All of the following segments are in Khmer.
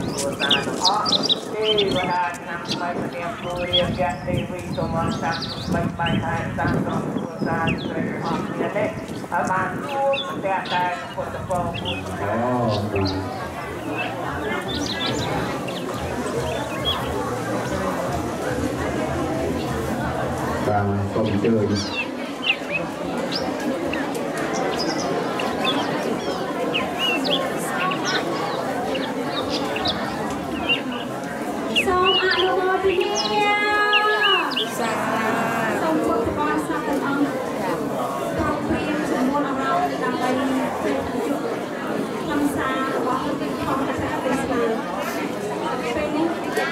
គ្រួសារទាំងអស់ ទេវតាឆ្នាំថ្មី ពនាមគូរាយៈទេវី សូមអរឆ្នាំថ្មីបាយថែតាមក្រុមគ្រួសារស្រីអស់គ្នានេះ ហើយបានជួបប្រទះតែពុទ្ធពរពូ អូ បាទ សូមអញ្ជើញ សូមអនុមោទនាសាសូមពុទ្ធបរិស័ទទាំងអង្គគ្រប់ព្រៀងចំនួនអារម្មណ៍ ដើម្បីជួបខ្លឹមសាររបស់ធម្មកថាទេសនាពេលនេះ តា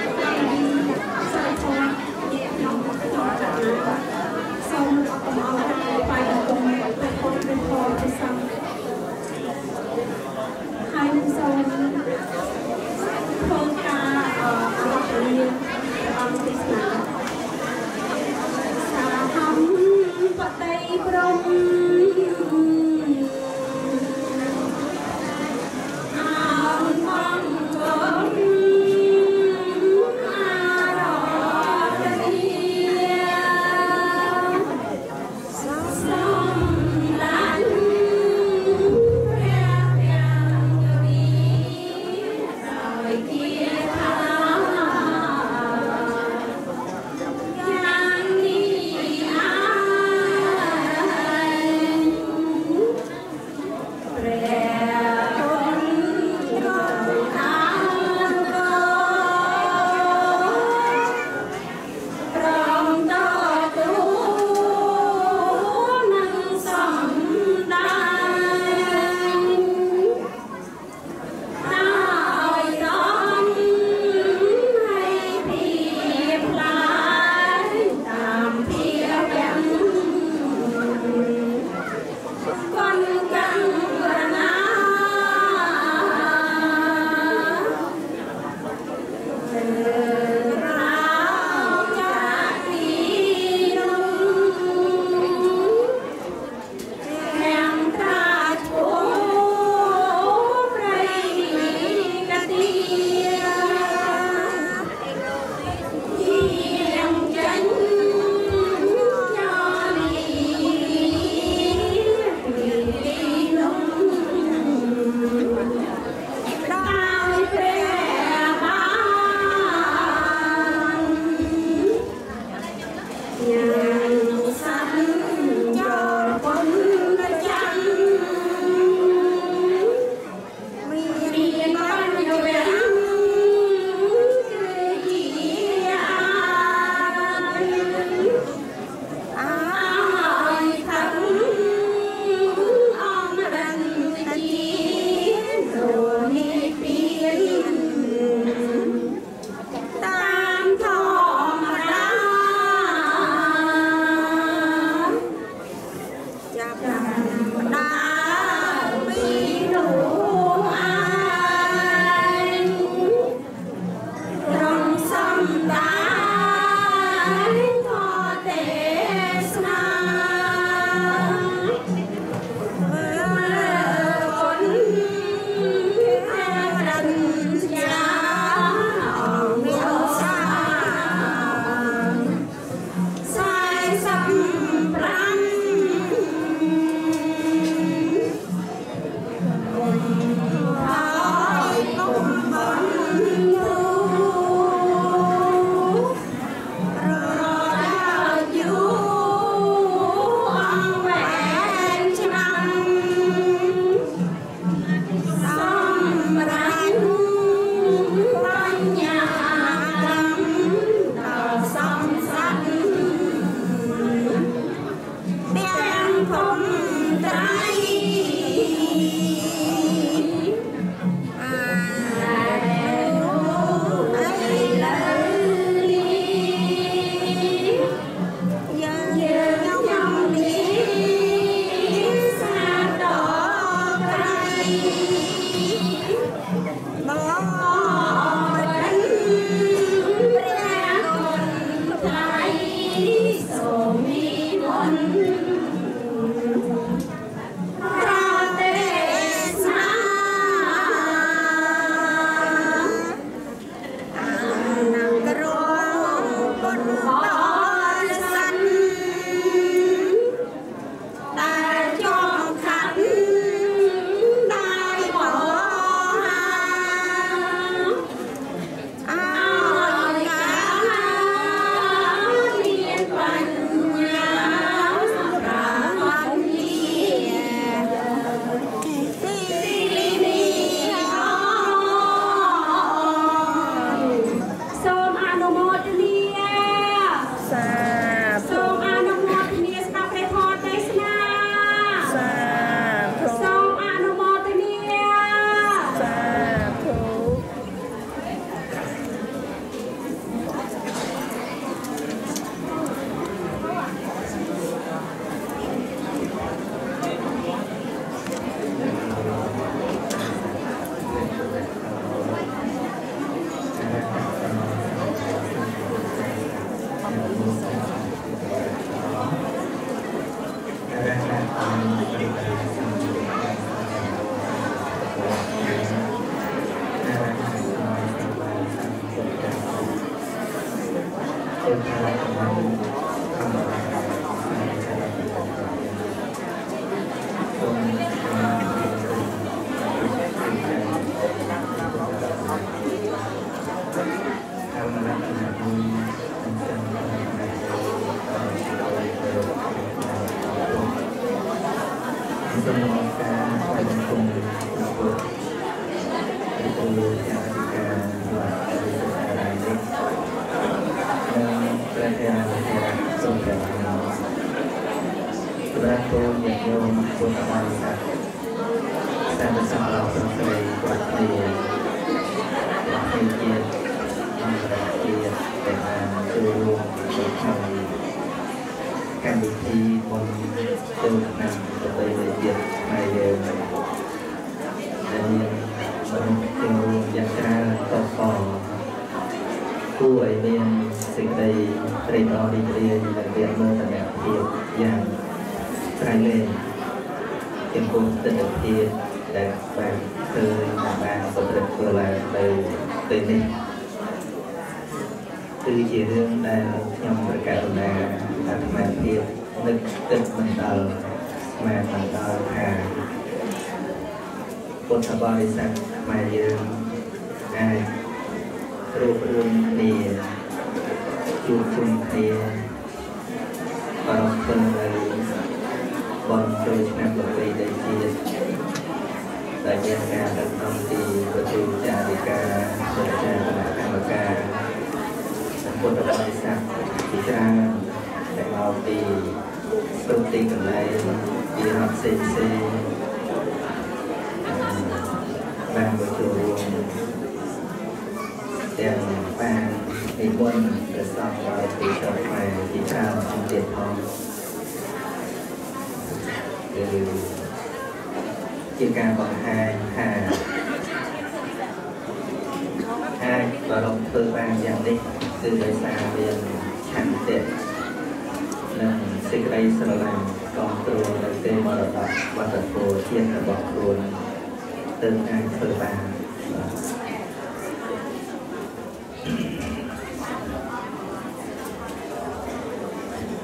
មសិលធម៌ជាក្នុងធម្មកថា សូម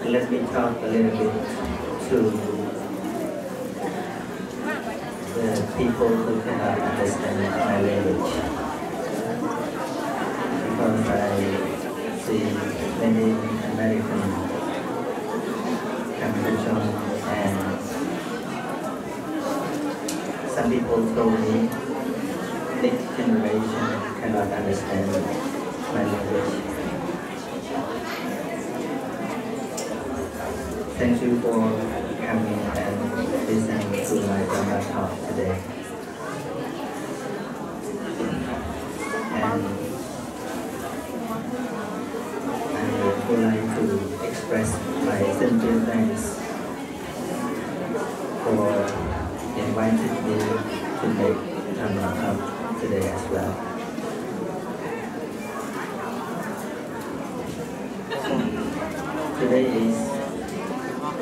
Let me talk a little bit to the people who cannot understand my language, because I see many American come to join, and some people told me next generation cannot understand my language. Thank you for coming and listening to my Dhamma talk today. And I would like to express my sincere thanks for inviting me to make Dhamma talk today as well. Today is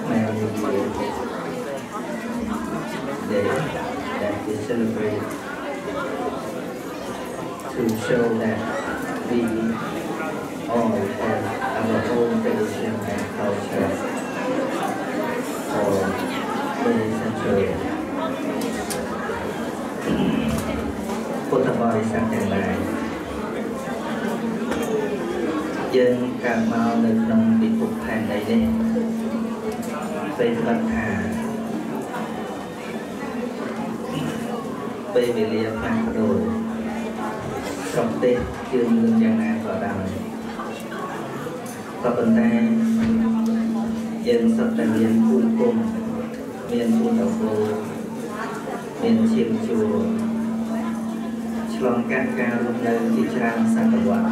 Khmer New Year Day that we celebrate to show that we all have our own tradition and culture for many centuries. ពុទ្ធបរិស័ទទាំងឡាយយើងកើតមកនៅក្នុងពិភពផែនដីនេះពេលស្រាប់ថាពេលវេលាផ្លាស់ប្ដូរប្រទេសជឿនលឿនយ៉ាងណាក៏ដោយក៏ប៉ុន្តែយើងសុទ្ធតែមានពូជពងមានពូជតកូលមានឈាមជួរឆ្លងកាត់ការរស់នៅជាច្រើនសតវត្ស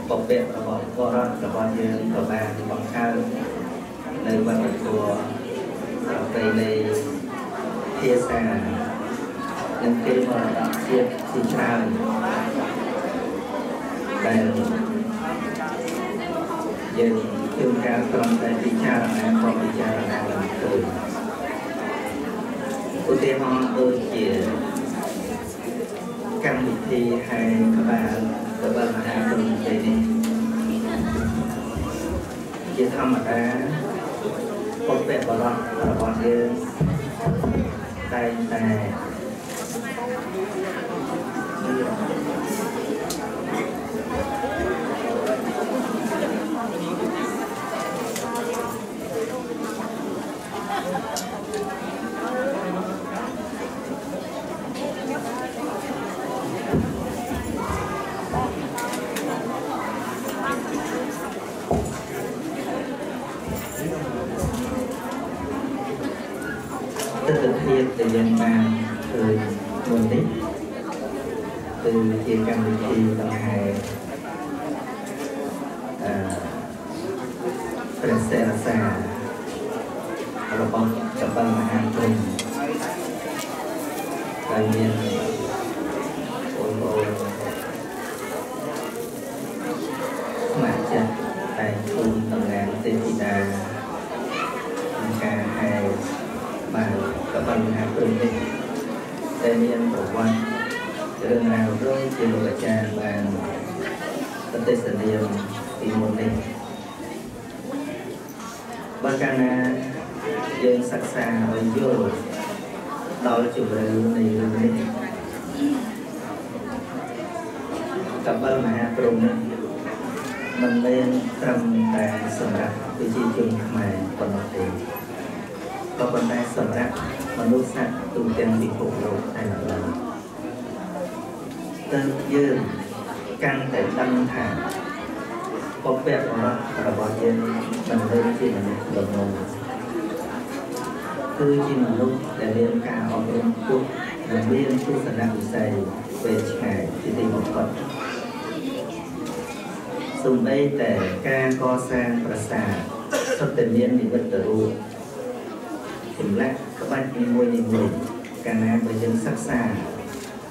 បព្វរបស់បរិស័ទរបស់យើងក៏បានបង្កើតនៅវប្បធម៌ប្រពៃណីភាសានិងគេមរតកជាតិជាច្រើនដែលយើងជួនកាលគ្រាន់តែពិចារណាក៏ពិចារណាមិនឃើញឧទាហរណ៍ដូចជាកម្មវិធីហែក្បាលកបិលមហាព្រហ្មទេនេះ ជាធម្មតាបុព្វបុរសរបស់យើងតែងតែទិដ្ឋភាពដែលយើងបានឃើញមុននេះគឺជាកម្មវិធីដង្ហែព្រះសិរសារបស់កបិលមហាព្រហ្មដែលមានបងប្អូនស្ម័គ្រចិត្តតែគុំតំណាងទេពធីតាក្នុងការហែបាទកបិលមហាព្រហ្មនេះដែលមានប្រវត្តិរឿងរ៉ាវដូចជាលោកអាចារ្យបានបទេសនាពីមុននេះបើកាលណាយើងសិក្សាឲ្យយល់ដល់ជម្រៅនៃរឿងនេះកបិលមហាព្រហ្មនេះមិនមែនត្រឹមតែសម្រាប់ប្រជាជនខ្មែរប៉ុណ្ណោះទេក៏ប៉ុន្តែសម្រាប់មនុស្សសត្វទូទាំងពិភពលោកតែម្ដងទើបយើងកាន់តែដឹងថាបុព្វបុរសរបស់យើងមិនមែនជាមនុស្សល្ងងគឺជាមនុស្សដែលមានការអប់រំខ្ពស់និងមានទស្សនវិស័យវែងឆ្ងាយជាទីបំផុតសូម្បីតែការកសាងប្រាសាទសុទ្ធតែមាននិមិត្តរូបចម្លាក់ក្បាច់នីមួយៗកាលណាបើយើងសិក្សា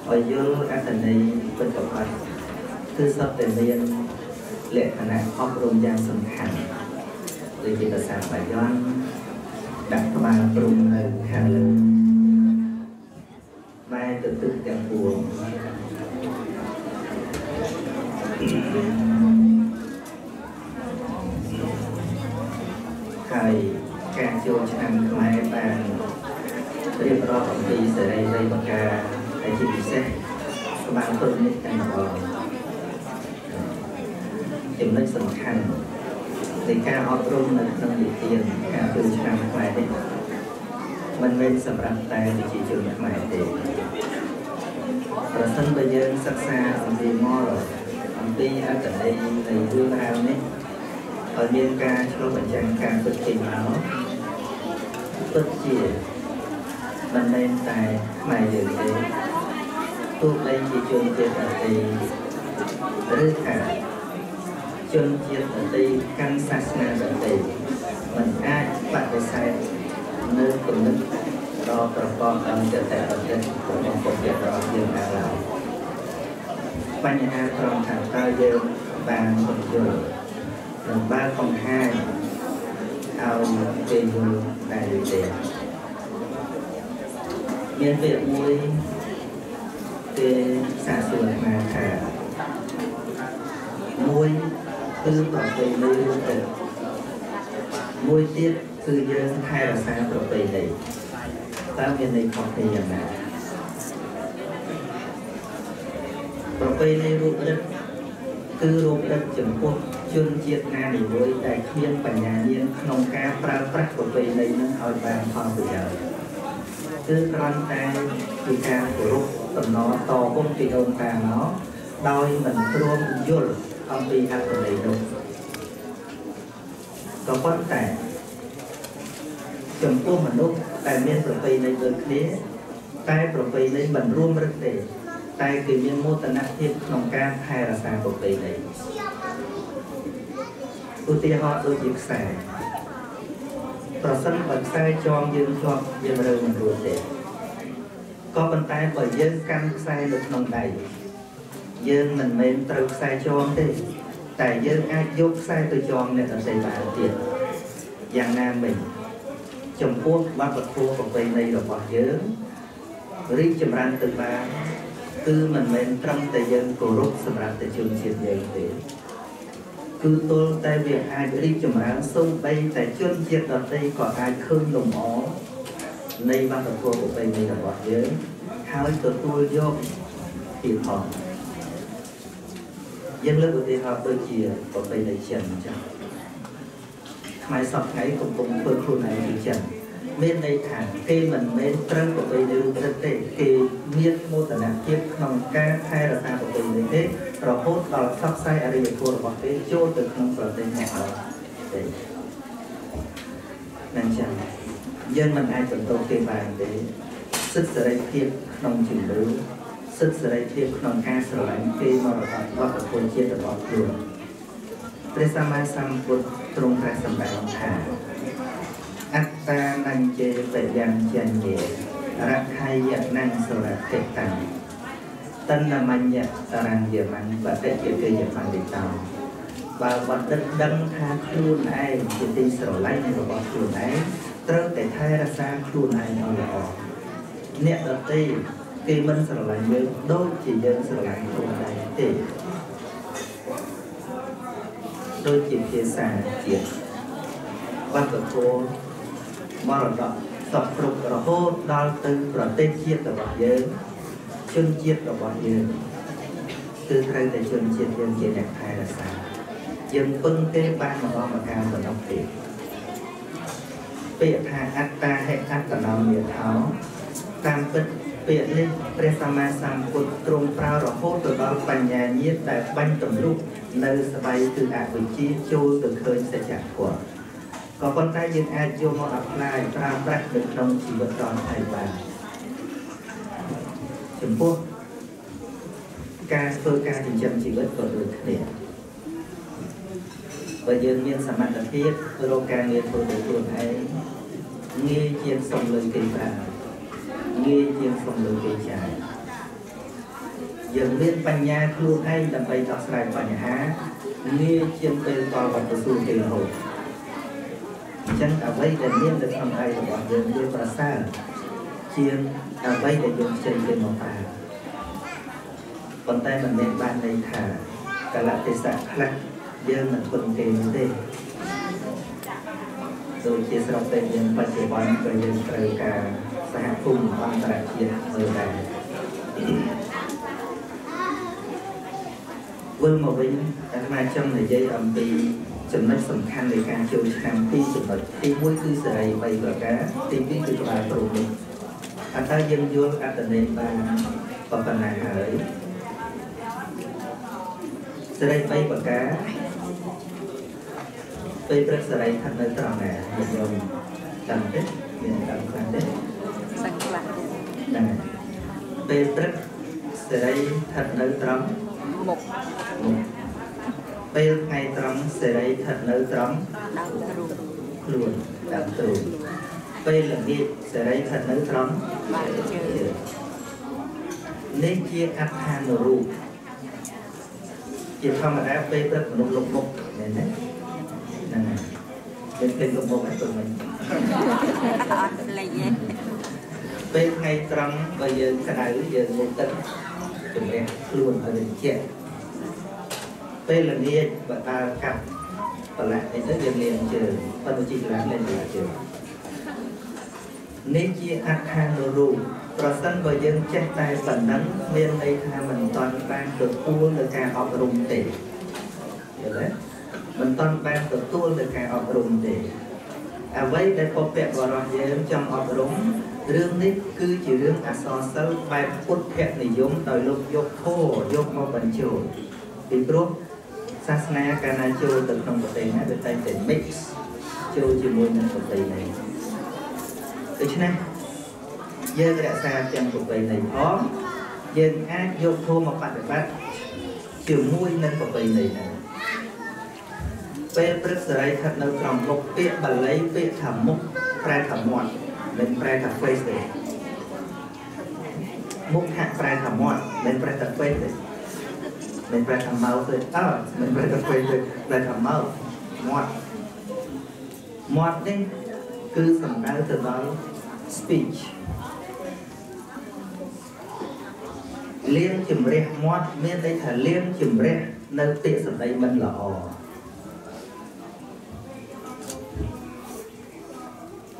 ឲ្យយល់អត្ថន័យពិតប្រាកដគឺសុទ្ធតែមានលក្ខណៈអប់រំយ៉ាងសំខាន់ដូចជាប្រាសាទបាយ័នដាក់ក្បាលព្រំនៅខាងលើបែរទៅទិសទាំងពួងហើយការចូលឆ្នាំខ្មែរបានរៀបរាប់អំពីសេរីវ័យបកាហើយជាពិសេសក្បាលព្រំនេះតែម្ដងចំណុចសំខាន់នៃការអប់រំនៅក្នុងនិទានការចូលឆ្នាំខ្មែរនេះមិនមែនសម្រាប់តែប្រជាជនខ្មែរទេប្រសិនបើយើងសិក្សាអំពី moral អំពីអត្ថន័យនៃរឿងរ៉ាវនេះឲ្យមានការឆ្លុះបញ្ចាំងការពិតចេញមកពិតជាមិនមែនតែខ្មែរយើងទេទោះបីជាជនជាតិដទៃឬថាជនជាតិដទៃកាន់សាសនាដទៃមិនអាចបដិសេធនៅគំនិតដ៏ប្រកបដោយចរិតបណ្ឌិតរបស់ពុទ្ធរបស់យើងបានឡើយបញ្ហាត្រង់ថាតើយើងបានពន្យល់និងបានបង្ហាញឲ្យគេយល់ដែរឬទេមានពាក្យមួយគេសាកសួរអាថាមួយគឺប្រពៃណីរួមទៅមួយទៀតគឺយើងថែរក្សាប្រពៃណីតើមានន័យខុសគ្នាយ៉ាងណាប្រពៃណីរូបរិទ្ធគឺរូបរិទ្ធចំពោះជនជាតិណានីមួយដែលគ្មានបញ្ញាញាណក្នុងការប្រើប្រាស់ប្រពៃណីនឹងឲ្យបានផលប្រយោជន៍គឺគ្រាន់តែជាការគោរពតំណតវងពីដូនតាមកដោយមិនព្រមយល់អំពីអត្ថន័យនោះក៏ប៉ុន្តែចំពោះមនុស្សដែលមានប្រពៃណីដូចគ្នាតែប្រពៃណីមិនរួមរឹតទេតែគេមានមោទនភាពក្នុងការថែរក្សាប្រពៃណីឧទាហរណ៍ដូចជាខ្សែប្រសិនបើខ្សែចងយើងជាប់យើងរើមិនរួចទេក៏ប៉ុន្តែបើយើងកាន់ខ្សែនៅក្នុងដៃយើងមិនមែនត្រូវខ្សែចងទេតែយើងអាចយកខ្សែទៅចងអ្នកដទៃបានទៀតយ៉ាងណាមិញចំពោះវប្បធម៌ប្រពៃណីរបស់យើងរីកចម្រើនទៅបានគឺមិនមែនត្រឹមតែយើងគោរពសម្រាប់តែជនជាតិយើងទេ គឺទល់តែវាអាចរីកចម្រើនសូម្បីតែជនជាតិដទៃក៏អាចឃើញលំអនៃវប្បធម៌ប្រពៃណីរបស់យើងហើយទទួលយកពីផងយើងលើកឧទាហរណ៍ដូចជាប្រពៃណីចិនអញ្ចឹងខ្មែរសពថ្ងៃកំពុងធ្វើខ្លួនឯងជាចិនមានន័យថាគេមិនមែនត្រូវប្រពៃណីរូបរិទ្ធទេគេមានមោទនភាពក្នុងការថែរក្សាប្រពៃណីទេរហូតដល់ផ្សព្វផ្សាយអរិយធម៌របស់គេចូលទៅក្នុងប្រទេសមកដល់ទេនឹងចឹងយើងមិនអាចបន្តគេបានទេសិទ្ធិសេរីភាពក្នុងជំនឿសិទ្ធិសេរីភាពក្នុងការស្រឡាញ់គេមរតកវប្បធម៌ជាតិរបស់ខ្លួនព្រះសម្មាសម្ពុទ្ធទ្រង់ត្រាស់សម្ដែងថាអត្តានញ្ចេបយ៉ាងចញ្ញេរខៃយនំសុរតិតាំតណ្ណមញ្ញតរង្យមੰបតិជាគេយបណ្ឌិតោបើបណ្ឌិតដឹងថាខ្លួនឯងជាទីស្រឡាញ់របស់ខ្លួនឯងត្រូវតែថែរក្សាខ្លួនឯងឲ្យល្អអ្នកដទៃគេមិនស្រឡាញ់យើងដូចជាយើងស្រឡាញ់ខ្លួនឯងទេដូចជាភាសាជាតិវប្បធម៌មរតកសពគ្រប់រហូតដល់ទៅប្រទេសជាតិរបស់យើងជនជាតិរបស់យើងគឺត្រូវតែជនជាតិយើងជាអ្នកថែរក្សាយើងពឹងគេបានម្ដងម្កាលប៉ុណ្ណោះទេពាក្យថាអត្តាហិអត្តនោមេថោតាមពិតពាក្យនេះព្រះសម្មាសម្ពុទ្ធទ្រង់ប្រើរហូតទៅដល់បញ្ញាញាណដែលបាញ់ទម្លុះនៅស្បៃគឺអវិជ្ជាចូលទៅឃើញសច្ចធម៌ក៏ប៉ុន្តែយើងអាចយកមក apply ប្រើប្រាស់នៅក្នុងជីវិតរាល់ថ្ងៃបានចំពោះការធ្វើការចិញ្ចឹមជីវិតក៏ដូចគ្នាបើយើងមានសមត្ថភាពរកការងារធ្វើដោយខ្លួនឯងងាយជាងសុំលុយគេប្រើងាយជាងសុំលុយគេចាយយើងមានបញ្ញាខ្លួនឯងដើម្បីដោះស្រាយបញ្ហាងាយជាងពេលតវ៉ាទៅសួរគេរហូតអញ្ចឹងអ្វីដែលមាននៅក្នុងដៃរបស់យើងវាប្រសើរជាងអ្វីដែលយើងខ្ចីគេមកប្រើប៉ុន្តែមិនមែនបានន័យថាកាលៈទេសៈខ្លះយើងមិនពឹងគេនោះទេដូចជាស្រុកពេលយើងបច្ចុប្បន្នក៏យើងត្រូវការសហគមន៍អន្តរជាតិមើលដែរវិលមកវិញអាត្មាចង់និយាយអំពីចំណុចសំខាន់នៃការចូលឆ្នាំពីរចំណុចទី1គឺសេរី3ប្រការទី2គឺក្បាលព្រំនេះអត្តាយើងយល់អត្ថន័យបានប៉ុណ្ណាហើយសេរី3ប្រការពេលព្រឹកសេរីស្ថិតនៅត្រង់ណាញាតិញោមចាំទេមានចាំខ្លះទេសឹងខ្លះហ្នឹងពេលព្រឹកសេរីស្ថិតនៅត្រង់មុខពេលថ្ងៃត្រង់សេរីស្ថិតនៅត្រង់ដើមទ្រូងខ្លួនដើមទ្រូងពេលល្ងាចសេរីស្ថិតនៅត្រង់បាតជើងនេះជាអត្ថានុរូបជាធម្មតាពេលព្រឹកមនុស្សលុបមុខមែនទេហ្នឹងហើយពេលពេលលុបមុខឯងទៅវិញអត់លេចទេពេលថ្ងៃត្រង់បើយើងក្តៅយើងងូតទឹកជំរះខ្លួនឲ្យត្រជាក់ពេលល្ងាចបើដើរកាត់ប្រឡាក់អីទៅយើងលាងជើងប៉ុន្តែជីកឡានលែងជើងនេះជាអត្ថានុរូបប្រសិនបើយើងចេះតែប៉ុណ្ណឹងមានន័យថាមិនទាន់បានទទួលនៅការអប់រំទេយល់ទេមិនទាន់បានទទួលនៅការអប់រំទេអ្វីដែលពពកបរោះយើងចង់អប់រំរឿងនេះគឺជារឿងអក្សរសិល្ប៍បែបពុទ្ធនិយមដោយលោកយកធម៌យកមកបញ្ចូលពីព្រោះសាសនាកាលណាចូលទៅក្នុងប្រទេសណាវាតែងតែ mix ចូលជាមួយនឹងប្រពៃណីដូច្នេះយើងរក្សាទាំងប្រពៃណីផងយើងអាចយកធម៌មកបដិបត្តិជាមួយនឹងប្រពៃណីហ្នឹងពេលព្រឹកសេរីស្ថិតនៅត្រង់មុខពាក្យបាលីពាក្យថាមុខប្រែថាមាត់មិនប្រែថា face ទេមុខហាក់ប្រែថាមាត់មិនប្រែថា face ទេមិនប្រែថា mouth ទេអើមិនប្រែថា face ទេប្រែថា mouth មាត់មាត់នេះគឺសំដៅទៅដល់ speech លាងជំរះមាត់មានន័យថាលាងជំរះនៅពាក្យសម្ដីមិនល្អ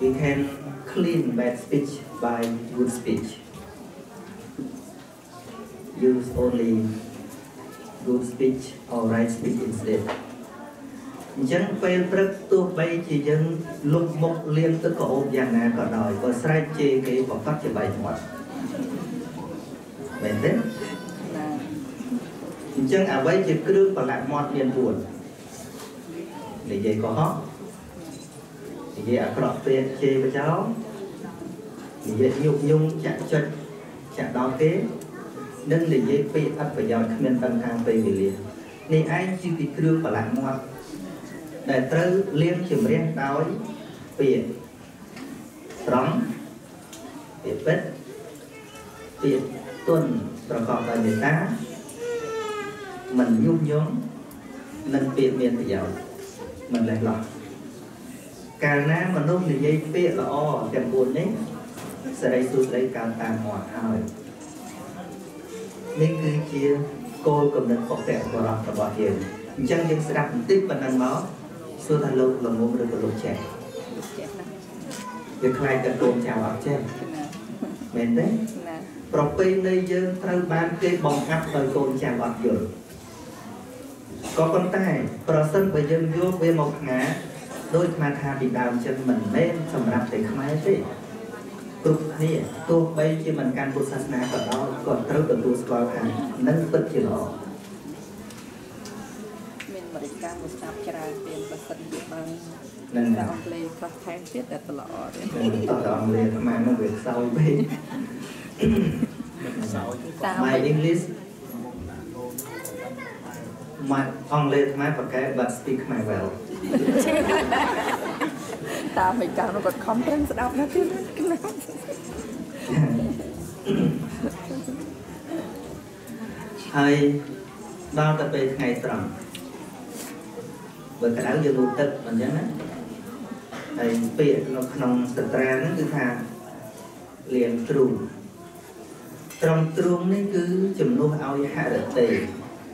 We can clean bad speech by good speech. Use only good speech or right speech instead. អញ្ចឹងពេលព្រឹកទោះបីជាយើងលុបមុខលាងទឹកក៏អូបយ៉ាងណាក៏ដោយបើស្រែកជេរគេប្រកាសជាបែកមាត់មែនទេអញ្ចឹងអ្វីជាគ្រឿងប្រឡាក់មាត់មាន4និយាយកុហកនិយាយអាក្រក់ពេកជេរបចោនិយាយញុកញង់ចាក់ចិត្តចាក់ដល់គេនិងនិយាយពាក្យអត់ប្រយោជន៍គ្មានដឹងខាងពេលវេលានេះឯងជាពីគ្រឿងប្រឡាក់មាត់ដែលត្រូវលាងជម្រះដោយពាក្យត្រង់ពាក្យពិតពាក្យទន់ប្រកបដោយមេត្តាមិនញុះញង់និងពាក្យមានប្រយោជន៍មិនលេះលោះកាលណាមនុស្សនិយាយពាក្យល្អទាំង4នេះសិរីសួស្តីកើតតាមមាត់ហើយនេះគឺជាគោលគំនិតបុព្វបុរសរបស់យើងអញ្ចឹងយើងស្ដាប់បន្តិចប៉ុណ្ណឹងមកសួរថាលោកល្ងងឬក៏លោកចេះវាខ្លាចតែកូនចៅអត់ចេះមែនទេប្រពៃណីយើងត្រូវបានគេបង្អាប់ដោយកូនចៅអត់យល់ក៏ប៉ុន្តែប្រសិនបើយើងយកវាមកផ្ងាដោយអាត្មាថាពីដើមចឹងមិនមែនសម្រាប់តែខ្មែរទេគ្រប់គ្នាទោះបីជាមិនកាន់ពុទ្ធសាសនាក៏ដោយក៏ត្រូវទទួលស្គាល់ថានឹងពិតជាល្អមានបរិការមកស្ដាប់ច្រើនទៀតបើសិនជាបាននឹងតែអង់គ្លេសខ្លះថែមទៀតតែល្អទៀតតោះតែអង់គ្លេសអាត្មានឹងវាខ្សោយពេក My English មកអង់គ្លេសអាត្មាប្រកែ but speak ខ្មែរ well តាមឯកាលនោះគាត់ខំប្រឹងស្ដាប់ណាស់ទៀតណាហើយដល់ទៅពេលថ្ងៃត្រង់បើក្តៅយើងងូតទឹកអញ្ចឹងណាហើយពាក្យនៅក្នុងសត្រាហ្នឹងគឺថាលាងទ្រូងត្រង់ទ្រូងនេះគឺជំនួសឲ្យហរតិ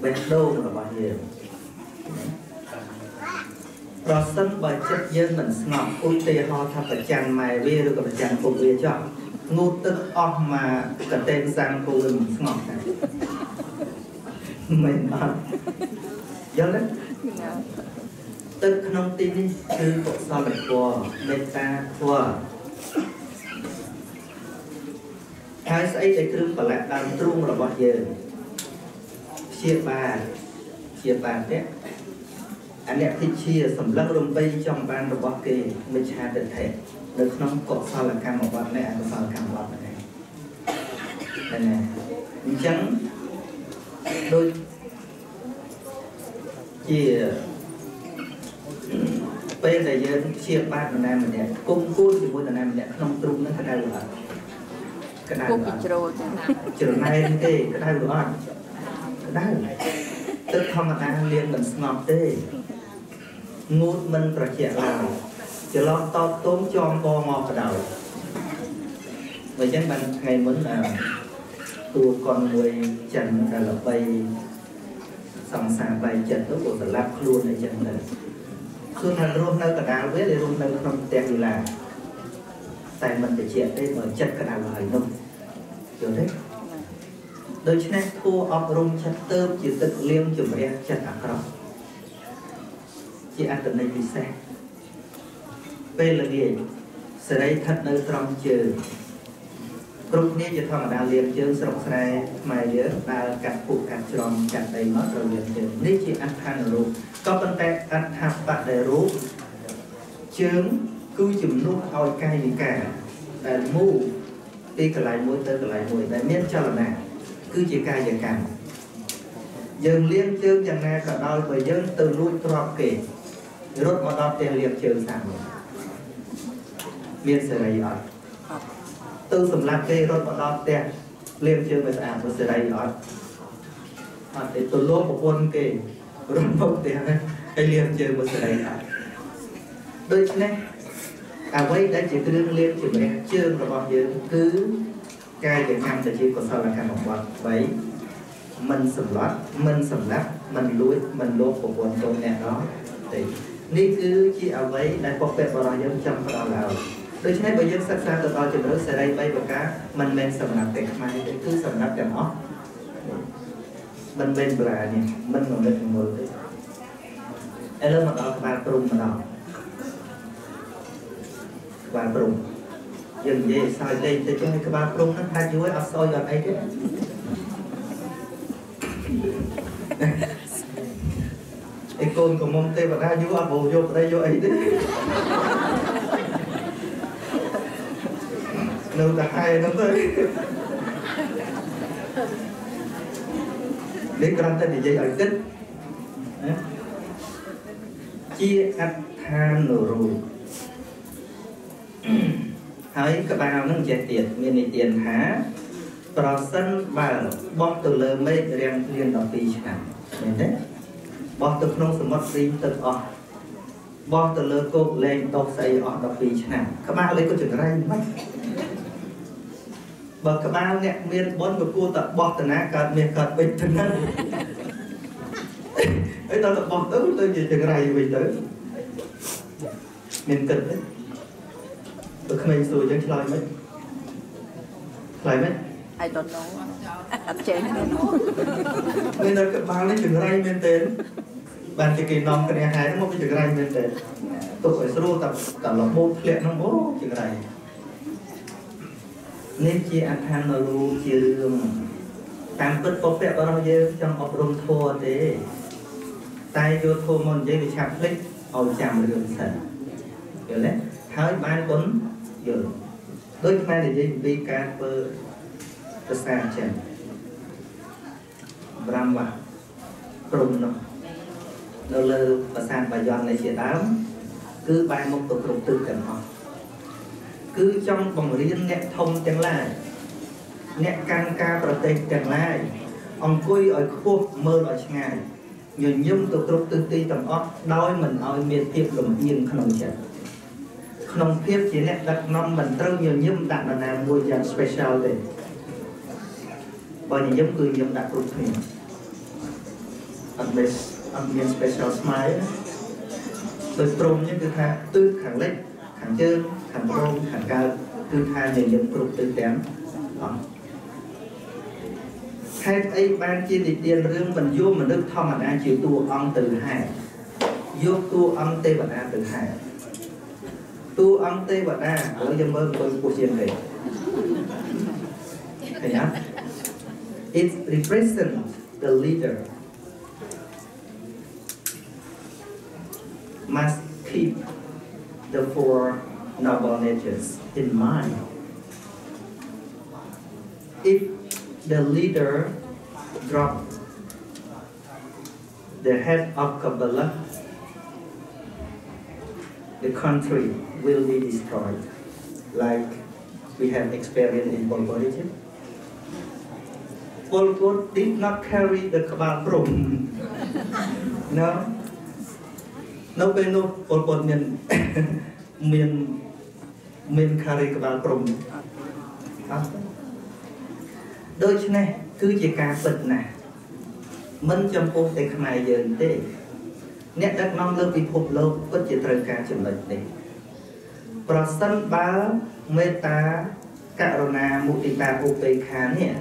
បេះដូងរបស់យើងប្រសិនបើចិត្តយើងមិនស្ងប់ឧទាហរណ៍ថាប្រចាំម៉ែវាឬក៏ប្រចាំពុកវាចោះងូតទឹកអស់មកកតេនសាំងគូវាមិនស្ងប់ដែរមិនអត់យល់ទេទឹកក្នុងទីនេះគឺកុសលធម៌មេត្តាធម៌ហើយស្អីដែលគ្រឿងប្រឡាក់ដើមទ្រូងរបស់យើងព្យាបាលព្យាបាលទេអនិច្ចជាសម្លឹងរំបីចង់បានរបស់គេមិច្ឆាទិដ្ឋិនៅក្នុងកុសលកម្មបត្តិនិងអកុសលកម្មបត្តិហ្នឹងណាអញ្ចឹងដូចជាពេលដែលយើងព្យាបាទនរណាម្នាក់គុំគួនជាមួយនរណាម្នាក់ក្នុងទ្រូងហ្នឹងក្តៅអត់ក្តៅ គុំពីជ្រុលចឹងច្រណែនទេក្តៅអត់ក្តៅទឹកធម្មតាលាងមិនស្ងប់ទេងូតមិនត្រជាក់ឡើយច្រឡំតបទងចងកមកបដៅបើចឹងបានថ្ងៃមុនតួកុនមួយចិនដែលល្បីសង្សារបែកចិត្តទៅក៏ស្លាប់ខ្លួនអីចឹងទៅគឺថារស់នៅកណ្ដាលវារស់នៅក្នុងផ្ទះវិឡាតែមិនត្រជាក់ទេបើចិត្តក្តៅហើយនោះយល់ទេដូច្នេះធัวអប់រំចិត្តទៅជាទឹកលាងជម្រះចិត្តអាក្រក់ជាអត្តន័យពិសេសពេលល្ងាចសេរីស្ថិតនៅត្រង់ជើងគ្រប់គ្នាជាធម្មតាលាងជើងស្រុកស្រែខ្មែរយើងដើរកាត់ពុកកាត់ច្រំកាត់ដីមកត្រូវលាងជើងនេះជាអដ្ឋានរូបក៏ប៉ុន្តែអដ្ឋបដិរូបជើងគឺជំនួសឲ្យកាយវិការដែលមូលពីកន្លែងមួយទៅកន្លែងមួយដែលមានចលនាគឺជាកាយកម្មយើងលាងជើងយ៉ាងណាក៏ដោយបើយើងទៅលួចទ្រព្យគេរត់មកដល់ផ្ទះលាងជើងសាមមានសេរីអត់ទៅសម្រាប់គេរត់មកដល់ផ្ទះលាងជើងឲ្យស្អាតបើសេរីអត់អត់ទេទៅលោកប្រពន្ធគេរត់មកផ្ទះហើយលាងជើងបើសេរីអត់ដូច្នេះអ្វីដែលជាគ្រឿងលាងជម្រះជើងរបស់យើងគឺកាយកម្មដែលជាកុសលកម្មបត្តិ3មិនសម្លុតមិនសម្លាប់មិនលួចមិនលោភប្រពន្ធកូនអ្នកដទៃនេះគឺជាអ្វីដែលពុទ្ធបរិស័ទយើងចង់ផ្ដល់ឲ្យ ដូច្នេះបើយើងសិក្សាទៅដល់ជំរឿសេរី3ប្រការមិនមែនសម្រាប់តែខ្មែរទេគឺសម្រាប់ទាំងអស់មិនមែនប្លានេះមិនងងឹតងល់ទេឥឡូវមកដល់ក្បាលព្រំម្ដងក្បាលព្រំយើងនិយាយសើចលេងទៅចេះក្បាលព្រំហ្នឹងថាយូរអត់សយអត់អីទេឯកូនកំមុំទេវតាយូរអត់បោយកប្តីយកអីទេនៅតែហែហ្នឹងទៅនេះគ្រាន់តែនិយាយឲ្យគិតណាជាអត្ថានុរូបហើយក្បាលហ្នឹងចេះទៀតមាននិទានថាប្រសិនបើបោះទៅលើមេឃរាំងភ្លៀង12ឆ្នាំមែនទេបោះទៅក្នុងសមុទ្ររីងទឹកអស់បោះទៅលើគោកលែងដុះស្អីអស់12ឆ្នាំក្បាលលេខក៏ចង្រៃមិនបើក្បាលអ្នកមានបុណ្យក៏គួរតែបោះតាណាកើតមាសកើតពេជ្រទៅហ្នឹងអីដល់ទៅបោះទៅទៅជាចង្រៃវិញទៅមានគិតទេបើក្មេងសួរចឹងឆ្លើយមិនឆ្លើយមិន I don't know អត់ចេះមានតែក្បាលនេះចង្រៃមែនទេបានជាគេនាំគ្នាហែមកពីចង្រៃមែនទេទុកឲ្យស្រួលតែតែរបូតធ្លាក់ហ្នឹងអូចង្រៃនេះជាអត្ថានុរូបជារឿងតាមពិតពពកបរោះយើងចង់អប់រំធម៌ទេតែយកធម៌មកនិយាយវាឆាប់ភ្លេចឲ្យចាំរឿងសិនយល់ទេហើយបានគុណយល់ដូចខ្មែរនិយាយពីការធ្វើភាសាចិនប្រាំវ៉ាព្រំនោះនៅលើប្រាសាទបាយ័ននេះជាដើមគឺបែរមុខទៅគ្រប់ទិសទាំងអស់គឺចង់បង្រៀនអ្នកធំទាំងឡាយអ្នកកាន់ការប្រទេសទាំងឡាយអង្គុយឲ្យខ្ពស់មើលឲ្យឆ្ងាយញញឹមទៅគ្រប់ទិសទីទាំងអស់ដោយមិនឲ្យមានភាពលំអៀងក្នុងចិត្តក្នុងភាពជាអ្នកដឹកនាំមិនត្រូវញញឹមដាក់នរណាមួយយ៉ាង special ទេបើញញឹមគឺញញឹមដាក់គ្រប់គ្នាអត់មាន special smile ដោយព្រមនេះគឺថាទិសខាងលិចខាងជើងខាងត្បូងខាងកើតគឺថាញញឹមគ្រប់ទិសទាំងអស់ហេតុអីបានជានិទានរឿងមិនយកមនុស្សធម្មតាជាតួអង្គទៅហែយកតួអង្គទេវតាទៅហែតួអង្គទេវតាឥឡូវយើងមើលអង្គុយខ្ពស់ជាងគេឃើញអត់ It represents the leader must keep the four noble natures in mind. If the leader dropped the head of Kabbalah, the country will be destroyed, like we have experienced in Pol Pot regime. Pol Pot did not carry the Kabal Prom. No. នៅពេលនោះប៉ុលពតមានមានមានខារីក្បាលព្រំអត់ដូច្នេះគឺជាការពិតណាស់មិនចំពោះតែខ្មែរយើងទេអ្នកដឹកនាំលើពិភពលោកពិតជាត្រូវការចំណុចនេះប្រសិនបើមេត្តាករុណាមុទិតាឧបេក្ខានេះ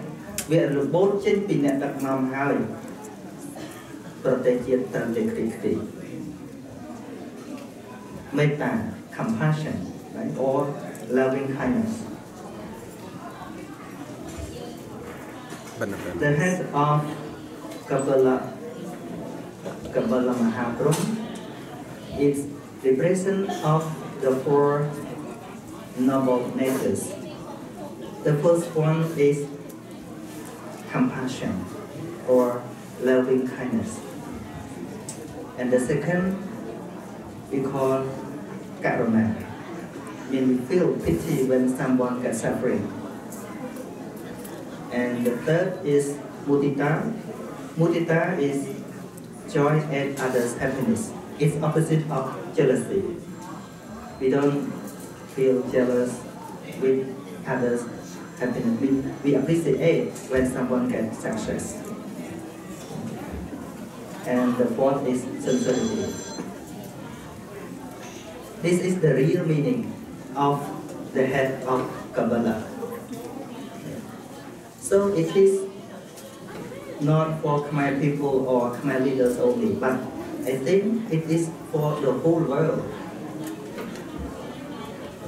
វារបូតចេញពីអ្នកដឹកនាំហើយប្រទេសជាតិត្រូវតែខ្ទេចខ្ទី Metta, compassion, right? Or loving kindness. The head of Kabbalah, Kabbalah Mahaprabhu is represent of the four noble natures. The first one is compassion or loving kindness, and the second we call karuna, mean we feel pity when someone gets suffering. And the third is mudita. Mudita is joy at others' happiness. It's opposite of jealousy. We don't feel jealous with others' happiness. We appreciate when someone gets success. And the fourth is sincerity. This is the real meaning of the head of Kabbalah. So it is not for Khmer people or Khmer leaders only, but I think it is for the whole world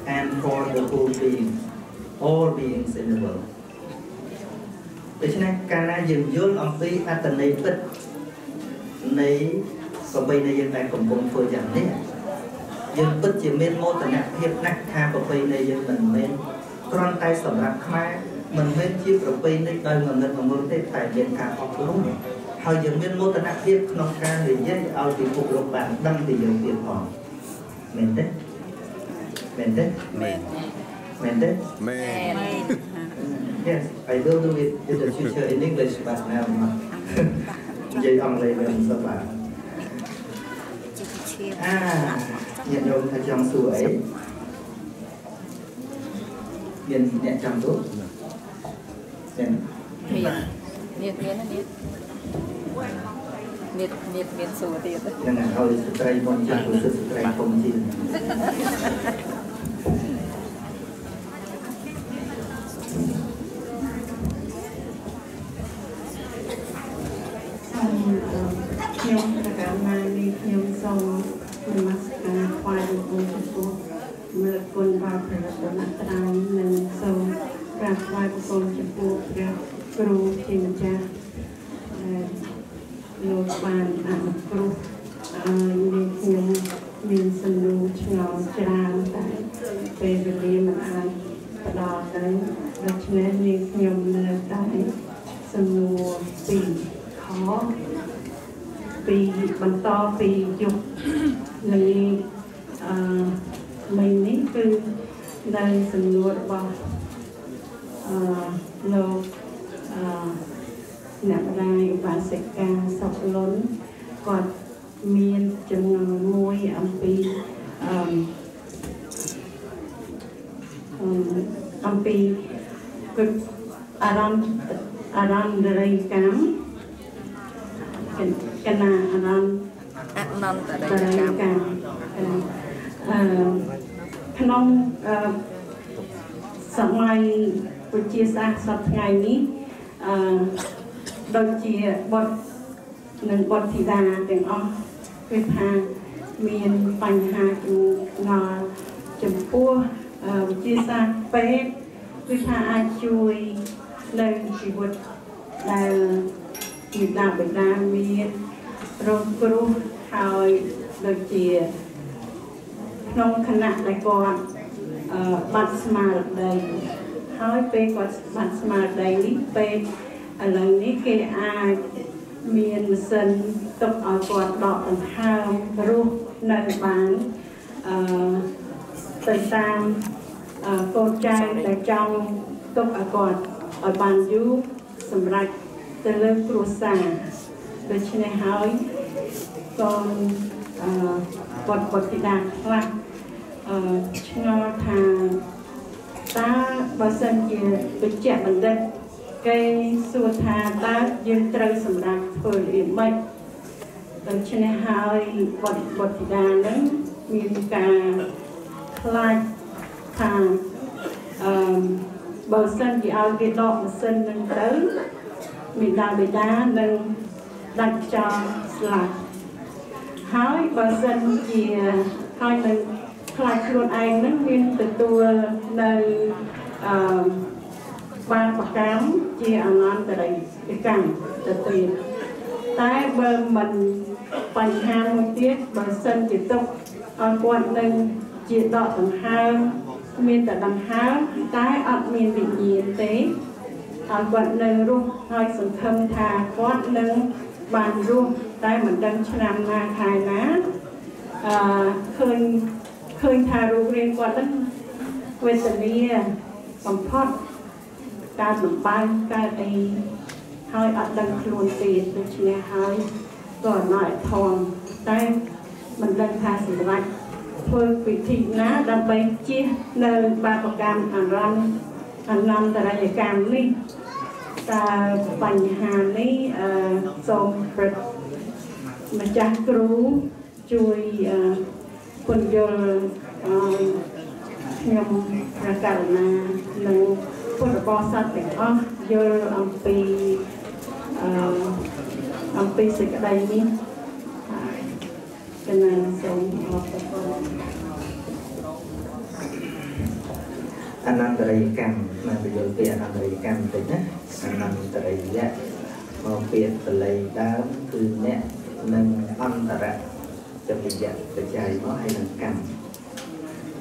and for the whole being, all beings in the world. ដូច្នេះកាលណាយើងយល់អំពីអត្ថន័យពិតនៃប្រពៃណីយើងដែលកំពុងធ្វើយ៉ាងនេះយើងពិតជាមានមោទនភាពណាស់ថាប្រពៃណីយើងមិនមែនគ្រាន់តែសម្រាប់ខ្មែរមិនមែនជាប្រពៃណីដោយងងឹតងងល់ទេតែមានការអប់រំហើយយើងមានមោទនភាពក្នុងការនិយាយឲ្យពិភពលោកបានដឹងពីយើងទៀតផងមែនទេមែនទេមែនមែនទេមែន Yes, I will do it in the future in English, but now not. និយាយអង់គ្លេសវាមិនសូវបានអាញាតិញោមថាចង់សួរអីមានអ្នកចង់សួរមានមានមាននេះមានមានមានសួរទៀតហ្នឹងហើយស្ត្រីមុនចាស់គឺស្ត្រីធំជាងខ្ញុំប្រកាសមកនេះខ្ញុំសូមនមស្ការថ្វាយបង្គំចំពោះមរគុណដល់ព្រះរតនត្រ័យនិងសូមក្រាបថ្វាយបង្គំចំពោះព្រះគ្រូជាម្ចាស់ដែលលោកបានអនុគ្រោះឲ្យនាងខ្ញុំមានសំណួរឆ្ងល់ច្រើនតែពេលវេលាមិនអាចផ្ដល់ទៅដូច្នេះនាងខ្ញុំនៅតែសំណួរពីរខពីបន្តពីយុគនៃមិញនេះគឺនៅសំណួររបស់លោកអ្នកម្ដាយឧបាសិកាសុកលុនគាត់មានចំណងមួយអំពីអំពីគឺអារម្មណ៍អារម្មណ៍រិយកម្មកណាអារម្មណ៍អនន្តរិយកម្មក្នុងសម័យវិទ្យាសាស្ត្រសប្តាហ៍ថ្ងៃនេះដូចជាបុត្រនិងបុត្រធីតាទាំងអស់គឺថាមានបញ្ហាចម្ងល់ចំពោះវិទ្យាសាស្ត្រពេទ្យគឺថាអាចជួយនៅជីវិតដែលមាតាបិតាមានរងគ្រោះហើយដូចជាក្នុងខណៈដែលគាត់បាត់ស្មារតីហើយពេលគាត់បាត់ស្មារតីនេះពេលឥឡូវនេះគេអាចមានម៉ាស៊ីនទុកឲ្យគាត់ដកដង្ហើមរស់នៅបានទៅតាមកូនចៅដែលចង់ទុកឲ្យគាត់ឲ្យបានយូរសម្រាប់ទៅលើគ្រួសារដូច្នេះហើយកូនគាត់បុត្រធីតាខ្លះឆ្ងល់ថាតើបើសិនជាវិជ្ជបណ្ឌិតគេសួរថាតើយើងត្រូវសម្រាប់ធ្វើរបៀបម៉េចដូច្នេះហើយបុត្រធីតានឹងមានការខ្លាចថាបើសិនជាឲ្យគេដកម៉ាស៊ីននឹងទៅមាតាបិតានឹងដាច់ខ្យល់ស្លាប់ហើយបើសិនជាហើយនឹងខ្លាចខ្លួនឯងនឹងមានទទួលនៅបាបកម្មជាអនន្តរិយកម្មទៅទៀតតែបើមិនបញ្ហាមួយទៀតបើសិនជាទុកឲ្យគាត់នឹងជាដកដង្ហើមមានតែដង្ហើមតែអត់មានវិញ្ញាណទេឲ្យគាត់នៅរស់ហើយសង្ឃឹមថាគាត់នឹងបានរស់តែមិនដឹងឆ្នាំណាខែណាឃើញថារូបរាងគាត់នឹងវេទនាបំផុតកើតលំបាកកើតអីហើយអត់ដឹងខ្លួនទៀតដូច្នេះហើយក៏ណយធំតែមិនដឹងថាសម្រាប់ធ្វើពិធីណាដើម្បីជៀសនៅបាបកម្មអរន្តអនន្តរិយកម្មនេះតើបញ្ហានេះសូមព្រឹកម្ចាស់គ្រូជួយពន្យល់ឲ្យ ខ្ញុំព្រះករុណានិងពុទ្ធបរិស័ទទាំងអស់យល់អំពីសេចក្តីនេះកណាសូមអរគុណ អនន្តរិយកម្មមកបញ្យល់ពីអនន្តរិយកម្មបន្តិចណាអនន្តរិយៈមកពាក្យបាលីដើមគឺអ្នកនិងអន្តរៈចរិយៈបច្ច័យមកហើយនឹងកម្ម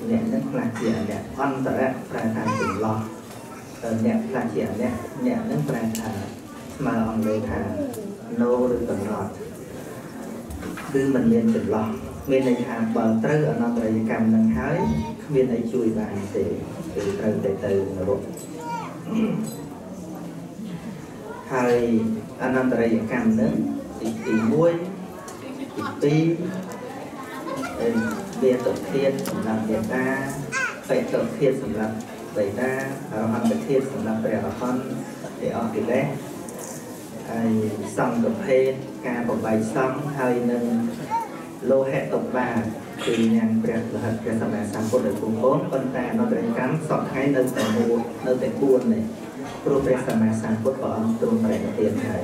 អ្នកនឹងខ្លះជាអ្នកអន្តរៈប្រែថាចន្លោះអ្នកខ្លះជាអ្នកអ្នកនឹងប្រែថាស្មើអង់គ្លេសថា no ឬក៏ not គឺមិនមានចន្លោះមានន័យថាបើត្រូវអនន្តរិយកម្មនឹងហើយគ្មានអីជួយបានទេគឺត្រូវតែទៅនរកហើយអនន្តរិយកម្មនឹងទី1ទី2វាតុធាតសម្រាប់មេតាបេតុធាតសម្រាប់បេតាអរហន្តធាតសម្រាប់ព្រះអរហន្តដែលអស់កិលេសហើយសង្ឃភេទការបំបែកសង្ឃហើយនឹងលោហិតុបាគឺញ៉ាំព្រះលហិតព្រះសម្មាសម្ពុទ្ធដោយពងកូនប៉ុន្តែអនុត្តរកម្មសពថ្ងៃនៅតែមួយនៅតែ4នេះព្រោះព្រះសម្មាសម្ពុទ្ធព្រះអង្គទ្រង់បរិនិព្វានហើយ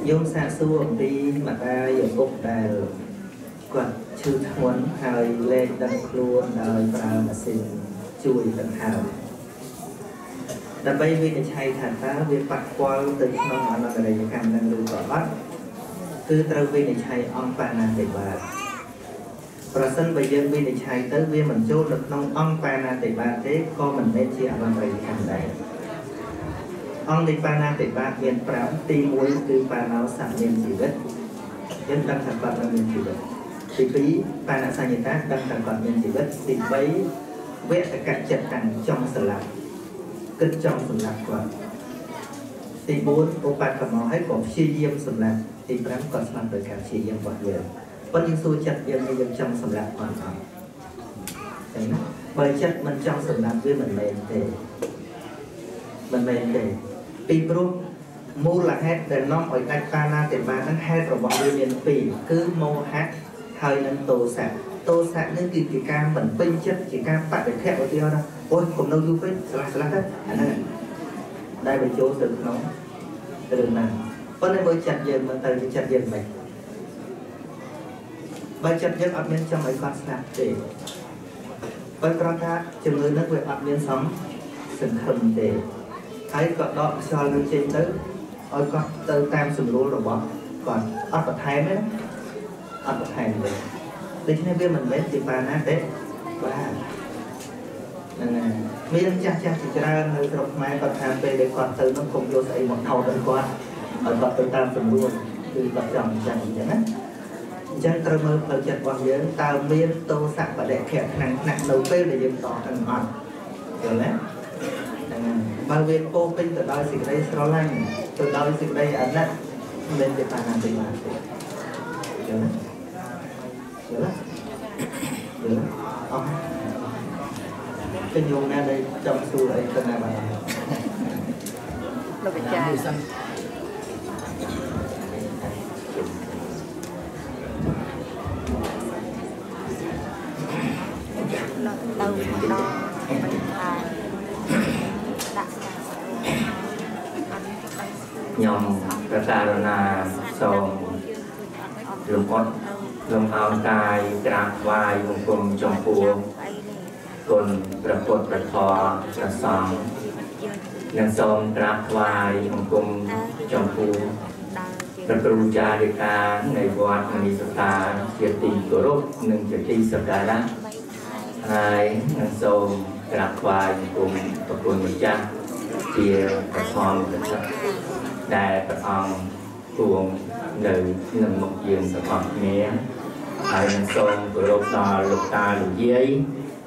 យោមសាកសួរអំពីម្ដាយឪពុកដែលគាត់ឈឺធ្ងន់ហើយលែងដឹងខ្លួនដោយប្រើម៉ាស៊ីនជួយដង្ហើមដើម្បីវិនិច្ឆ័យថាតើវាប៉ះពាល់ទៅក្នុងអនន្តរិយកម្មនឹងឬក៏អត់គឺត្រូវវិនិច្ឆ័យអង្គបាណាតិបាតប្រសិនបើយើងវិនិច្ឆ័យទៅវាមិនចូលនៅក្នុងអង្គបាណាតិបាតទេក៏មិនមែនជាអនន្តរិយកម្មដែរអង្គនៃបាណាតិបាតមាន5ទី1គឺបាណោសៈមានជីវិតយើងដឹងថាគាត់មានជីវិតទី2បាណសញ្ញតាដឹងថាគាត់មានជីវិតទី3វតកចិត្តតាំងចង់ស្លាប់គិតចង់សម្លាប់គាត់ទី4ឧបកម្មឲ្យក៏ព្យាយាមសម្លាប់ទី5គាត់ស្លាប់ដោយការព្យាយាមរបស់យើងប៉ុន្តែយើងសួរចិត្តយើងយើងចង់សម្លាប់គាត់អត់ចឹងណាបើចិត្តមិនចង់សម្លាប់វាមិនមែនទេមិនមែនទេពីព្រោះមូលហេតុដែលនាំឲ្យដាច់បាណាតិបាតហ្នឹងហេតុរបស់វាមាន2គឺមោហៈហើយនិងទោសៈទោសៈនេះគឺជាការមិនពេញចិត្តជាការបដិខៈឧទាហរណ៍ថាអូយកុំនៅយូរពេកស្លាស់ស្លាស់ទៅអាហ្នឹងដែលបញ្ចូលទៅក្នុងរឿងហ្នឹងប៉ុន្តែមើលចិត្តយើងមើលទៅចិត្តយើងមិនបើចិត្តយើងអត់មានចង់ឲ្យគាត់ស្លាប់ទេបើគ្រាន់ថាជំងឺហ្នឹងវាអត់មានសង្ឃឹមទេហើយក៏ដកខ្យល់នឹងចេញទៅឲ្យគាត់ទៅតាមសម្រួលរបស់គាត់អត់បន្ថែមទេណាអត់បន្ថែមទេដូច្នេះវាមិនមែនជាបាណាទេបាទហ្នឹងហើយមានចាស់ចាស់ជាច្រើននៅស្រុកខ្មែរគាត់ថាពេលដែលគាត់ទៅនោះកុំយកស្អីមកថតឲ្យគាត់ឲ្យគាត់ទៅតាមសម្រួលគឺគាត់ចង់អញ្ចឹងណាអញ្ចឹងត្រូវមើលផ្លូវចិត្តរបស់យើងតើមានទោសៈបដិខៈខ្លាំងណាស់នៅពេលដែលយើងតទៅអត់យល់ទេហ្នឹងហើយបើវាពោពេញទៅដោយសេចក្តីស្រឡាញ់ទៅដោយសេចក្តីអាណិតមិនមែនជាបាណាទេបាទយល់ទេយល់ទេយល់អស់ទៅញោមណាដែលចង់សួរអីទៅណាបាទលោកអាចារ្យទៅម្ដងមិនថាដាក់ខ្ញុំព្រះករុណាសូមរំអត់លំអោនកាយក្រាបថ្វាយបង្គំចំពោះគុណព្រះពុទ្ធព្រះធម៌ព្រះសង្ឃនិងសូមក្រាបថ្វាយបង្គំចំពោះព្រះគ្រូចារិកានៃវត្តមនីសតាជាទីគោរពនិងជាទីសក្ការៈហើយនិងសូមក្រាបថ្វាយបង្គំប្រគុណម្ចាស់ជាព្រះធម៌ប្រសិទ្ធដែលព្រះអង្គគួងនៅនឹងមុខយើងទាំងអស់គ្នាហើយនឹងសូមគោរពដល់លោកតាលោកយាយ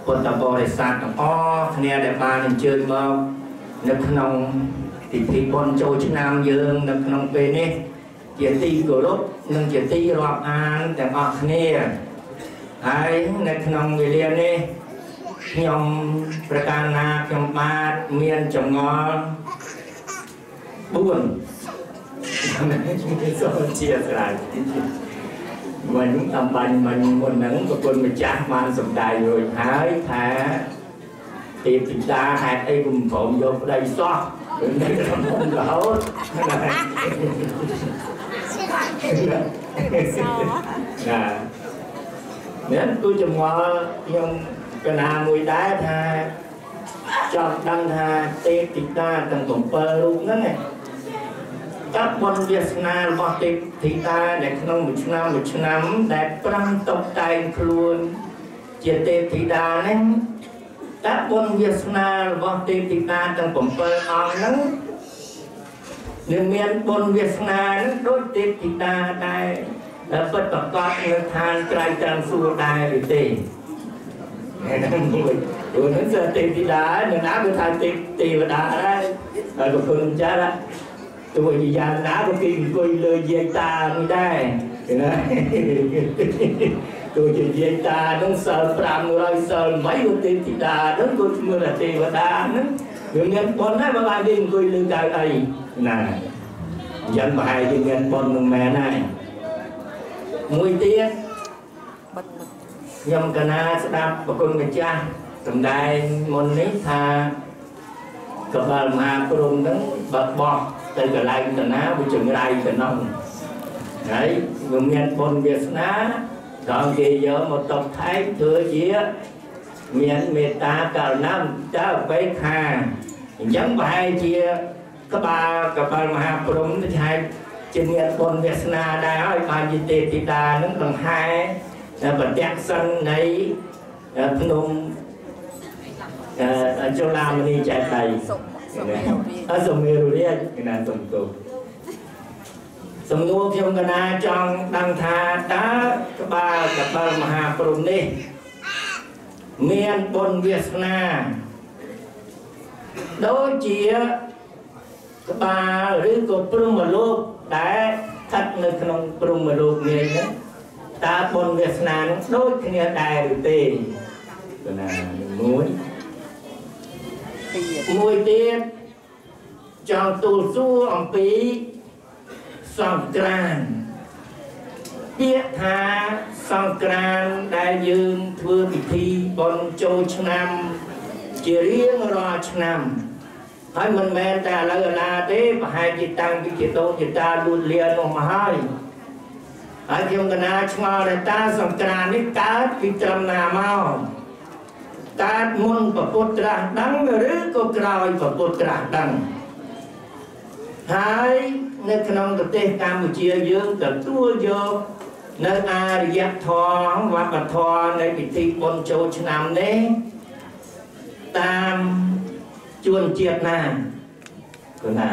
ពុទ្ធបរិស័ទទាំងអស់គ្នាដែលបានអញ្ជើញមកនៅក្នុងពិធីបុណ្យចូលឆ្នាំយើងនៅក្នុងពេលនេះជាទីគោរពនិងជាទីរាប់អានទាំងអស់គ្នាហើយនៅក្នុងវេលានេះខ្ញុំប្រកាសណាខ្ញុំបាទមានចម្ងល់4សូមជាស្រ័យវិញអំបញ្ញមិញមុនហ្នឹងប្រគុណម្ចាស់បានសម្ដែងរួចហើយថា ទេពធីតាហេតុអីគុំព្រមយកប្តីសោះនៅក្នុងរហូតណាមានទូចម្ងល់ខ្ញុំកណាមួយដែរថាចង់ដឹងថាទេពធីតាទាំង7រូបហ្នឹងតើបុណ្យវាសនារបស់ទេពធីតាដែលក្នុងមួយឆ្នាំមួយឆ្នាំដែលប្រឹងតុបតែងខ្លួនជាទេពធីតាហ្នឹងតើបុណ្យវាសនារបស់ទេពធីតាទាំង7អង្គហ្នឹងនឹងមានបុណ្យវាសនាហ្នឹងដូចទេពធីតាដែរពិតប្រកបនៅឋានត្រៃត្រង់សួគ៌ដែរឬទេហ្នឹងមួយព្រោះហ្នឹងទេពធីតានៅណាវាថាទេពទេវតាដែរហើយប្រគុណចាស់ទោះជាយ៉ាងណាក៏គេអង្គុយលើយាយតាមួយដែរឃើញទេទោះជាយាយតាហ្នឹងសិល500សិល8ក៏ទេពធីតាហ្នឹងក៏ឈ្មោះថាទេវតាហ្នឹងវាមានបុណ្យដែរបើបានគេអង្គុយលើកៅអីណាអញ្ចឹងប្រហែលជាមានបុណ្យនឹងមែនហើយមួយទៀតខ្ញុំកណាស្ដាប់ប្រគុណម្ចាស់សម្ដែងមុននេះថាកបិលមហាព្រំហ្នឹងបើបោះទៅកន្លែងតាណាវាចង្រៃទៅនោះហើយវាមានបុណ្យវាសនាដល់គេយកមកតុបតែងធ្វើជាមានមេត្តាករុណាតើបេខាអញ្ចឹងប្រហែលជាក្បាលកបិលមហាព្រំទៅថាជាមានបុណ្យវាសនាដែរហើយបានជាទេពធីតានឹងដង្ហែប្រតិសិននៃភ្នំចលាមនីចេតីអសុមេរុរាជកណាសំទោសសំណួរខ្ញុំកណាចង់ដឹងថាតើក្បាលកបិលមហាព្រំនេះមានបុណ្យវាសនាដូចជាក្បាលឬក៏ព្រហ្មលោកដែលស្ថិតនៅក្នុងព្រហ្មលោកនេះហ្នឹងតើបុណ្យវាសនានឹងដូចគ្នាដែរឬទេកណាមួយមួយទៀតចង់ទូលសួរអំពីសង្ក្រាន្តពាក្យថាសង្ក្រាន្តដែលយើងធ្វើពិធីបុណ្យចូលឆ្នាំជារៀងរាល់ឆ្នាំហើយមិនមែនតែឥឡូវណាទេប្រហែលជាតាំងពីជាដូនជាតាលូតលានោះមកហើយហើយខ្ញុំកណាឆ្ងល់ថាតើសង្ក្រាន្តនេះកើតពីត្រឹមណាមកកើតមុនព្រះពុទ្ធត្រាស់ដឹងឬក៏ក្រោយព្រះពុទ្ធត្រាស់ដឹងហើយនៅក្នុងប្រទេសកម្ពុជាយើងទទួលយកនៅអារ្យធម៌វប្បធម៌នៃពិធីបុណ្យចូលឆ្នាំនេះតាមជួនជាតិណាគណា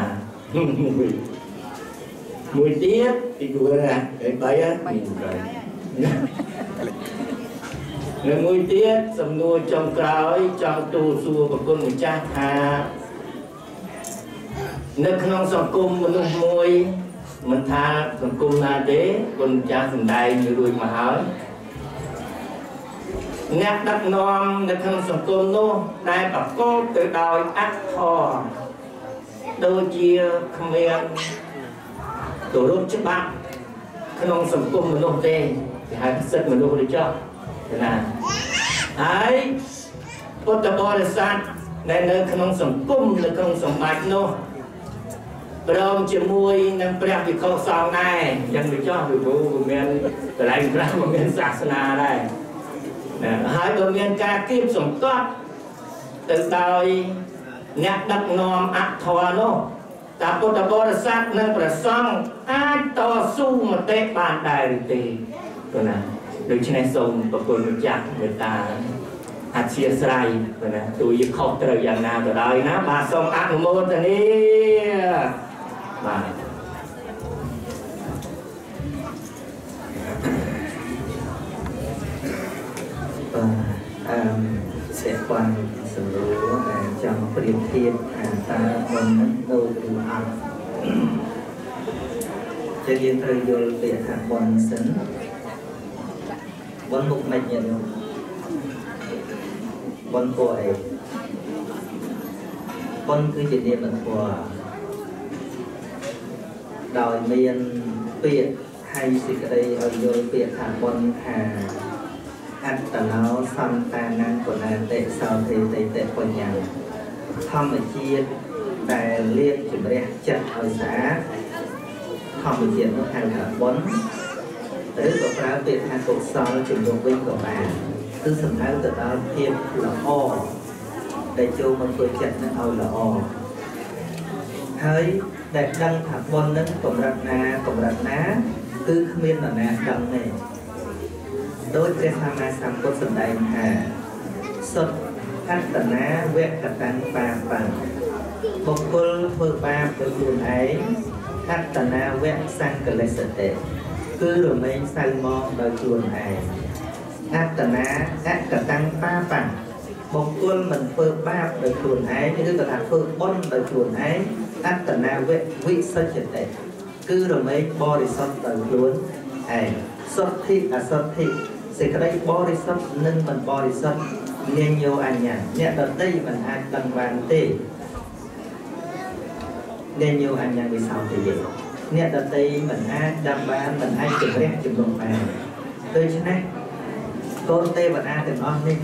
មួយទៀតទីគួរណា3និងមួយទៀតសំណួរចុងក្រោយចង់ទូលសួរប្រគុណម្ចាស់ថានៅក្នុងសង្គមមនុស្សមួយមិនថាសង្គមណាទេគុណម្ចាស់សម្ដែងរួចមកហើយអ្នកដឹកនាំនៅក្នុងសង្គមនោះដែលប្រកបទៅដោយអធម៌ដូចជាគ្មានគោរពច្បាប់ក្នុងសង្គមមនុស្សទេគេហៅសិទ្ធិមនុស្សឬចុះណាហើយពុទ្ធបរិស័ទដែលនៅក្នុងសង្គមនៅក្នុងសម្បត្តិនោះព្រមជាមួយនឹងព្រះភិក្ខុសង្ឃដែរអញ្ចឹងវាចោះពីព្រោះវាមានកន្លែងខ្លះវាមានសាសនាដែរណាហើយក៏មានការគៀបសង្កត់ទៅដោយអ្នកដឹកនាំអធម៌នោះតាពុទ្ធបរិស័ទនិងព្រះសង្ឃអាចតស៊ូមតិបានដែរឬទេគណាដូច្នេះសូមប្រគុណម្ចាស់មេត្តាអធិស្ឋានគណាទូយខុសត្រូវយ៉ាងណាក៏ដោយណាបាទសូមអនុមោទនាបាទ សេព័ន្ធសម្រួលដែលចង់ប្រៀបធៀបថាតើបុណ្យនឹងដូចឬអត់ចឹងយើងត្រូវយល់ពាក្យថាបុណ្យសិនបុណ្យមុខមិនញាតិញោមបុណ្យពួកអីបុណ្យគឺជានាមធម៌ដោយមានពាក្យហើយសេចក្តីឲ្យយល់ពាក្យថាបុណ្យថា អត្តនោសន្តានំកណាតិសោធេតិតិបញ្ញាធម្មជាតិដែលលាងជម្រះចិត្តឲ្យស្អាតធម្មជាតិនោះហៅថាបុណ្យឬក៏ប្រើពាក្យថាកុសលជំនួសវិញក៏បានគឺសំដៅទៅដល់ភាពល្អដែលចូលមកធ្វើចិត្តនឹងឲ្យល្អហើយដែលដឹងថាបុណ្យនឹងកម្រិតណាកម្រិតណាគឺគ្មាននរណាដឹងទេដោយព្រះសម្មាសម្ពុទ្ធសម្ដែងថាសុទ្ធអត្តនាវកតាំងបាបាំងបុគ្គលធ្វើបាបដោយខ្លួនឯងអត្តនាវៈសង្កលិសតិគឺរមែងសៅមកដោយខ្លួនឯងអត្តនាអកតាំងបាបាំងបុគ្គលមិនធ្វើបាបដោយខ្លួនឯងឬក៏ថាធ្វើបុណ្យដោយខ្លួនឯងអត្តនាវៈវិសុទ្ធតិគឺរមែងបរិសុទ្ធដោយខ្លួនឯងសុទ្ធិអសុទ្ធិសេចក្តីបរិសុទ្ធនិងមិនបរិសុទ្ធនាងយោអញ្ញាអ្នកដទៃមិនអាចដឹងបានទេនាងយោអញ្ញាវិសោទយៈអ្នកដទៃមិនអាចដឹងបានមិនអាចជម្រះជំនុំបានដូច្នេះកូនទេវតាទាំងអស់នេះ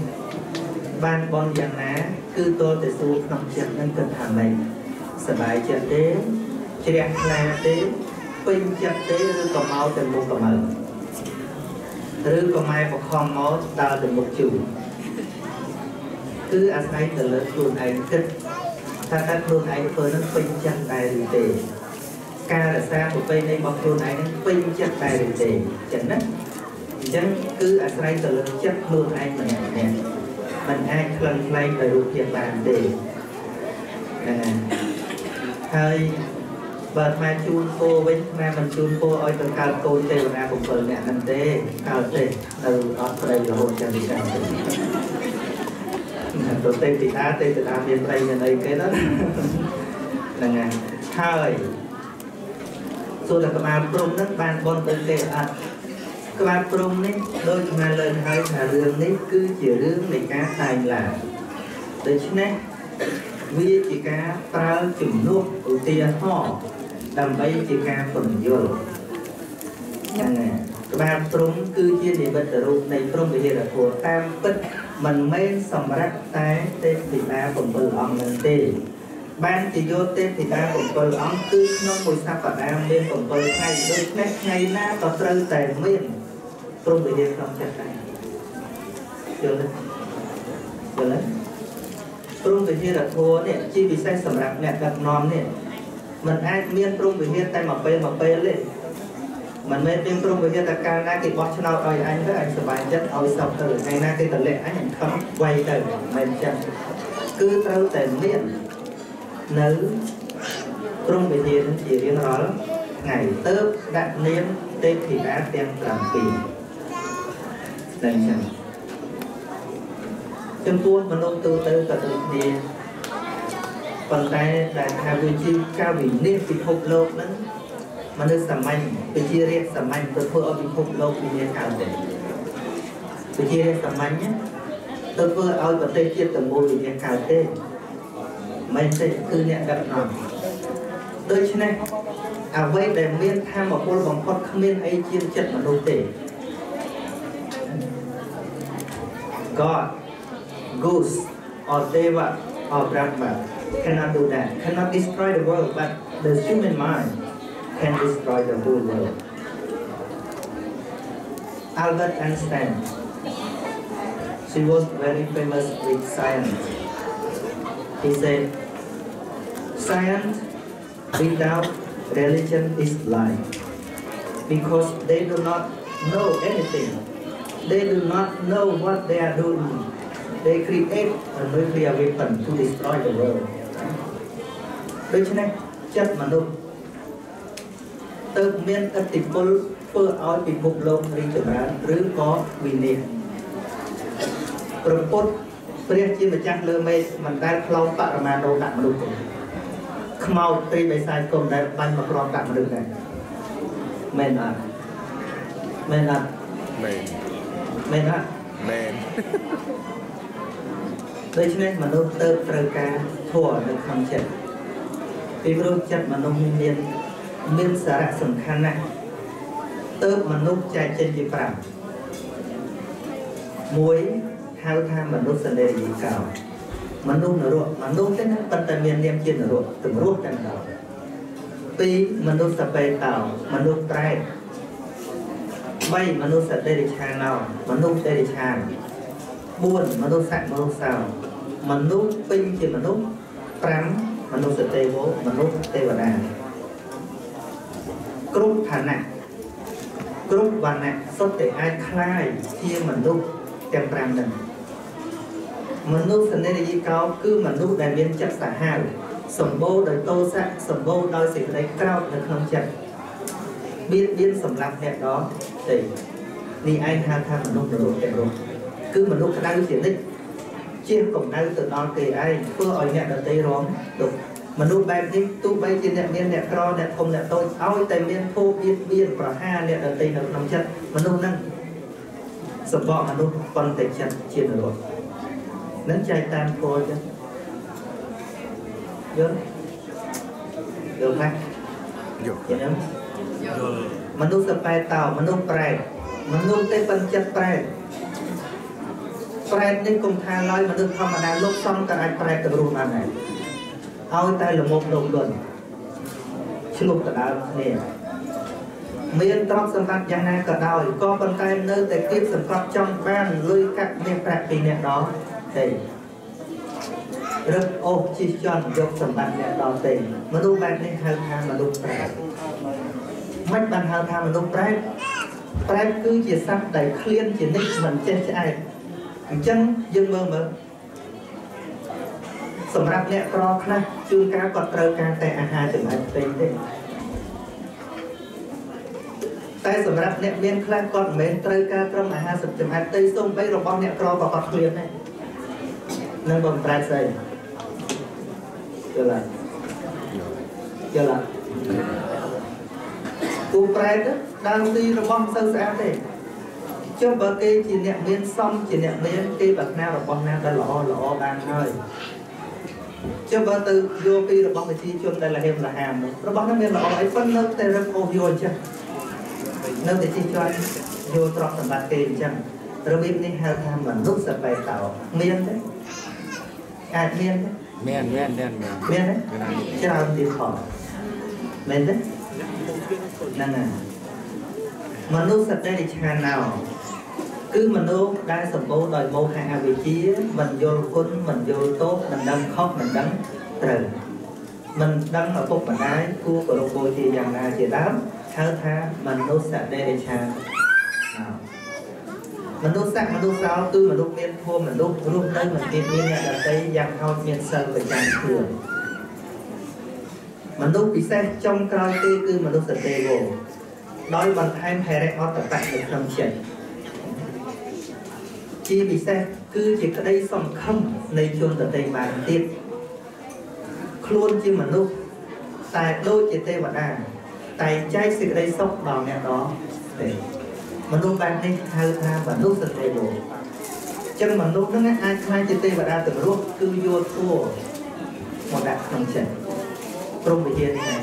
បានបុណ្យយ៉ាងណាគឺទល់តែសួរក្នុងចិត្តនឹងគិតថាម៉េចសប្បាយចិត្តទេជ្រះថ្លាទេពេញចិត្តទេឬក៏មកទៅមុខកម្ៅឬក៏ម៉ែបខំមកដើរទៅមុខជូរគឺអាស្រ័យទៅលើខ្លួនឯងគិតថាតើខ្លួនឯងធ្វើនឹងពេញចិត្តដែរឬទេការរក្សាប្រពៃណីរបស់ខ្លួនឯងនឹងពេញចិត្តដែរឬទេចឹងណាអញ្ចឹងគឺអាស្រ័យទៅលើចិត្តខ្លួនឯងម្នាក់ម្នាក់មិនអាចក្លិនខ្លែងដោយរូបភាពបានទេហ្នឹងហើយបើអាត្មាជូនពោវិញអាត្មាមិនជូនពោឲ្យទៅកើតកូនទេវតា7នាក់ហ្នឹងទេកើតទេនៅអត់ប្តីរហូតចាំពីកើតទេទៅទេពីតាទេតាមានប្តីមានអីគេហ្នឹងហ្នឹងហើយសួរតែក្បាលព្រំហ្នឹងបានបុណ្យទៅទេអត់ក្បាលព្រំនេះដូចអាត្មាលើកហើយថារឿងនេះគឺជារឿងនៃការតែងឡើងដូច្នេះវាជាការប្រើជំនួសឧទាហរណ៍ដើម្បីជាការពន្យល់ហ្នឹងហើយក្បាលព្រំគឺជានិមិត្តរូបនៃព្រំវិហារធម៌តាមពិតមិនមែនសម្រាប់តែទេពធីតា7អង្គនឹងទេបានជាយកទេពធីតា7អង្គគឺក្នុងមួយសប្តាហ៍មាន7ថ្ងៃដូច្នេះថ្ងៃណាក៏ត្រូវតែមានព្រំវិហារក្នុងចិត្តដែរយល់ទេយល់ទេព្រំវិហារធម៌នេះជាពិសេសសម្រាប់អ្នកដឹកនាំនេះมันអាចមានព្រំវិហារតែមួយពេលមួយពេលទេមិនមែនមានព្រំវិហារតែកាលណាគេបោះឆ្នោតឲ្យអញទៅអញសប្បាយចិត្តឲ្យសពទៅថ្ងៃណាគេតម្លាក់អញអញខំវាយទៅមិនចឹងគឺត្រូវតែមាននៅព្រំវិហារនឹងជារៀងរាល់ថ្ងៃទៅដាក់នាមទេពធីតាទាំង7តែចឹងចំពោះមនុស្សទូទៅក៏ដូចគ្នាប៉ុន្តែដែលថាវាជាការវិនិច្ឆ័យពិភពលោកហ្នឹងមនុស្សសាមញ្ញប្រជារាស្ត្រសាមញ្ញទៅធ្វើឲ្យពិភពលោកវិនិច្ឆ័យកើតទេប្រជារាស្ត្រសាមញ្ញទៅធ្វើឲ្យប្រទេសជាតិទាំងមូលវិនិច្ឆ័យកើតទេមិនទេគឺអ្នកដឹកនាំដូច្នេះអ្វីដែលមានធម៌ពលបំផុតគ្មានអីជាងចិត្តមនុស្សទេ God, Goose or Deva or Brahma cannot do that, cannot destroy the world, but the human mind can destroy the whole world. Albert Einstein, she was very famous with science. He said, science without religion is blind, because they do not know anything. They do not know what they are doing. They create a nuclear weapon to destroy the world. ដូច្នេះចិត្តមនុស្សទៅមានឥទ្ធិពលធ្វើឲ្យពិភពលោករីកចម្រើនឬក៏វិនាសព្រះពុទ្ធព្រះជាម្ចាស់លើមេឃមិនដែលផ្លោងបរមាណូដាក់មនុស្សទេខ្មោចត្រីបិសាចក៏មិនដែលបាញ់មកគ្រាប់ដាក់មនុស្សដែរមែនអត់មែនអត់មែនមែនអត់មែនដូច្នេះមនុស្សទៅត្រូវការធម៌នៅក្នុងចិត្តពីព្រោះចិត្តមនុស្សមានសារៈសំខាន់ណាស់ទៅមនុស្សចែកចេញជា5 មួយហៅថាមនុស្សនិរិយកោមនុស្សនរកមនុស្សទេណាប៉ុន្តែមាននាមជានរកទម្រោះតែម្ដងពីរមនុស្សបេតោមនុស្សប្រែត3មនុស្សតិរិឆាណោមនុស្សតិរិឆាន4មនុស្សមនុស្សសោមនុស្សពេញជាមនុស្ស5មនុស្សទេវោមនុស្សទេវតាគ្រប់ឋានៈគ្រប់វណ្ណៈសុទ្ធតែអាចក្លាយជាមនុស្សទាំង5ហ្នឹងមនុស្សនិរិយកោគឺមនុស្សដែលមានចិត្តសាហាវសម្បូរដោយទោសៈសម្បូរដោយសេចក្តីក្រោធនៅក្នុងចិត្តបៀតបៀនសម្រាប់អ្នកដទៃនេះឯងហៅថាមនុស្សនរកទាំងនោះគឺមនុស្សក្តៅជានិច្ចជះកម្ដៅទៅដល់គេឯងធ្វើឲ្យអ្នកដទៃរងទុក្ខមនុស្សបែបនេះទោះបីជាអ្នកមានអ្នកក្រអ្នកធំអ្នកតូចឲ្យតែមានភោគបៀតបៀនប្រហារអ្នកដទៃនៅក្នុងចិត្តមនុស្សហ្នឹងសម្បកមនុស្សប៉ុន្តែចិត្តជានរកនឹងចែកតាមធម៌ចឹងយល់យល់ណាយល់យល់មនុស្សសបែតោមនុស្សប្រែតមនុស្សទេប៉ុន្តែចិត្តប្រែតប្រែតនេះគុំថាឡើយមនុស្សធម្មតាលោកសំក៏អាចប្រែតទៅរួមបានដែរឲ្យតែល្មមដុំដុនឆ្លុះដដើមគ្នាមានទ្រព្យសម្បត្តិយ៉ាងណាក៏ដោយក៏ប៉ុន្តែនៅតែគៀបសង្កត់ចង់បានលុយកាក់មាសប្រាក់ពីអ្នកដទៃរឹបអូសជិះជាន់យកសម្បត្តិអ្នកដទៃមនុស្សបែបនេះហៅថាមនុស្សប្រែតមិនបានហៅថាមនុស្សប្រែតប្រែតគឺជាសត្វដែលឃ្លានជានិច្ចមិនចេះឆ្អែតអញ្ចឹងយើងមើលមើលសម្រាប់អ្នកក្រខ្លះជួនកាលគាត់ត្រូវការតែអាហារចំណែកផ្សេងទេតែសម្រាប់អ្នកមានខ្លះគាត់មិនមែនត្រូវការត្រឹមអាហារចំណែកទេសូម្បីរបស់អ្នកក្រក៏គាត់ឃ្លានដែរនឹងបំប្រែស្អីយល់ទេយល់ទេពូប្រែតដើមទីរបស់មិនសូវស្អាតទេចុះបើគេជាអ្នកមានសមជាអ្នកមានគេប្រាថ្នារបស់ណាដែលល្អល្អបានហើយចុះបើទៅយកពីរបស់ប្រជាជនដែលលហេមលហាមរបស់នោះមានល្អអីប៉ុន្តែនៅតែរឹបអូសយកអញ្ចឹងនៅតែជិះជាន់យកទ្រព្យសម្បត្តិគេអញ្ចឹងរបៀបនេះហៅថាមនុស្សសបែតោមានទេអាចមានទេមានមានមានមានទេច្រើនទៀតផងមែនទេហ្នឹងហើយមនុស្សតិរិឆាណោគឺមនុស្សដែលសម្បូរដោយមោហៈអវិជ្ជាមិនយល់គុណមិនយល់ទោសមិនដឹងខុសមិនដឹងត្រូវមិនដឹងឪពុកម្ដាយគួរគោរពបូជាយ៉ាងណាជាដើមហៅថាមនុស្សតិរិឆាណោមនុស្សមនុស្សសោគឺមនុស្សមានធម៌មនុស្សរស់នៅមិនមានអ្នកដទៃយ៉ាងហោចមានសិលប្រចាំខ្លួនមនុស្សពិសេសចុងក្រោយគេគឺមនុស្សទេវោដោយបន្ថែមហិរិអត្តបៈនៅក្នុងចិត្តជាពិសេសគឺជាក្តីសង្ឃឹមនៃជនដទៃបានទៀតខ្លួនជាមនុស្សតែដូចជាទេវតាតែចែកសេចក្តីសុខដល់អ្នកដទៃមនុស្សបែបនេះហៅថាមនុស្សទេវោចឹងមនុស្សហ្នឹងអាចក្លាយជាទេវតាទាំងរស់គឺយកធម៌មកដាក់ក្នុងចិត្តព្រហ្មវិហារនេះឯង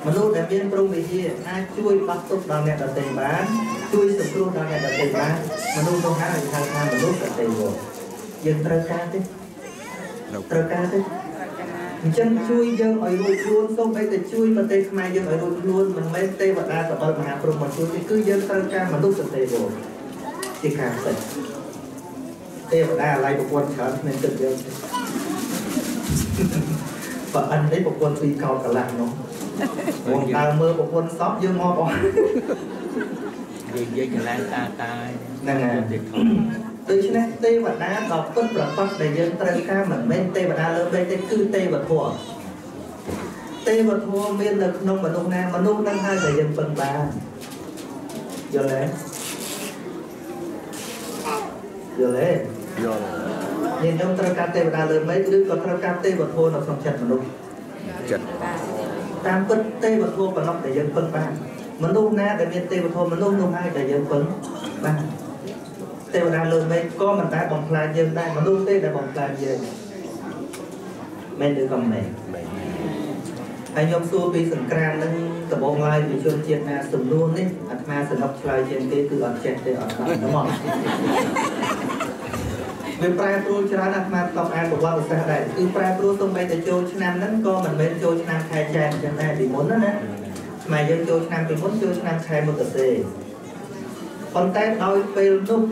មនុស្សដែលមានព្រហ្មវិហារអាចជួយដោះទុក្ខដល់អ្នកដទៃបានជួយសង្គ្រោះដល់អ្នកដទៃបានមនុស្សនោះហើយហៅថាមនុស្សទេវោយើងត្រូវការទេត្រូវការទេអញ្ចឹងជួយយើងឲ្យរួចខ្លួនសូម្បីតែជួយប្រទេសខ្មែរយើងឲ្យរួចខ្លួនមិនមែនទេវតាសបល់មហាព្រហ្មមកជួយទេគឺយើងត្រូវការមនុស្សទេវោជាការពិតទេវតាអាល័យប្រពន្ធច្រើនគ្មានទឹកយើងទេបើអិននេះប្រពន្ធពីរកោតកន្លះនោះបងដើរមើលប្រពន្ធសពយើងមកបងនិយាយកន្លែងតាតាហ្នឹងហើយដូច្នេះទេវតាដ៏ពិតប្រាកដដែលយើងត្រូវការមិនមែនទេវតាលើមេឃទេគឺទេវធម៌ទេវធម៌មាននៅក្នុងមនុស្សណាមនុស្សហ្នឹងហើយដែលយើងពឹងបានយល់ទេយល់ទេយល់យើងខ្ញុំត្រូវការទេវតាលើមេឃឬក៏ត្រូវការទេវធម៌នៅក្នុងចិត្តមនុស្សចិត្តតាមពិតទេវធម៌ប៉ុណ្ណោះដែលយើងពឹងបានមនុស្សណាដែលមានទេវធម៌មនុស្សនោះហើយដែលយើងពឹងបានទេវតាលើមេឃក៏មិនដែលបំផ្លាញយើងដែរមនុស្សទេដែលបំផ្លាញយើងមែនឬក៏មិនមែនហើយខ្ញុំសួរពីសង្ក្រាននឹង ដំបូងឡើយពីជនជាតិណាសំណួរនេះអាត្មាសនុកឆ្លើយជាងគេគឺអត់ចេះទេអត់ដឹងហ្មងវាប្រែប្រួលច្រើនអាត្មាតបអានប្រវត្តិសាស្ត្រដែរគឺប្រែប្រួលសូម្បីតែចូលឆ្នាំហ្នឹងក៏មិនមែនចូលឆ្នាំខែចែកអញ្ចឹងដែរពីមុនណាខ្មែរយើងចូលឆ្នាំពីមុនចូលឆ្នាំខែមករាប៉ុន្តែដោយពេលនោះ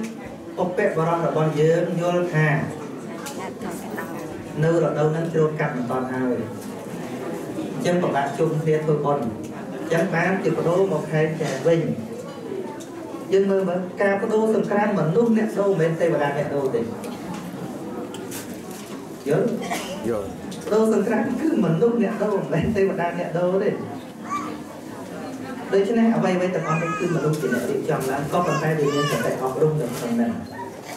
ឧបបរោះរបស់យើងយល់ថានៅរដូវហ្នឹងជ្រូកកាត់មិនតាន់ហើយអញ្ចឹងពិបាកជុំគ្នាធ្វើបុណ្យអញ្ចឹងបានជាបដូរមកខែចែកវិញយើងមើលមើលការបដូរសង្ក្រានមនុស្សអ្នកដូរមិនមែនទេវតាអ្នកដូរទេយល់យល់បដូរសង្ក្រានគឺមនុស្សអ្នកដូរមិនមែនទេវតាអ្នកដូរទេដូច្នេះអ្វីៗទាំងអស់នេះគឺមនុស្សជាអ្នករៀបចំឡើងក៏ប៉ុន្តែវាមានសតិអប់រំនៅក្នុងนั้น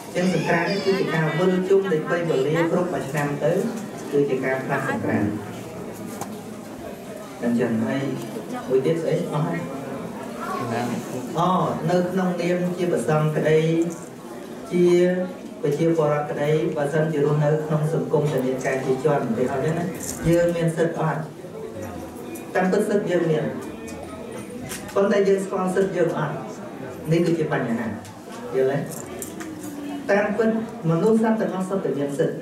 អញ្ចឹងសង្ក្រាននេះគឺជាការវិលជុំនៃពេលវេលាគ្រប់មួយឆ្នាំទៅគឺជាការផ្លាស់សង្ក្រានអញ្ចឹងហើយមួយទៀតស្អីអស់ហើយអូនៅក្នុងនាមជាប្រសង់ក្តីជាប្រជាពលរដ្ឋក្តីបើសិនជារស់នៅក្នុងសង្គមដែលមានការជាជនទេអត់ទេណាយើងមានសិទ្ធិអត់តាមពិតសិទ្ធិយើងមានប៉ុន្តែយើងស្គាល់សិទ្ធិយើងអត់នេះគឺជាបញ្ហាយល់ទេតាមពិតមនុស្សសត្វទាំងអស់សុទ្ធតែមានសិទ្ធិ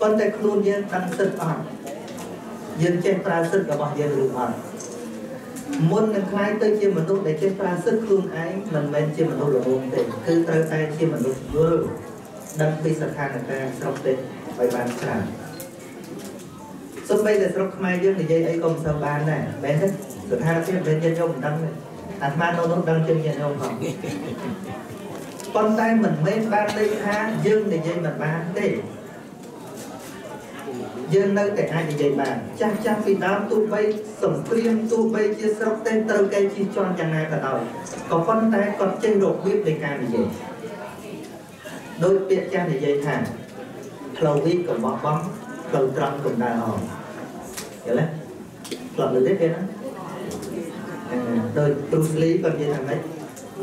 ប៉ុន្តែខ្លួនយើងដឹងសិទ្ធិអត់យើងចេះប្រើសិទ្ធិរបស់យើងឬអត់មុននឹងក្លាយទៅជាមនុស្សដែលចេះប្រើសិទ្ធិខ្លួនឯងមិនមែនជាមនុស្សល្ងងទេគឺត្រូវតែជាមនុស្សយល់ដឹងពីស្ថានភាពស្រុកទេសឲ្យបានច្រើនសូម្បីតែស្រុកខ្មែរយើងនិយាយអីក៏មិនសូវបានដែរមែនទេស្ថានភាពមិនមែនញាតិញោមមិនដឹងទេអាត្មានៅនោះដឹងជាងញាតិញោមផងប៉ុន្តែមិនមែនបានន័យថាយើងនិយាយមិនបានទេយើងនៅតែអាចនិយាយបានចាស់ចាស់ពីដើមទោះបីសង្គ្រាមទោះបីជាស្រុកទេត្រូវគេជិះជាន់យ៉ាងណាក៏ដោយក៏ប៉ុន្តែគាត់ចេះរបៀបនៃការនិយាយដោយពាក្យចាស់និយាយថាផ្លូវវិញកុំបោះបង់ផ្លូវត្រង់កុំដើរអមយល់ទេធ្លាប់លើទេពេលហ្នឹងដោយ Bruce Lee គាត់និយាយថាម៉េច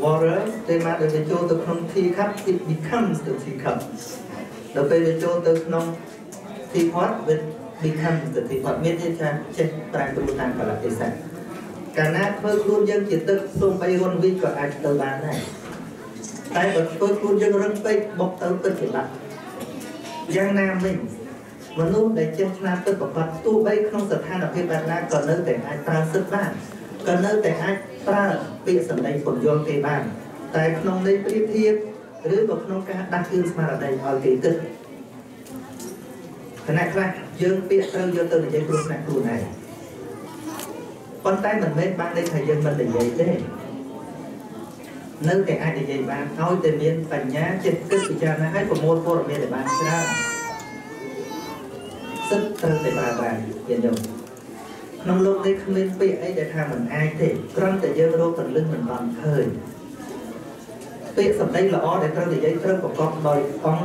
Water ទេមកដល់វាចូលទៅក្នុង tea cup it becomes the tea cup ដល់ពេលវាចូលទៅក្នុង teapot វា become the teapot មានន័យថាចេះប្រែប្រួលតាមកាលៈទេសៈកាលណាធ្វើខ្លួនយើងជាទឹកសូម្បីរុនវិញក៏អាចទៅបានដែរតែបើធ្វើខ្លួនយើងរឹងពេកបុកទៅទឹកជាបាត់យ៉ាងណាវិញមនុស្សដែលចេះឆ្លាតពិតប្រាកដទោះបីក្នុងស្ថានភាពបែបណាក៏នៅតែអាចប្រើសិទ្ធិបានក៏នៅតែអាចប្រើពាក្យសម្ដីពន្យល់គេបានតែក្នុងន័យប្រៀបធៀបឬក៏ក្នុងការដាស់តឿនស្មារតីឲ្យគេគិតខណៈខ្លះយើងពាក្យត្រូវយកទៅនិយាយគ្រោះថ្នាក់ខ្លួនឯងប៉ុន្តែមិនមែនបានន័យថាយើងមិននិយាយទេនៅតែអាចនិយាយបានឲ្យតែមានបញ្ញាចេះគិតពិចារណាឲ្យប្រមូលព័ត៌មានឲ្យបានច្រើនសិទ្ធិត្រូវតែប្រើបានញាតិញោមក្នុងលោកនេះគ្មានពាក្យអីដែលថាមិនអាចទេគ្រាន់តែយើងរកកលឹះមិនបានឃើញពាក្យសម្ដីល្អដែលត្រូវនិយាយត្រូវប្រកបដោយអង្គ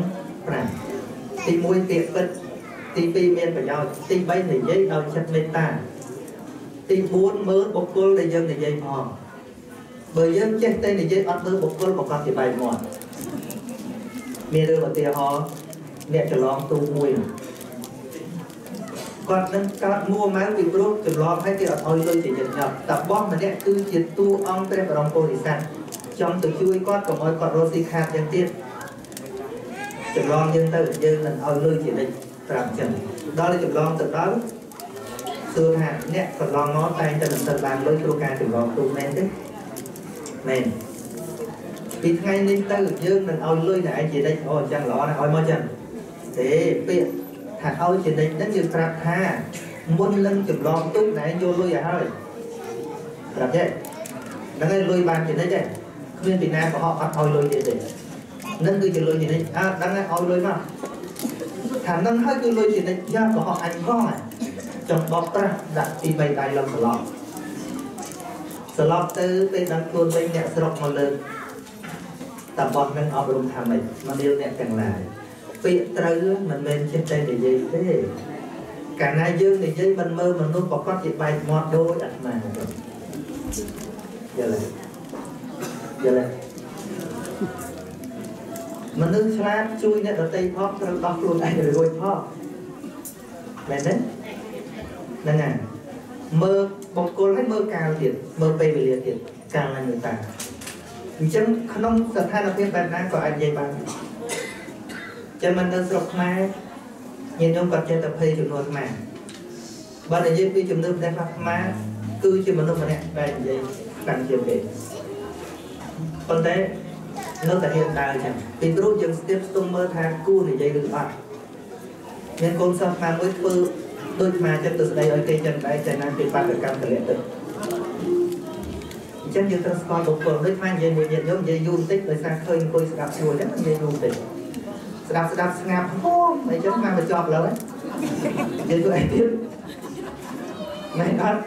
5ទី1ពាក្យពិតទី2មានប្រយោជន៍ទី3និយាយដោយចិត្តមេត្តាទី4មើលបុគ្គលដែលយើងនិយាយផងបើយើងចេះតែនិយាយអត់មើលបុគ្គលប្រកបជាបែកមាត់មានរឿងឧទាហរណ៍អ្នកច្រឡងទូមួយគាត់នឹងកើតមួម៉ៅពីព្រោះច្រឡងហើយគេអត់ឲ្យលុយជាញឹកញាប់តែបោះម្នាក់គឺជាតួអង្គព្រះបរមពោធិសត្វចង់ទៅជួយគាត់កុំឲ្យគាត់រស់ស៊ីខាតយ៉ាងទៀតច្រឡងយើងទៅយើងនឹងឲ្យលុយជានិច្ចប្រាប់ចឹងដល់ចម្លងទៅដល់សួរថាអ្នកកន្លងមកតែងតែមិនទៅបានលុយព្រោះការចម្លងទូមែនទេមែនពីថ្ងៃនេះទៅយើងនឹងឲ្យលុយតែឯងជានិច្ចអូអញ្ចឹងល្អណាស់ឲ្យមកចឹងទេពាក្យថាឲ្យជានិច្ចហ្នឹងយើងប្រាប់ថាមុននឹងចម្លងទូណែយកលុយឲ្យហើយប្រាប់ទេហ្នឹងឯងលុយបានជានិច្ចទេគ្មានពីណាកុហកអត់ឲ្យលុយទៀតទេនឹងគឺជាលុយជានិច្ចអើដឹងហើយឲ្យលុយមកថានឹងហើយគឺលុយជានិច្ចយ៉ាកុហកអញផងចង់បោកប្រាស់ដាក់ទី3ដៃឡើងត្រឡប់ត្រឡប់ទៅពេលដឹងខ្លួនវិញអ្នកស្រុកមកលើកតំបន់នឹងអប់រំថាម៉េចមកនាលអ្នកទាំងឡាយពាក្យត្រូវមិនមែនចេះតែនិយាយទេកាលណាយើងនិយាយមិនមើលមនុស្សប្រកបជាបែកមាត់ដូចអាត្មាយល់ទេយល់ទេមនុស្សឆ្លាតជួយអ្នកដទៃផងត្រូវដោះខ្លួនឯងរួចផងមែនទេហ្នឹងហើយមើល បុគ្គលឲ្យមើលកាលទៀតមើលពេលវេលាទៀតកាលណាមួយតាអញ្ចឹងក្នុងស្ថានភាពបែបណាក៏អាចនិយាយបានចាំមិននៅស្រុកខ្មែរញាតិញោមគាត់ចេះតែភ័យជំនួសខ្មែរបើនិយាយពីជំនឿផ្នែកខ្លះខ្មែរគឺជាមនុស្សម្នាក់ដែលនិយាយខ្លាំងជាងគេប៉ុន្តែនៅតែហ៊ានដើរចឹងពីព្រោះយើងស្ទាបស្ទង់មើលថាគួរនិយាយឬអត់មានកូនសិស្សខ្មែរមួយធ្វើដូចខ្មែរចឹងទៅស្ដីឲ្យគេចឹងដែរចេះណាគេបាតកម្មទលាក់ទឹកអញ្ចឹងយើងត្រូវស្គាល់បុគ្គលដូចខ្មែរនិយាយមួយញាតិញោមនិយាយយូរបន្តិចដោយសារឃើញអង្គុយស្ដាប់ស្រួលចឹងនិយាយយូរបន្តិចស្ដាប់ស្ដាប់ស្ងាប់ហូមអីចឹងមកបញ្ចប់ឡើយនិយាយទៅអីទៀតមែនអត់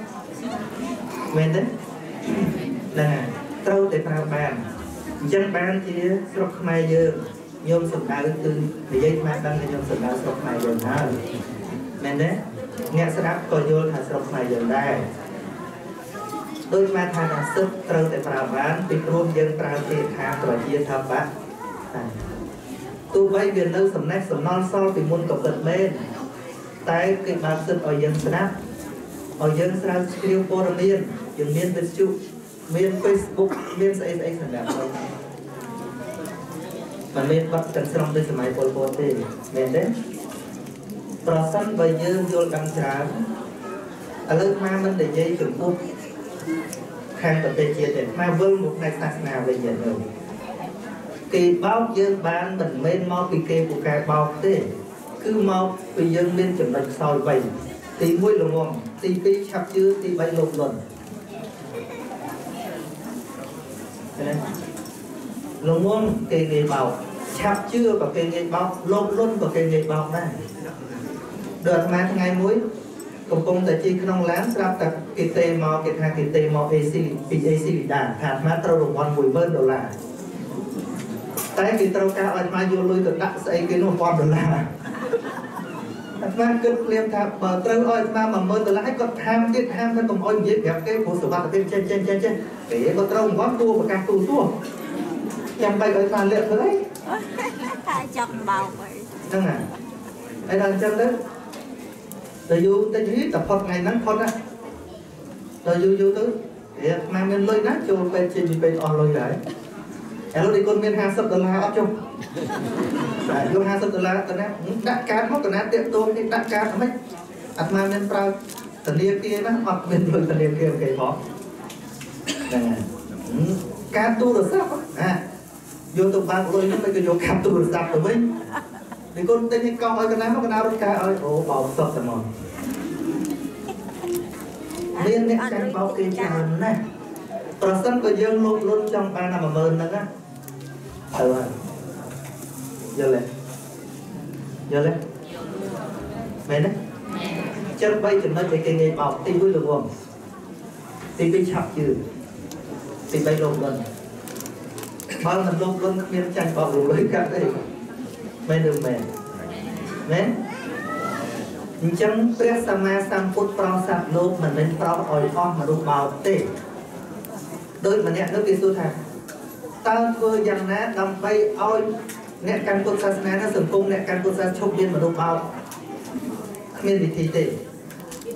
មែនទេហ្នឹងហើយត្រូវតែប្រើបានអញ្ចឹងបានជាស្រុកខ្មែរយើងញោមសំដៅគឺនិយាយខ្មែរដឹងថាញោមសំដៅស្រុកខ្មែរយើងហើយមែនទេអ្នកស្ដាប់ក៏យល់ថាស្រុកខ្មែរយើងដែរដូចមកថាសិទ្ធត្រូវតែប្រើបានពីព្រោះយើងប្រើពាក្យថាប្រជាធិបតេយ្យទោះបីវានៅសំណេះសំណល់សល់ពីមុនក៏ពិតមែនតែគេបានសិទ្ធឲ្យយើងស្ដាប់ឲ្យយើងស្រាវជ្រាវព័ត៌មានយើងមានវិទ្យុមាន Facebook មានស្អីស្អីសម្រាប់ឲ្យមិនមានបាត់ទាំងស្រុងដូចសម័យប៉ុលពតទេមែនទេប្រសិនបើយើងយល់ដឹងច្រើនឥឡូវខ្មែរមិននិយាយចំពោះខាងប្រទេសជាតិទេខ្មែរវិលមកផ្នែកសាសនាវិញយ៉ាងនោះគេបោកយើងបានមិនមែនមកពីគេពូកែបោកទេគឺមកពីយើងមានចំណុចខ្សោយ3ទី1ល្ងងទី2ឆាប់ជឿទី3លោភលន់ល្ងងគេងាយបោកឆាប់ជឿក៏គេងាយបោកលោភលន់ក៏គេងាយបោកដែរដូចអាត្មាថ្ងៃមួយកំពុងតែជិះក្នុងឡានស្រាប់តែគេទេមកគេថាគេទេមក AC ពី AC លីដាថាអាត្មាត្រូវរង្វាន់10000ដុល្លារតែគេត្រូវការឲ្យអាត្មាយកលុយទៅដាក់ស្អីគេនោះ1000ដុល្លារអាត្មាគិតភ្លាមថាបើត្រូវឲ្យអាត្មា10000ដុល្លារឲ្យគាត់ហាមទៀតហាមថាកុំឲ្យនិយាយប្រាប់គេព្រោះសុវត្ថិភាពចេះចេះចេះចេះគេក៏ត្រូវរង្វាន់គួរប្រកាសទូទួចាំបាច់ឲ្យអាត្មាលាក់ធ្វើអីតែចង់បោកអីហ្នឹងហើយដល់អញ្ចឹងទៅដល់យូរតិចតែផុតថ្ងៃហ្នឹងផុតណាដល់យូរយូរទៅអាត្មាមានលុយណាចូលពេទ្យចេញពីពេទ្យអស់លុយហើយឥឡូវនេះគាត់មាន50ដុល្លារអត់ចុះតែយក50ដុល្លារទៅណាដាក់កាតមកកណាតាក់ទងនេះដាក់កាតហ្មងអាត្មាមានប្រើធនាគារណាអត់មានលុយធនាគារគេផងហ្នឹងហើយកាតទូរស័ព្ទអាយកទៅបើកលុយហ្នឹងមិនក៏យកកាតទូរស័ព្ទទៅវិញនេះគាត់ទិញឲ្យកោះឲ្យកណាមកកណារត់ការឲ្យអូបោកសុទ្ធតែមកមានអ្នកចាញ់បោកគេច្រើនណាស់ប្រសិនបើយើងលោភលន់ចង់បានតែ10000ហ្នឹងណាទៅហើយយល់ទេយល់ទេមែនទេចឹង3ចំណុចដែលគេងាយបោកទី1ល្ងងទី2ឆាប់ជឿទី3លោភលន់បើមិនលោភលន់គ្មានចាញ់បោកលុយកាត់ទេមែនឬមែនមែនអញ្ចឹងព្រះសម្មាសម្ពុទ្ធប្រោសសត្វលោកមិនមែនប្រោសឲ្យអស់មនុស្សបោកទេដូចម្នាក់នោះគេសួរថាតើធ្វើយ៉ាងណាដើម្បីឲ្យអ្នកកាន់ពុទ្ធសាសនានៅសង្គមអ្នកកាន់ពុទ្ធសាសនាឈប់មានមនុស្សបោកគ្មានវិធីទេ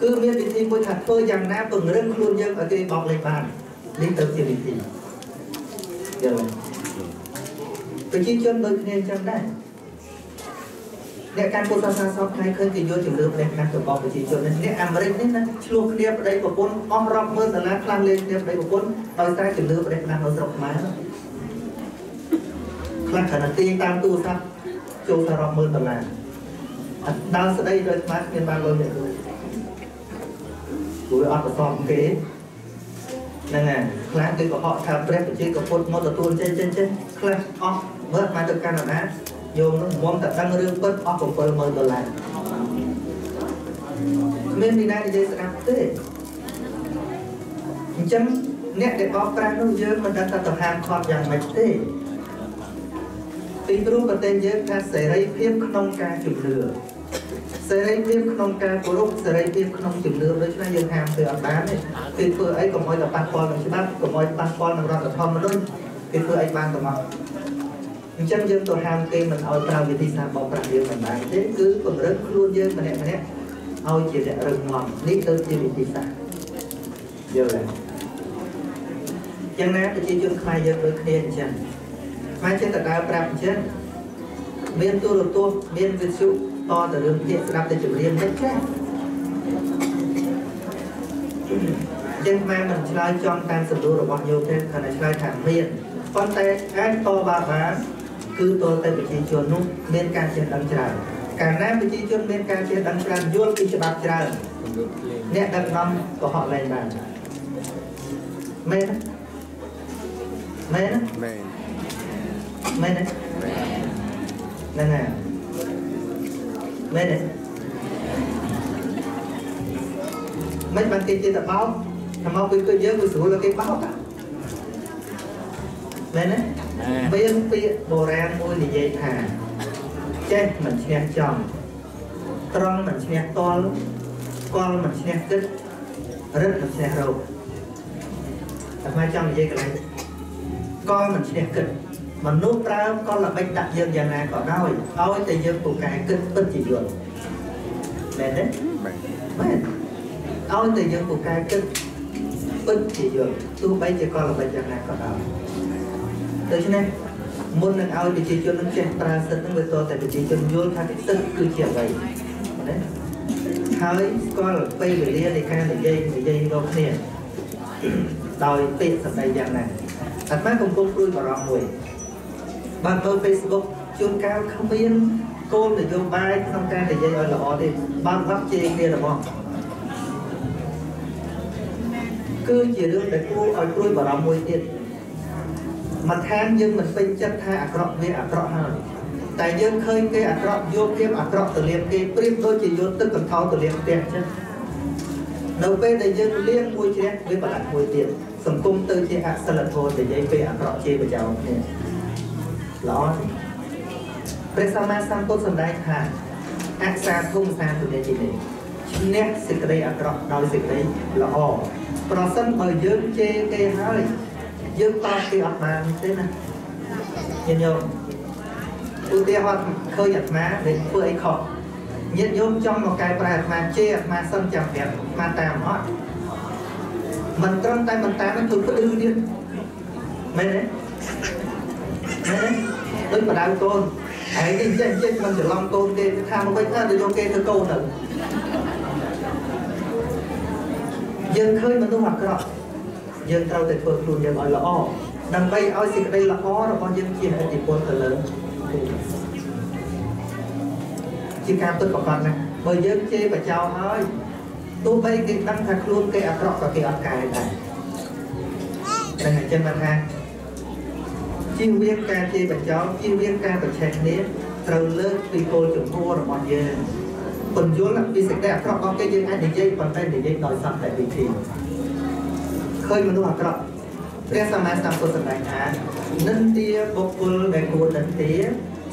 គឺមានវិធីមួយថាធ្វើយ៉ាងណាពង្រឹងខ្លួនយើងឲ្យគេបោកលេងបាននេះទៅជាវិធីយល់ទេប្រជាជនដូចគ្នាអញ្ចឹងដែរអ្នកកាន់ពុទ្ធសាសនាសពថ្ងៃឃើញគេយកជំនឿផ្នែកណាស់ទៅបោកប្រជាជននេះអ្នកអាមេរិកនេះណាឆ្លោះគ្នាប្តីប្រពន្ធអស់រាប់ម៉ឺនដុល្លារខ្លះលេងគ្នាប្តីប្រពន្ធដោយសារជំនឿផ្នែកណាស់នៅស្រុកខ្មែរខ្លះគ្រាន់តែទាញតាមទូរស័ព្ទចូលទៅរាប់ម៉ឺនដុល្លារអត់ដើរស្ដីដោយស្មាតគ្មានបានលុយទេព្រោះអត់ប្រសមគេហ្នឹងហើយខ្លះគេកុហកថាព្រះប្រជាកពុទ្ធមកទទួលចេះចេះចេះខ្លះអស់មើលមកទៅកាណាដាយោមនោះមុំតែដឹងរឿងពិតអស់70000ដុល្លារមានពីណានិយាយស្ដាប់ទេអញ្ចឹងអ្នកដែលបោកប្រាស់នោះយើងមិនដឹងថាទៅហាមឃាត់យ៉ាងម៉េចទេពីព្រោះប្រទេសយើងថាសេរីភាពក្នុងការជំនឿសេរីភាពក្នុងការគោរពសេរីភាពក្នុងជំនឿដូច្នេះយើងហាមធ្វើអត់បានទេគេធ្វើអីកុំឲ្យតែប៉ះពាល់នឹងច្បាប់កុំឲ្យប៉ះពាល់នឹងរដ្ឋធម្មនុញ្ញគេធ្វើអីបានទាំងអស់អញ្ចឹងយើងទៅហាមគេមិនឲ្យប្រើវិធីសាស្ត្របោកប្រាស់យើងមិនបានទេគឺពង្រឹងខ្លួនយើងម្នាក់ម្នាក់ឲ្យជាអ្នករឹងមាំនេះទៅជាវិធីសាស្ត្រ យល់ទេយ៉ាងណាប្រជាជនខ្មែរយើងដូចគ្នាអញ្ចឹងខ្មែរចេះតែដើរប្រាប់អញ្ចឹងមានទូរទស្សន៍មានវិទ្យុតទៅរឿងភាគស្ដាប់តែចម្រៀងមិនចេះចឹងខ្មែរមិនឆ្លើយចំតាមសំណួររបស់ញោមទេគ្រាន់តែឆ្លើយថាមានប៉ុន្តែអាចតបបានគឺតទៅប្រជាជននោះមានការចេះដឹងច្រើនកាលណាប្រជាជនមានការចេះដឹងច្រើនយល់ពីច្បាប់ច្រើនអ្នកដឹកនាំកុហកលែងបានមែនមែនមែនមែនហ្នឹងហើយមែនទេមិនបានគេចេះតែបោកថាមកពីគឺយើងវាស្រួលគេបោកមែនទេមានពាក្យបុរាណមួយនិយាយថាចេះមិនឈ្នះចំត្រង់មិនឈ្នះតល់កលមិនឈ្នះគិតរឹតមិនឈ្នះរោគតែមកចង់និយាយកន្លែងកលមិនឈ្នះគិតមនុស្សប្រើកលល្បិចដាក់យើងយ៉ាងណាក៏ដោយឲ្យតែយើងពូកែគិតពិតជាយល់មែនទេមែនឲ្យតែយើងពូកែគិតពិតជាយល់ទោះបីជាកលល្បិចយ៉ាងណាក៏ដោយដូច្នេះមុននឹងឲ្យប្រជាជននឹងចេះប្រើសិទ្ធិនឹងវាតតែប្រជាជនយល់ថាសិទ្ធិគឺជាអ្វីណាហើយស្គាល់ពេលវេលានៃការនិយាយរកគ្នាដោយពាក្យសម្ដីយ៉ាងណាអាត្មាកំពុងព្រួយបារម្ភមួយបានមើល Facebook ជួនកាលគ្មានគោលនយោបាយក្នុងការនិយាយឲ្យល្អទេបានបាក់ជេរគ្នារបស់គឺជារឿងដែលគួរឲ្យព្រួយបារម្ភមួយទៀតមួយខាងយើងមិនពេញចិត្តថាអាក្រក់វាអាក្រក់ហើយតែយើងឃើញគេអាក្រក់យកភាពអាក្រក់ទៅលាបគេប្រៀបដូចជាយកទឹកកន្ថោទៅលាបផ្ទះអញ្ចឹងនៅពេលដែលយើងលាងមួយជ្រះវាប្រឡាក់មួយទៀតសង្គមទៅជាអសិលធម៌និយាយពេលអាក្រក់ជាប្រយោជន៍គ្នាល្អព្រះសម្មាសម្ពុទ្ធសម្ដែងថាអសាធុំសាទុនេជីនេឈ្នះសេចក្តីអាក្រក់ដោយសេចក្តីល្អប្រសិនបើយើងជេរគេហើយយើងតបគេអត់បានទេណាញាតិញោមឧទាហរណ៍ឃើញអាត្មាដែលធ្វើអីខុសញាតិញោមចង់មកកែប្រែអាត្មាជេរអាត្មាសិនចាំប្រាប់អាត្មាតាមអត់មិនត្រឹមតែមិនតាមទេធ្វើផ្អឺទៀតមែនទេមែនទេដូចបដៅកូនឯងនេះចេះចេះមិនច្រឡំកូនគេថាមកវិញទៅយកគេធ្វើកូនទៅយើងឃើញមនុស្សអាក្រក់យើងត្រូវតែធ្វើខ្លួនយើងឲ្យល្អដើម្បីឲ្យសេចក្តីល្អរបស់យើងជាឥទ្ធិពលទៅលើគេជាការពិតប្រាកដណាស់បើយើងជេរបចោហើយទោះបីគេដឹងថាខ្លួនគេអាក្រក់ក៏គេអត់កែដែរតែអញ្ចឹងបានថាជៀសវាងការជេរបចោជៀសវាងការប្រឆេះគ្នាត្រូវលើកពីគោលជំហររបស់យើងពន្យល់ពីសេចក្តីអាក្រក់របស់គេយើងអាចនិយាយប៉ុន្តែនិយាយដោយសន្តិវិធីឃើញមនុស្សអាក្រក់ព្រះសម្មាសម្ពុទ្ធសម្ដែងថានិន្ទាបុគ្គលដែលគួរនិន្ទា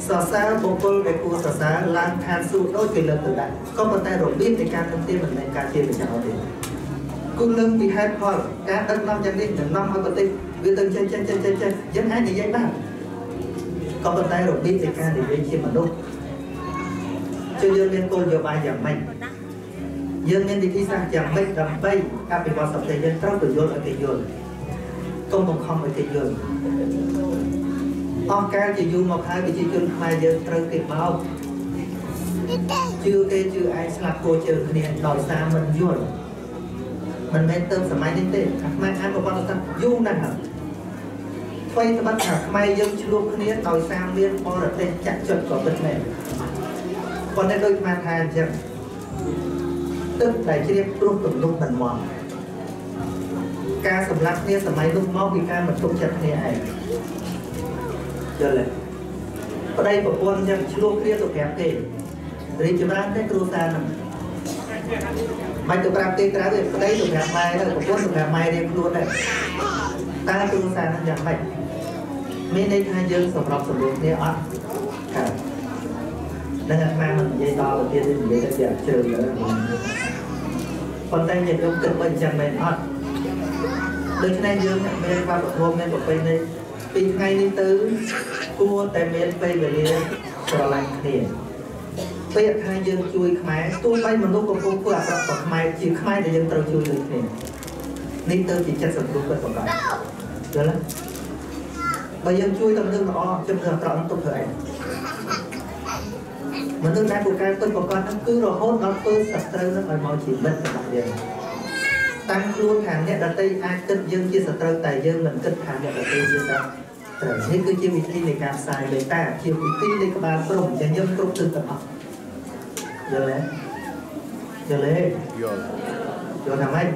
សរសើរបុគ្គលដែលគួរសរសើរឡើងឋានសួគ៌ដូចគេលើកទៅដែរក៏ប៉ុន្តែរបៀបនៃការនិន្ទាមិនមែនការជាប្រយោជន៍ទេគូលើកពីហេតុផលការដឹកនាំយ៉ាងនេះនឹងនាំឲ្យប្រទេសវាទៅចេះចេះចេះចេះយើងអាចនិយាយបានក៏ប៉ុន្តែរបៀបនៃការនិយាយជាមនុស្សជួយយើងមានគោលនយោបាយយ៉ាងម៉េចយើងមានវិធីសាស្ត្រយ៉ាងម៉េចដើម្បីអភិវឌ្ឍប្រទេសយើងត្រូវពន្យល់ឲ្យគេយល់កុំបង្ខំឲ្យគេយល់អស់កាលជាយូរមកហើយប្រជាជនខ្មែរយើងត្រូវគេបោកជឿគេជឿឯងស្លាប់គោជើងគ្នាដោយសារមិនយល់មិនមែនទៅសម័យនេះទេអាខ្មែរអានប្រវត្តិសាស្ត្រយូរណាស់ហើយថ្មីត្បិតថាខ្មែរយើងឆ្លោះគ្នាដោយសារមានបរទេសចាក់ចុចក៏ពិតមែនប៉ុន្តែដូចខ្មែរថាអញ្ចឹងទឹកដែលជ្រាបព្រោះទំនប់មិនមកការសម្លាប់គ្នាសម័យនោះមកពីការមិនទុកចិត្តគ្នាឯងយល់ទេប្តីប្រពន្ធយ៉ាងឆ្លោះគ្នាទៅប្រាប់គេរីកចម្រើនទេគ្រួសារហ្នឹងមិនទៅប្រាប់គេក្រៅទេប្តីទៅប្រាប់ម៉ែទៅប្រពន្ធទៅប្រាប់ម៉ែរៀងខ្លួនដែរតើគ្រួសារហ្នឹងយ៉ាងម៉េចមានន័យថាយើងសម្របសម្រួលគ្នាអត់កើតនឹងអាត្មាមិននិយាយដល់ទៅទៀតនិយាយទៅជាជ្រៅលើប៉ុន្តែញាតិញោមគិតបើអញ្ចឹងមែនអត់ដូច្នេះយើងមានវប្បធម៌មានប្រពៃណីពីថ្ងៃនេះទៅគួរតែមានពេលវេលាស្រឡាញ់គ្នាពាក្យថាយើងជួយខ្មែរទោះបីមនុស្សកំពុងធ្វើអាក្រក់ក៏ខ្មែរជាខ្មែរដែលយើងត្រូវជួយដូចគ្នា នេះទៅជាចិត្តសង្គ្រោះពិតប្រាកដយល់ទេបើយើងជួយទៅមនុស្សល្អជំនឿអាក្រក់នឹងទុកធ្វើអីមនុស្សដែលពូកែពិតប្រាកដហ្នឹងគឺរហូតដល់ធ្វើសត្រូវនឹងឲ្យមកជាមិត្តរបស់យើងតាំងខ្លួនថាអ្នកដទៃអាចគិតយើងជាសត្រូវតែយើងមិនគិតថាអ្នកដទៃជាសត្រូវនេះគឺជាវិធីនៃការផ្សាយមេត្តាជាវិធីនៃក្បាលព្រំដែលយើងគ្រប់ទិសទាំងអស់យល់ទេយល់ទេយល់យល់ថាម៉េច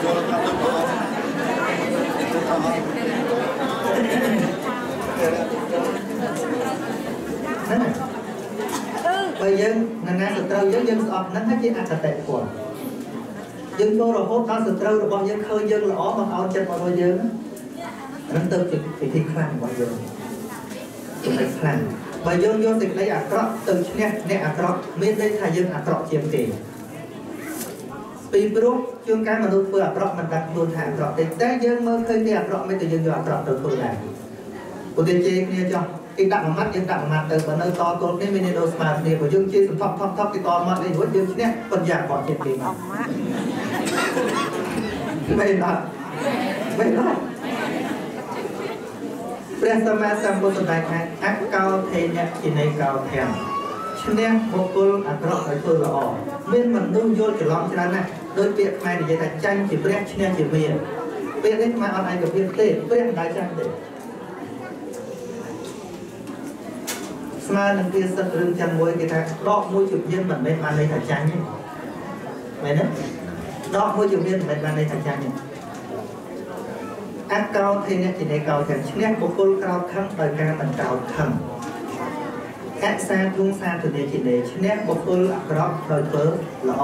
យល់ថាទៅហ្នឹងបើយើងណាសត្រូវយើងយើងស្អប់ហ្នឹងហើយជាអគតិពលយើងចូលរហូតដល់សត្រូវរបស់យើងឃើញយើងល្អមកអោនចិត្តមកយើងហ្នឹងទៅជាវិធីខ្លាំងរបស់យើងចំណុចខ្លាំងបើយើងយកសេចក្តីអាក្រក់ទៅឈ្នះអ្នកអាក្រក់មានន័យថាយើងអាក្រក់ជាងគេពីព្រោះជួនកាលមនុស្សធ្វើអាក្រក់មិនដឹងខ្លួនថាអាក្រក់ទេតែយើងមើលឃើញគេអាក្រក់មិនទៅយើងយកអាក្រក់ទៅធ្វើដែរឧទាហរណ៍ជេរគ្នាចុះគេដាក់មួយម៉ាត់យើងដាក់មួយម៉ាត់ទៅបើនៅតទល់គ្នាមានន័យដូចស្មើគ្នាបើយើងជេរសន្ធប់ថប់ថប់គេតមាត់នេះរួចយើងឈ្នះប៉ុន្តែអាក្រក់ជាងគេមកមែនអត់មែនអត់ព្រះសម្មាសម្ពុទ្ធសម្ដែងថាអកោធេនៈជានៃកោធំឈ្នះបុគ្គលអាក្រក់ឲ្យធ្វើល្អមានមនុស្សយល់ច្រឡំច្រើនណាស់ដោយពាក្យខ្មែរនិយាយថាចាញ់ជាព្រះឈ្នះជាមារពាក្យនេះខ្មែរអត់ឯកភាពទេព្រះមិនដែលចាញ់ទេស្មើនឹងពាក្យសិទ្ធរឿងចឹងមួយគេថាដកមួយជំហានមិនមែនបានន័យថាចាញ់ទេមែនទេដកមួយជំហានមិនមែនបានន័យថាចាញ់ទេអកោធេនៈជានៃកោធំឈ្នះបុគ្គលក្រោធខឹងដោយការមិនក្រោធខឹងអសាធុងសាធុនីជានៃឈ្នះបុគ្គលអាក្រក់ដោយធ្វើល្អ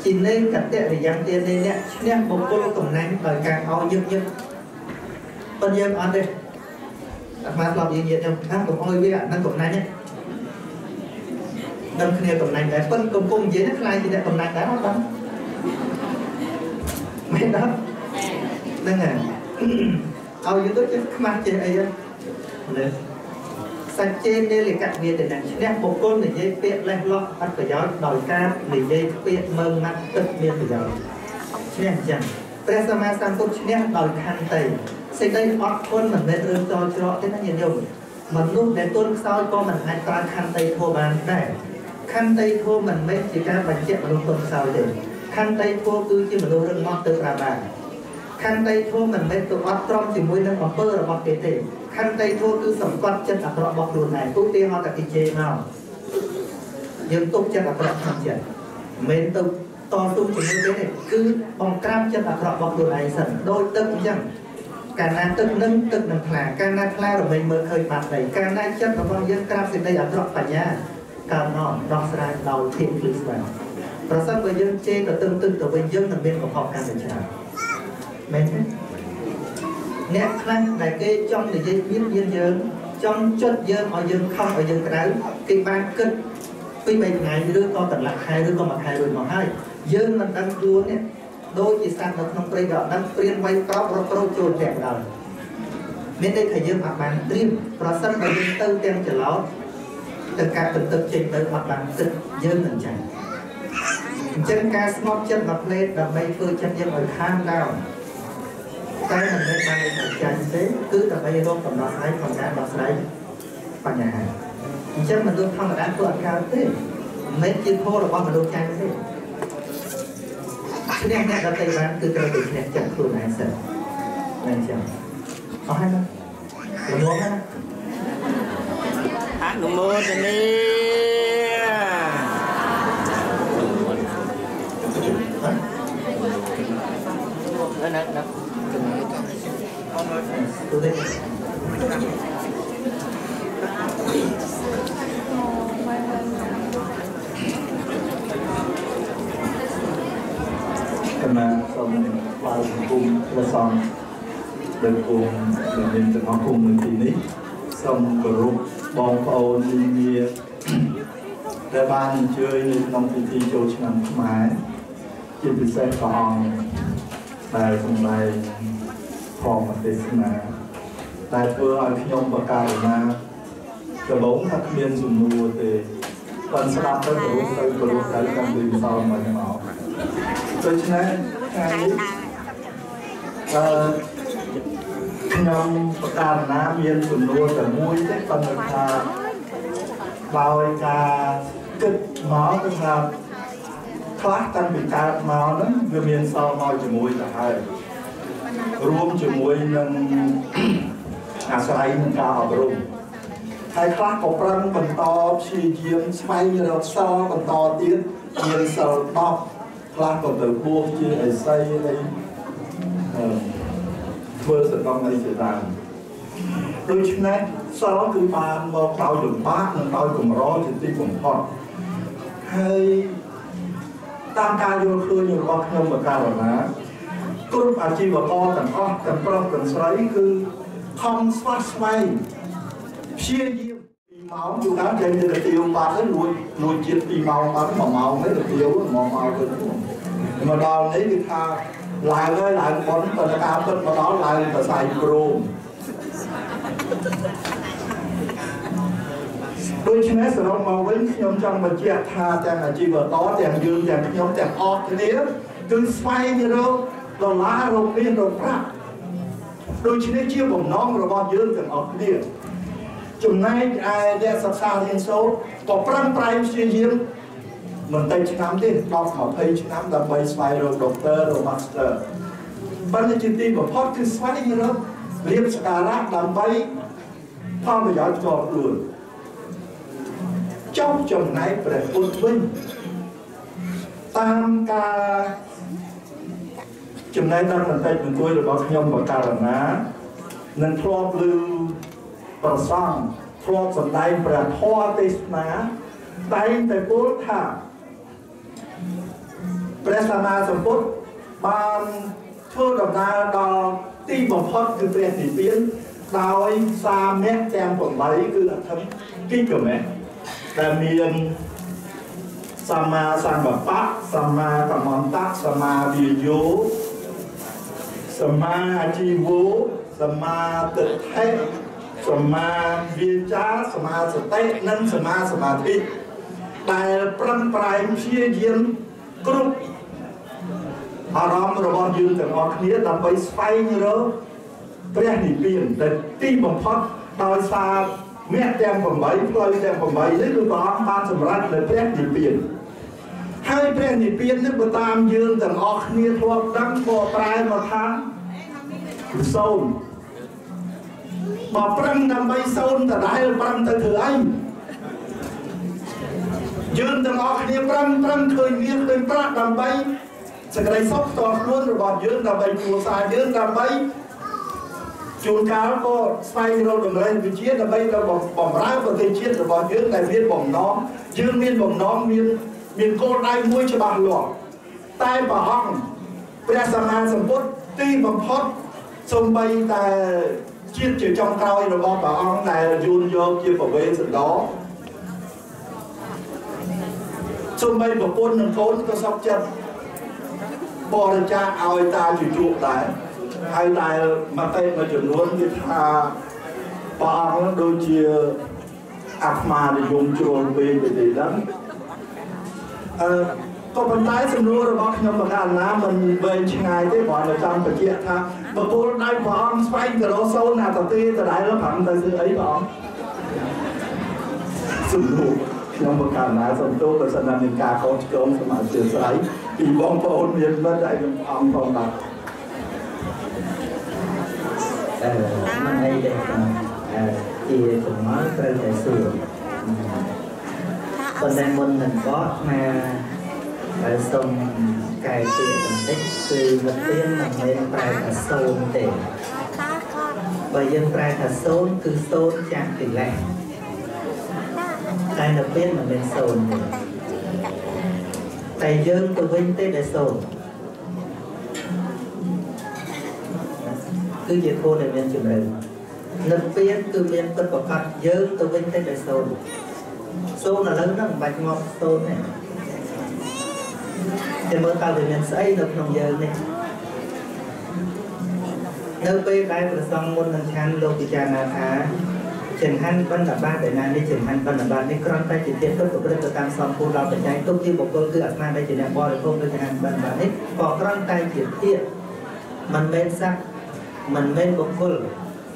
ជានៃកតរិយ៉ាងទានៃអ្នកឈ្នះបុគ្គលកំណាញ់ដោយការឲ្យញឹកញឹកប៉ុន្តែយើងអត់ទេអាត្មាធ្លាប់និយាយខ្ញុំថាកុំឲ្យវាអានឹងកំណាញ់ទេដឹងគ្នាកំណាញ់ដែរប៉ុន្តែកំពុងនិយាយហ្នឹងខ្លាចជាអ្នកកំណាញ់ដែរអត់ដឹងមែនទេហ្នឹងហើយឲ្យយើងទៅចេះខ្មាស់ចេះអីហ្នឹងសច្ចេនេលកវាទនៈឈ្នះបុគ្គលនិយាយពាក្យលេះលោះអត់ប្រយោជន៍ដោយការនិយាយពាក្យមើងម៉ាត់ទឹកមានប្រយោជន៍ឈ្នះអញ្ចឹងព្រះសម្មាសម្ពុទ្ធឈ្នះដោយខន្តីសេចក្តីអត់ធន់មិនមែនរឿងចោលច្រកទេណាញាតិញោមមនុស្សដែលទន់ខ្សោយក៏មិនអាចប្រើខន្តីធម៌បានដែរខន្តីធម៌មិនមែនជាការបញ្ជាក់មនុស្សទន់ខ្សោយទេខន្តីធម៌គឺជាមនុស្សរឹងមាំទៅប្រើបានខន្តីធម៌មិនមែនទៅអត់ទ្រាំជាមួយនឹងអំពើរបស់គេទេខន្តីធម៌គឺសង្កត់ចិត្តអាក្រក់របស់ខ្លួនឯងឧទាហរណ៍តែគេជេរមកយើងទុកចិត្តអាក្រក់ក្នុងចិត្តមិនមែនទៅតស៊ូជាមួយគេទេគឺបង្ក្រាបចិត្តអាក្រក់របស់ខ្លួនឯងសិនដោយទឹកអញ្ចឹងកាលណាទឹកនឹងទឹកនឹងថ្លាកាលណាថ្លារមែងមើលឃើញបាត់ដីកាលណាចិត្តរបស់យើងក្រាបសេចក្តីអាក្រក់បញ្ញាកើតមកដោះស្រាយដោយភាពភ្លឺស្វាងប្រសិនបើយើងជេរទៅទឹងទឹងទៅវិញយើងនឹងមានកំហុសកាន់តែច្រើនមែនទេអ្នកខ្លះដែលគេចង់និយាយបៀតបៀនយើងចង់ចុចយើងឲ្យយើងខំឲ្យយើងក្តៅគេបានគិតពី3ថ្ងៃឬក៏កន្លះខែឬក៏មួយខែរួចមកហើយយើងមិនដឹងខ្លួននេះដូចជាសត្វនៅក្នុងព្រៃក៏អត់ដឹងព្រានវាយក្រោបរត់ក្រូចចូលផ្ទះដល់មានន័យថាយើងអត់បានត្រៀមប្រសិនបើយើងទៅទាំងច្រឡោតទៅការទឹកទឹកចេញទៅអត់បានគិតយើងនឹងចាញ់អញ្ចឹងការស្ងប់ចិត្តមួយផ្លេតដើម្បីធ្វើចិត្តយើងឲ្យខាងដល់តែមិនមែនបានតែចាញ់ទេគឺដើម្បីរកដំណោះស្រាយក្នុងការដោះស្រាយបញ្ហាអញ្ចឹងមនុស្សធម្មតាធ្វើអត់កើតទេមិនមែនជាធម៌របស់មនុស្សចាញ់ទេឈ្នះអ្នកដទៃបានគឺត្រូវតែឈ្នះចិត្តខ្លួនឯងសិនមែនអញ្ចឹងអស់ហើយណាល្មមណាអនុមោទនាណាណា ទូទេ កណាសូមថ្វាយបង្គំព្រះសង្ឃដែលគង់ដែលមានទាំងអស់គង់នៅទីនេះសូមគោរពបងប្អូននានាដែលបានអញ្ជើញនៅក្នុងពិធីចូលឆ្នាំខ្មែរជាពិសេសព្រះអង្គដែលសម្ដែងធម៌ទេសនាដែលធ្វើឲ្យខ្ញុំបកករណាដំបូងថាគ្មានសំណួរទេ បានស្ដាប់ទៅព្រោះទៅព្រោះទៅតាមពីសល់មកមកដូច្នេះថ្ងៃនេះខ្ញុំប្រកាសណាមានសំណួរតែមួយទេប៉ុន្តែថាដោយការគិតមកគឺថាខ្លះតាំងពីកើតមកហ្នឹងវាមានសល់មកជាមួយទៅហើយរួមជាមួយនឹងអាស្រ័យនឹងការអប់រំហើយខ្លះក៏ប្រឹងបន្តព្យាយាមស្វែងរកសិលបន្តទៀតមានសិល10ខ្លះក៏ទៅបួសជាអិសីអីធ្វើសកម្មអីជាដើមដូច្នេះសិលគឺបានមកដោយលំបាកនិងដោយកម្រជាទីបំផុតហើយតាមការយល់ឃើញរបស់ខ្ញុំបកាលណាគ្រប់អាជីវករទាំងអស់ទាំងប្រុសទាំងស្រីគឺខំស្វះស្វែងព្យាយាម2ម៉ោងជួនកាលចេញទៅទាវបាត់ទៅលួចជាតិ2ម៉ោងបាត់1ម៉ោងទៅទាវ1ម៉ោងទៅមកដល់នេះគឺថាឡើងហើយឡើងប៉ុនប៉ុន្តែការពិតមកដល់ឡើងប្រស័យព្រមដូច្នេះសរុបមកវិញខ្ញុំចង់បញ្ជាក់ថាទាំងអាជីវករទាំងយើងទាំងខ្ញុំទាំងអស់គ្នាគឺស្វែងរកដុល្លាររកមាសរកប្រាក់ដូច្នេះជាបំណងរបស់យើងទាំងអស់គ្នាចំណែកឯអ្នកសិក្សារៀនសូត្រក៏ប្រឹងប្រែងព្យាយាមមិនតិចឆ្នាំទេ10 20ឆ្នាំដើម្បីស្វែងរកដុកទ័រឬ Master ប៉ុន្តែជាទីបំផុតគឺស្វែងរករៀបសក្ការៈដើម្បីផលប្រយោជន៍ផ្ទាល់ខ្លួនចុះចំណែកព្រះពុទ្ធវិញតាមការចំណែកដល់បន្តិចបន្តួចរបស់ខ្ញុំបកាលណានឹងធ្លាប់ឮប្រសង់ធ្លាប់សម្ដែងព្រះធម៌ទេសនាតែងតែពោលថាព្រះសម្មាសម្ពុទ្ធបានធ្វើដំណើរដល់ទីបំផុតគឺព្រះនិព្វានដោយសាមៈទាំង8គឺអធិគិកមៈដែលមានសម្មាសង្កប្បៈសម្មាកមន្តៈសម្មាវិយោសម្មាអាជីវោសម្មាទិដ្ឋិសម្មាវាចាសម្មាសតិនិងសម្មាសមាធិដែលប្រឹងប្រែងព្យាយាមគ្រប់អារម្មណ៍របស់យើងទាំងអស់គ្នាដើម្បីស្វែងរកព្រះនិព្វានដែលទីបំផុតដោយសារមគ្គទាំង8ផ្លូវទាំង8នេះគឺព្រះអង្គបានសម្រេចនៅព្រះនិព្វានហើយព្រះនិព្វាននេះបើតាមយើងទាំងអស់គ្នាធ្លាប់ដឹងបកប្រែមកថាគឺសូន្យបើប្រឹងដើម្បីសូន្យដដែលប្រឹងទៅធ្វើអីយើងទាំងអស់គ្នាប្រឹងឃើញមានឃើញប្រាក់ដើម្បីសេចក្តីសុខផ្ទាល់ខ្លួនរបស់យើងដើម្បីគ្រួសារយើងដើម្បីជួនកាលក៏ស្វែងរកតម្រេះវិជ្ជាដើម្បីដល់បំរើប្រទេសជាតិរបស់យើងដែលមានបំណងយើងមានបំណងមានគោលដៅមួយច្បាស់លាស់តែព្រះអង្គព្រះសម្មាសម្ពុទ្ធទីបំផុតសូម្បីតែជាតិជាចុងក្រោយរបស់ព្រះអង្គដែលយួនយកជាប្រវេសន្តរសូម្បីប្រពន្ធនិងកូនក៏សុខចិត្តបរិច្ចាគឲ្យតាជជក់ដែរហើយដែលមតិមួយចំនួនគេថាព្រះអង្គដូចជាអាត្មានិយមជ្រុលពេកទៅទេដឹងក៏ប៉ុន្តែសំណួររបស់ខ្ញុំបកាលណាមិនវែងឆ្ងាយទេគ្រាន់តែចង់បញ្ជាក់ថាបកគលដៃព្រះអង្គស្វែងទៅរកសូន្យណាតទេដដែលប្រឹងទៅធ្វើអីព្រះអង្គសំណួរខ្ញុំបកាលណាសូមទោសបើសិនណាមានការខុសឆ្គងសូមអធិស្ឋានពីបងប្អូនមានមិត្តហើយខ្ញុំអង្គផងបាទមិនអីទេជាចម្ងល់ត្រូវតែសួរប៉ុន្តែមុននឹងបកមកហើយសូមកែពាក្យបន្តិចគឺនិព្វានមិនមែនប្រែថាសូន្យទេបើយើងប្រែថាសូន្យគឺសូន្យចាក់កិលេសតែនិព្វានមិនមែនសូន្យទេតែយើងទៅវិញទេដែលសូន្យគឺជាធម៌ដែលមានជំរឿនិព្វានគឺមានពិតប្រាកដយើងទៅវិញទេដែលសូន្យសូន្យឥឡូវហ្នឹងមិនបាច់ងាប់សូន្យទេតែមើលតើវាមានស្អីនៅក្នុងយើងនេះនៅពេលដែលព្រះសង្ឃមុននឹងឆាន់លោកពិចារណាថា ចង្ហាន់បណ្ឌបាតឯណានេះចង្ហាន់បណ្ឌបាតនេះគ្រាន់តែជាធាតុពិតប្រព្រឹត្តទៅតាមសំពូដល់បច្ច័យទុកជាបុគ្គលគឺអាត្មាដែលជាអ្នកបរិភោគនៅចង្ហាន់បណ្ឌបាតនេះក៏គ្រាន់តែជាធាតុមិនមែនសត្វមិនមែនបុគ្គល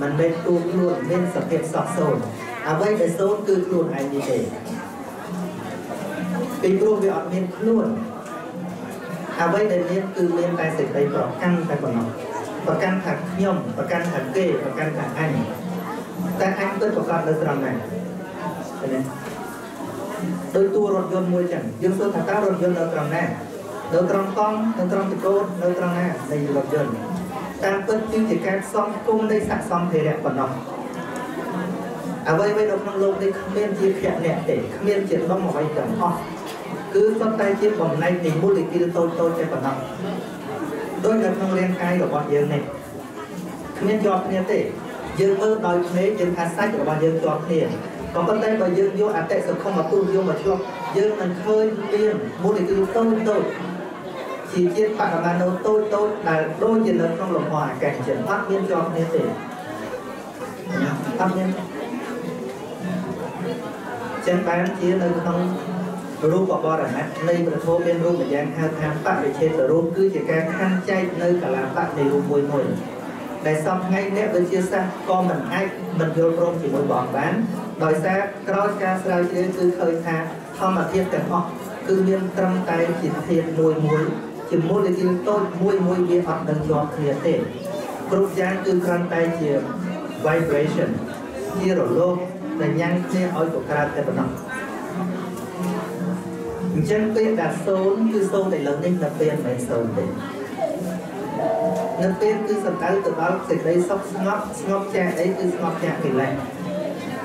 មិនមែនតួខ្លួនមានសភាពសោះសូន្យអ្វីដែលសូន្យគឺខ្លួនឯងនេះទេពីព្រោះវាអត់មានខ្លួនអ្វីដែលមានគឺមានតែសេចក្តីប្រកាន់តែប៉ុណ្ណោះប្រកាន់ថាខ្ញុំប្រកាន់ថាគេប្រកាន់ថាអញតែអញពិតប្រកបនៅត្រង់ណាឃើញទេដោយតួរថយន្តមួយចឹងយើងសួរថាតើរថយន្តនៅត្រង់ណានៅត្រង់កង់នៅត្រង់ចកោតនៅត្រង់ណានៃរថយន្តតាមពិតគឺជាការផ្សំគុំនៃស័ក្តិសម្ភារៈប៉ុណ្ណោះអ្វីៗនៅក្នុងលោកនេះគ្មានជាភៈអ្នកទេគ្មានជាដុំអ្វីទាំងអស់គឺសុទ្ធតែជាបំណែកនៃមូលេគុលតូចៗតែប៉ុណ្ណោះដូចនៅក្នុងរាងកាយរបស់យើងនេះគ្មានជាប់គ្នាទេយើងមើលដោយភ្នែកយើងថាសាច់របស់យើងជាប់គ្នាក៏ប៉ុន្តែបើយើងយកអតិសុខុមទុយកមកឆ្លុះយើងនឹងឃើញមានមូលេគុលតូចៗជាជាតិបរមាណូតូចៗដែលដូចជានៅក្នុងលំហអាកាសអញ្ចឹងអត់មានជាប់គ្នាទេអត់មានចឹងបានជានៅក្នុងរូបបរណៈនៃព្រះធម៌មានរូបម្យ៉ាងហៅថាបរិឆេទរូបគឺជាការខណ្ឌចែកនៅកលាបៈនៃរូបមួយមួយដែលសពថ្ងៃអ្នកវិទ្យាសាស្ត្រក៏មិនអាចមិនយល់ព្រមជាមួយបងបានដោយសារក្រោយការស្រាវជ្រាវគឺឃើញថាធម្មធាតុទាំងអស់គឺមានត្រឹមតែជាធាតុមួយមួយជាមូលេគុលតូចមួយមួយវាអត់នឹងជាប់គ្នាទេគ្រប់យ៉ាងគឺគ្រាន់តែជា vibration ជារលកដែលញ៉ាំងគ្នាឲ្យកក្រើកតែប៉ុណ្ណោះអញ្ចឹងពាក្យដែលសូន្យគឺសូន្យតែលើនេះនៅពេលមិនមែនសូន្យទេនៅពេលគឺសំដៅទៅដល់សេចក្តីសុខស្ងប់ស្ងប់ចាកអីគឺស្ងប់ចាកកិលេស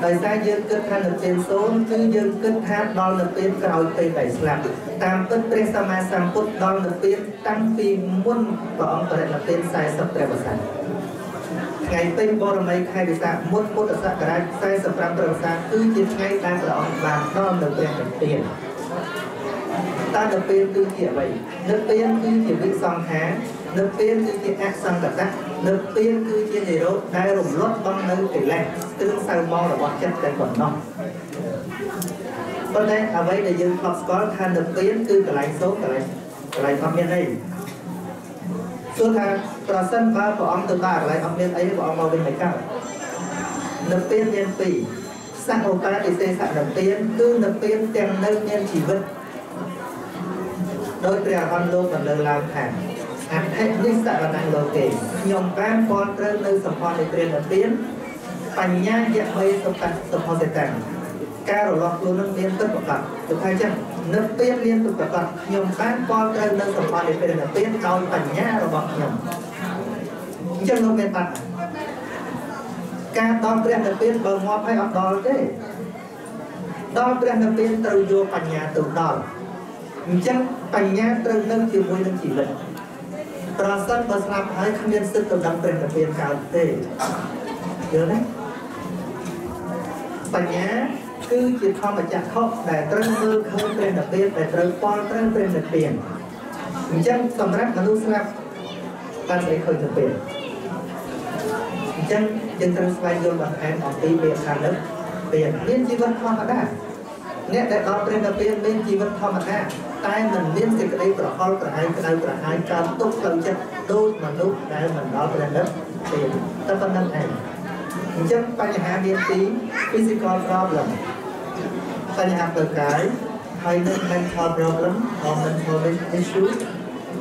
ដោយសារយើងគិតថានៅពេលសូន្យគឺយើងគិតថាដល់នៅពេលក្រោយពេលដែលស្លាប់តាមពិតព្រះសម្មាសម្ពុទ្ធដល់នៅពេលតាំងពីមុនព្រះអង្គបរិនិព្វាន40ព្រះវស្សាថ្ងៃពេញបរមីខែវិសាខមុនពុទ្ធសករាជ45ព្រះវស្សាគឺជាថ្ងៃដែលព្រះអង្គបានដល់នៅព្រះនិព្វានតើនិព្វានគឺជាអ្វីនិព្វានគឺជាវិសង្ខារនិព្វានគឺជាអសង្កតៈនិព្វានគឺជានិរោធដែលរំលត់បងនៅកិលេសគ្រឿងសៅមងរបស់ចិត្តតែប៉ុណ្ណោះប៉ុន្តែអ្វីដែលយើងធ្លាប់ស្គាល់ថានិព្វានគឺកន្លែងសូន្យកន្លែងអត់មានអីសួរថាប្រសិនបើព្រះអង្គទៅដល់កន្លែងអត់មានអីព្រះអង្គមកវិញមិនកើតនិព្វានមានពីរសមុបាទិសេសនិព្វានគឺនិព្វានទាំងនៅមានជីវិតដោយព្រះអរហន្តលោកបានលើកឡើងថាអធិនិស្សរណលោកេខ្ញុំបានពាល់ត្រូវនៅសម្ផស្សនៃព្រះនិព្វានបញ្ញាយៈមេសុខសុផសិតាំងការរលាស់ខ្លួននឹងមានពិតប្រាកដគឺថាអញ្ចឹងនិព្វានមានពិតប្រាកដខ្ញុំបានពាល់ត្រូវនៅសម្ផស្សនៃព្រះនិព្វានដោយបញ្ញារបស់ខ្ញុំអញ្ចឹងលោកមានបាត់ការដល់ព្រះនិព្វានបើងាប់ហើយអត់ដល់ទេដល់ព្រះនិព្វានត្រូវយកបញ្ញាទៅដល់អញ្ចឹងបញ្ញាត្រូវនៅជាមួយនឹងជីវិតប្រសិនបើស្លាប់ហើយគ្មានសិទ្ធិទៅដល់ព្រះនិព្វានកើតទេយល់ទេបញ្ញាគឺជាធម្មចក្ខុដែលត្រូវមើលឃើញព្រះនិព្វានដែលត្រូវពាល់ត្រូវព្រះនិព្វានអញ្ចឹងសម្រាប់មនុស្សស្លាប់បានស្អីឃើញនិព្វានអញ្ចឹងយើងត្រូវស្វែងយល់បន្ថែមអំពីពាក្យថានិព្វានមានជីវិតធម្មតាអ្នកដែលដល់ព្រះនិព្វានមានជីវិតធម្មតាតែមិនមានសេចក្តីប្រហល់ប្រហែងក្តៅប្រហែងកើតទុក្ខផ្លូវចិត្តដូចមនុស្សដែលមិនដល់ព្រះនិព្វានតែប៉ុណ្្នឹងឯងអញ្ចឹងបញ្ហាមានពីរ physical problem បញ្ហាផ្លូវកាយហើយនិង mental problem or mental issue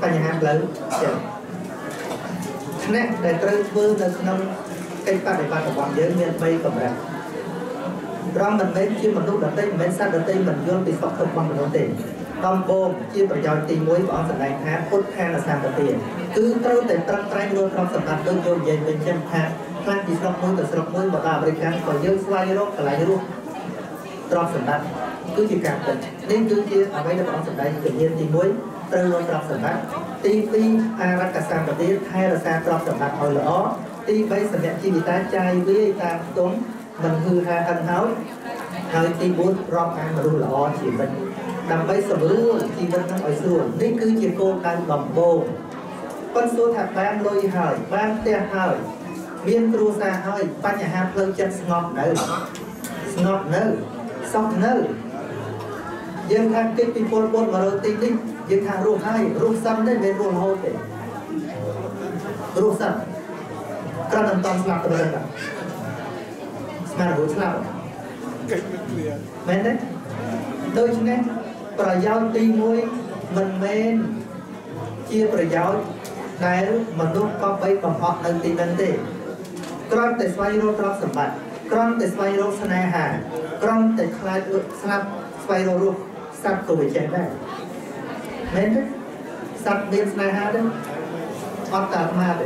បញ្ហាផ្លូវចិត្តថ្នាក់ដែលត្រូវធ្វើនៅក្នុងកិច្ចបដិបត្តិរបស់យើងមាន3កម្រិតត្រង់មិនមែនជាមនុស្សដទៃមិនមែនសត្វដទៃមិនយល់ពីសុខទុក្ខរបស់មនុស្សទេដំបូងជាប្រយោជន៍ទី1ព្រះអង្គសម្ដែងថាពុទ្ធានុសម្បទាគឺត្រូវតែប្រឹងប្រែងរកទ្រព្យសម្បត្តិដូចយកនិយាយវិញចឹងថាខ្លាំងពីស្រុកមួយទៅស្រុកមួយមកដល់អាមេរិកក៏យើងស្វែងរកកន្លែងរស់ទ្រព្យសម្បត្តិគឺជាការពិតនេះគឺជាអ្វីដែលព្រះអង្គសម្ដែងជំនាញទី1ត្រូវរកទ្រព្យសម្បត្តិទី2អារក្ខសម្បទាថែរក្សាទ្រព្យសម្បត្តិឲ្យល្អទី3សម្រាប់ជីវិតាចាយវាយតាមខ្ទង់មិនហឺហាហិនហើយហើយទី4រាប់អានមនុស្សល្អជីវិតដើម្បីសម្រួលជីវិតនឹងឲ្យស្រួលនេះគឺជាគោលដៅដំបូងប៉ុន្តែសួរថាបានលុយហើយបានផ្ទះហើយ មានគ្រួសារហើយបញ្ហាផ្លូវចិត្តស្ងប់នៅស្ងប់នៅសោះនៅយើងថាគេចពីពលពតមករកទីនេះយើងថារស់ហើយរស់សិនទេមិនរស់រហូតទេរស់សិនគ្រាន់តែមិនតន់ស្លាប់ទៅដល់ស្មានរហូតស្លាប់គេចមិនឃ្លាមែនទេដូច្នេះប្រយោជន៍ទី1មិនមែនជាប្រយោជន៍ដែលមនុស្សក៏បីបំផុសនៅទីនឹងទេគ្រាន់តែស្វែងរកទ្រព្យសម្បត្តិគ្រាន់តែស្វែងរកស្នេហាគ្រាន់តែខ្លាចស្លាប់ស្វែងរករស់សត្វក៏វាចេះដែរមែនទេសត្វមានស្នេហាទេអត់តាអាត្មាទេ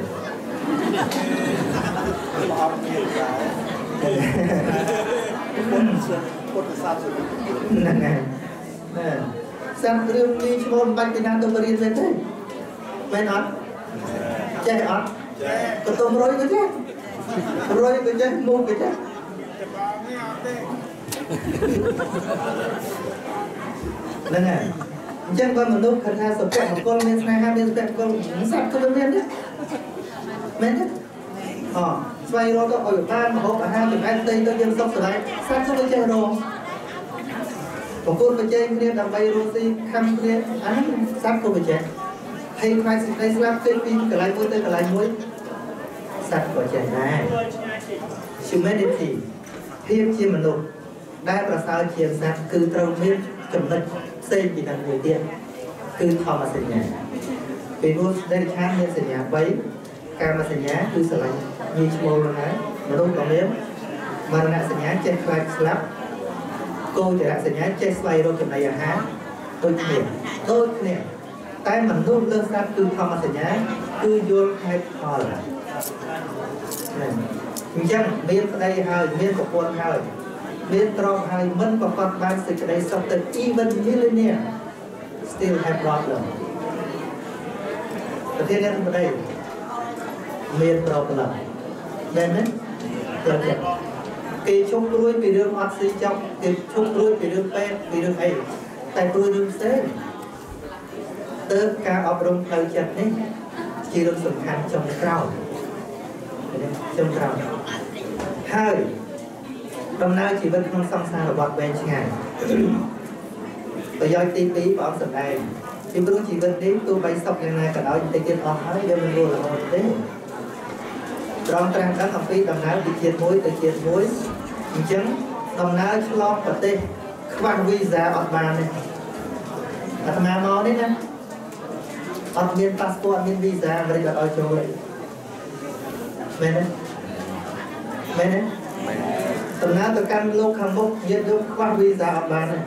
អត់មានដែរពុទ្ធសាសនាហ្នឹងហើយណាសត្វរឿងនេះឈ្មោះបាច់ពីណាទៅរៀនមែនទេមែនអត់ចេះអត់ចេះក៏ទុំរុយក៏ចេះរុយក៏ចេះមុខក៏ចេះហ្នឹងហើយអញ្ចឹងបើមនុស្សគាត់ថាសុភមង្គលមានស្នេហាមានសុភមង្គលសត្វក៏មិនមានទេមែនទេអស្វែងរកទៅឲ្យបានម្ហូបអាហារចំណែកផ្សេងទៅយើងសុខសប្បាយសត្វក៏មិនចេះរកប្រគល់ប្រជែងគ្នាដើម្បីរស់ស៊ីខំគ្នាអាហ្នឹងសត្វក៏មិនចេះហើយខ្លាចសេចក្តីស្លាប់ចេញពីកន្លែងមួយទៅកន្លែងមួយសត្វក៏ចេះដែរ Humanity ភាពជាមនុស្សដែលប្រសើរជាងសត្វគឺត្រូវមានចំណុចផ្សេងពីនឹងមួយទៀតគឺធម្មសញ្ញាពីព្រោះដេរឆានមានសញ្ញា3កាមសញ្ញាគឺស្រឡាញ់ញីឈ្មោលហ្នឹងហើយមនុស្សក៏មានមរណៈសញ្ញាចេះខ្លាចស្លាប់គោចរសញ្ញាចេះស្វែងរកចំណីអាហារដូចគ្នាដូចគ្នាតែមនុស្សលើសត្វគឺធម្មសញ្ញាគឺយល់ហេតុផលអញ្ចឹងមានប្តីហើយមានប្រពន្ធហើយមានទ្រព្យហើយមិនប្រកបបានសេចក្តីសុខទៅ even millionaire still have problem ប្រធានអ្នកប្តីមាន problem មែនទេត្រូវចិត្តគេឈប់ព្រួយពីរឿងអត់ស៊ីចប់គេឈប់ព្រួយពីរឿងពេទ្យពីរឿងអីតែព្រួយរឿងផ្សេងទៅការអប់រំផ្លូវចិត្តនេះជារឿងសំខាន់ចុងក្រោយចុងក្រោយហើយដំណើរជីវិតក្នុងសង្សារវដ្តវែងឆ្ងាយប្រយោជន៍ទី2ព្រះអង្គសម្ដែងពីព្រោះជីវិតនេះទោះបីសុខយ៉ាងណាក៏ដោយតិចទៀតអស់ហើយវាមិនរស់រហូតទេត្រង់ត្រាស់ដឹងអំពីដំណើរពីជាតិមួយទៅជាតិមួយអញ្ចឹងដំណើរឆ្លងប្រទេសខ្វះវីសាអត់បានទេអាត្មាមកនេះណាអត់មានប៉ាសពតអត់មានវីសាអាមេរិកអត់ឲ្យចូលទេមែនទេមែនទេដំណើរទៅកាន់លោកខាងមុខញាតិញោមខ្វះវីសាអត់បានទេ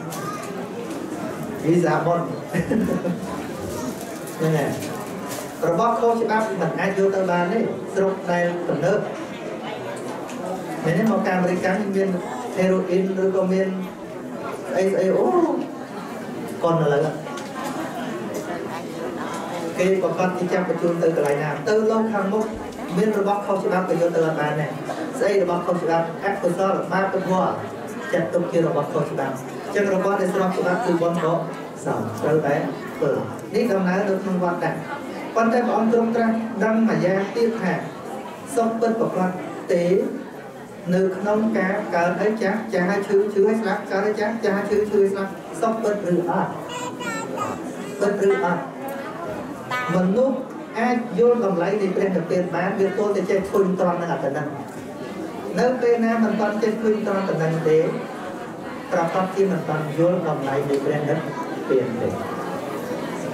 វីសាបុណ្យហ្នឹងហើយរបស់ខុសច្បាប់មិនអាចយកទៅបានទេស្រុកដែលទំនើបមែនទេមកកាអាមេរិកមានហេរ៉ូអ៊ីនឬក៏មានអីស្អីអូកនឥឡូវគេប្រកាសជាចាប់បញ្ជូនទៅកន្លែងណាទៅលោកខាងមុខមានរបស់ខុសច្បាប់ក៏យកទៅអត់បានដែរស្អីរបស់ខុសច្បាប់អកុសលបាបធម៌ចាត់ទុកជារបស់ខុសច្បាប់អញ្ចឹងរបស់ដែលស្របច្បាប់គឺបុណ្យកុសលត្រូវតែធ្វើនេះដំណើរនៅក្នុងវត្តដែរប៉ុន្តែព្រះអង្គទ្រង់ត្រាស់ដឹងមួយយ៉ាងទៀតថាសុខពិតប្រកបទេនៅក្នុងការកើតហើយចាស់ចាស់ហើយឈឺឈឺហើយស្លាប់កើតហើយចាស់ចាស់ហើយឈឺឈឺហើយស្លាប់សុខពិតឬអត់ពិតឬអត់មនុស្សអាចយល់តម្លៃនៃព្រះនិព្វានបានវាទល់តែចេះឃើញត្រង់នឹងអត្តនឹងនៅពេលណាមិនទាន់ចេះឃើញត្រង់តំណែងទេប្រកបជាមិនទាន់យល់តម្លៃនៃព្រះនិព្វានទេ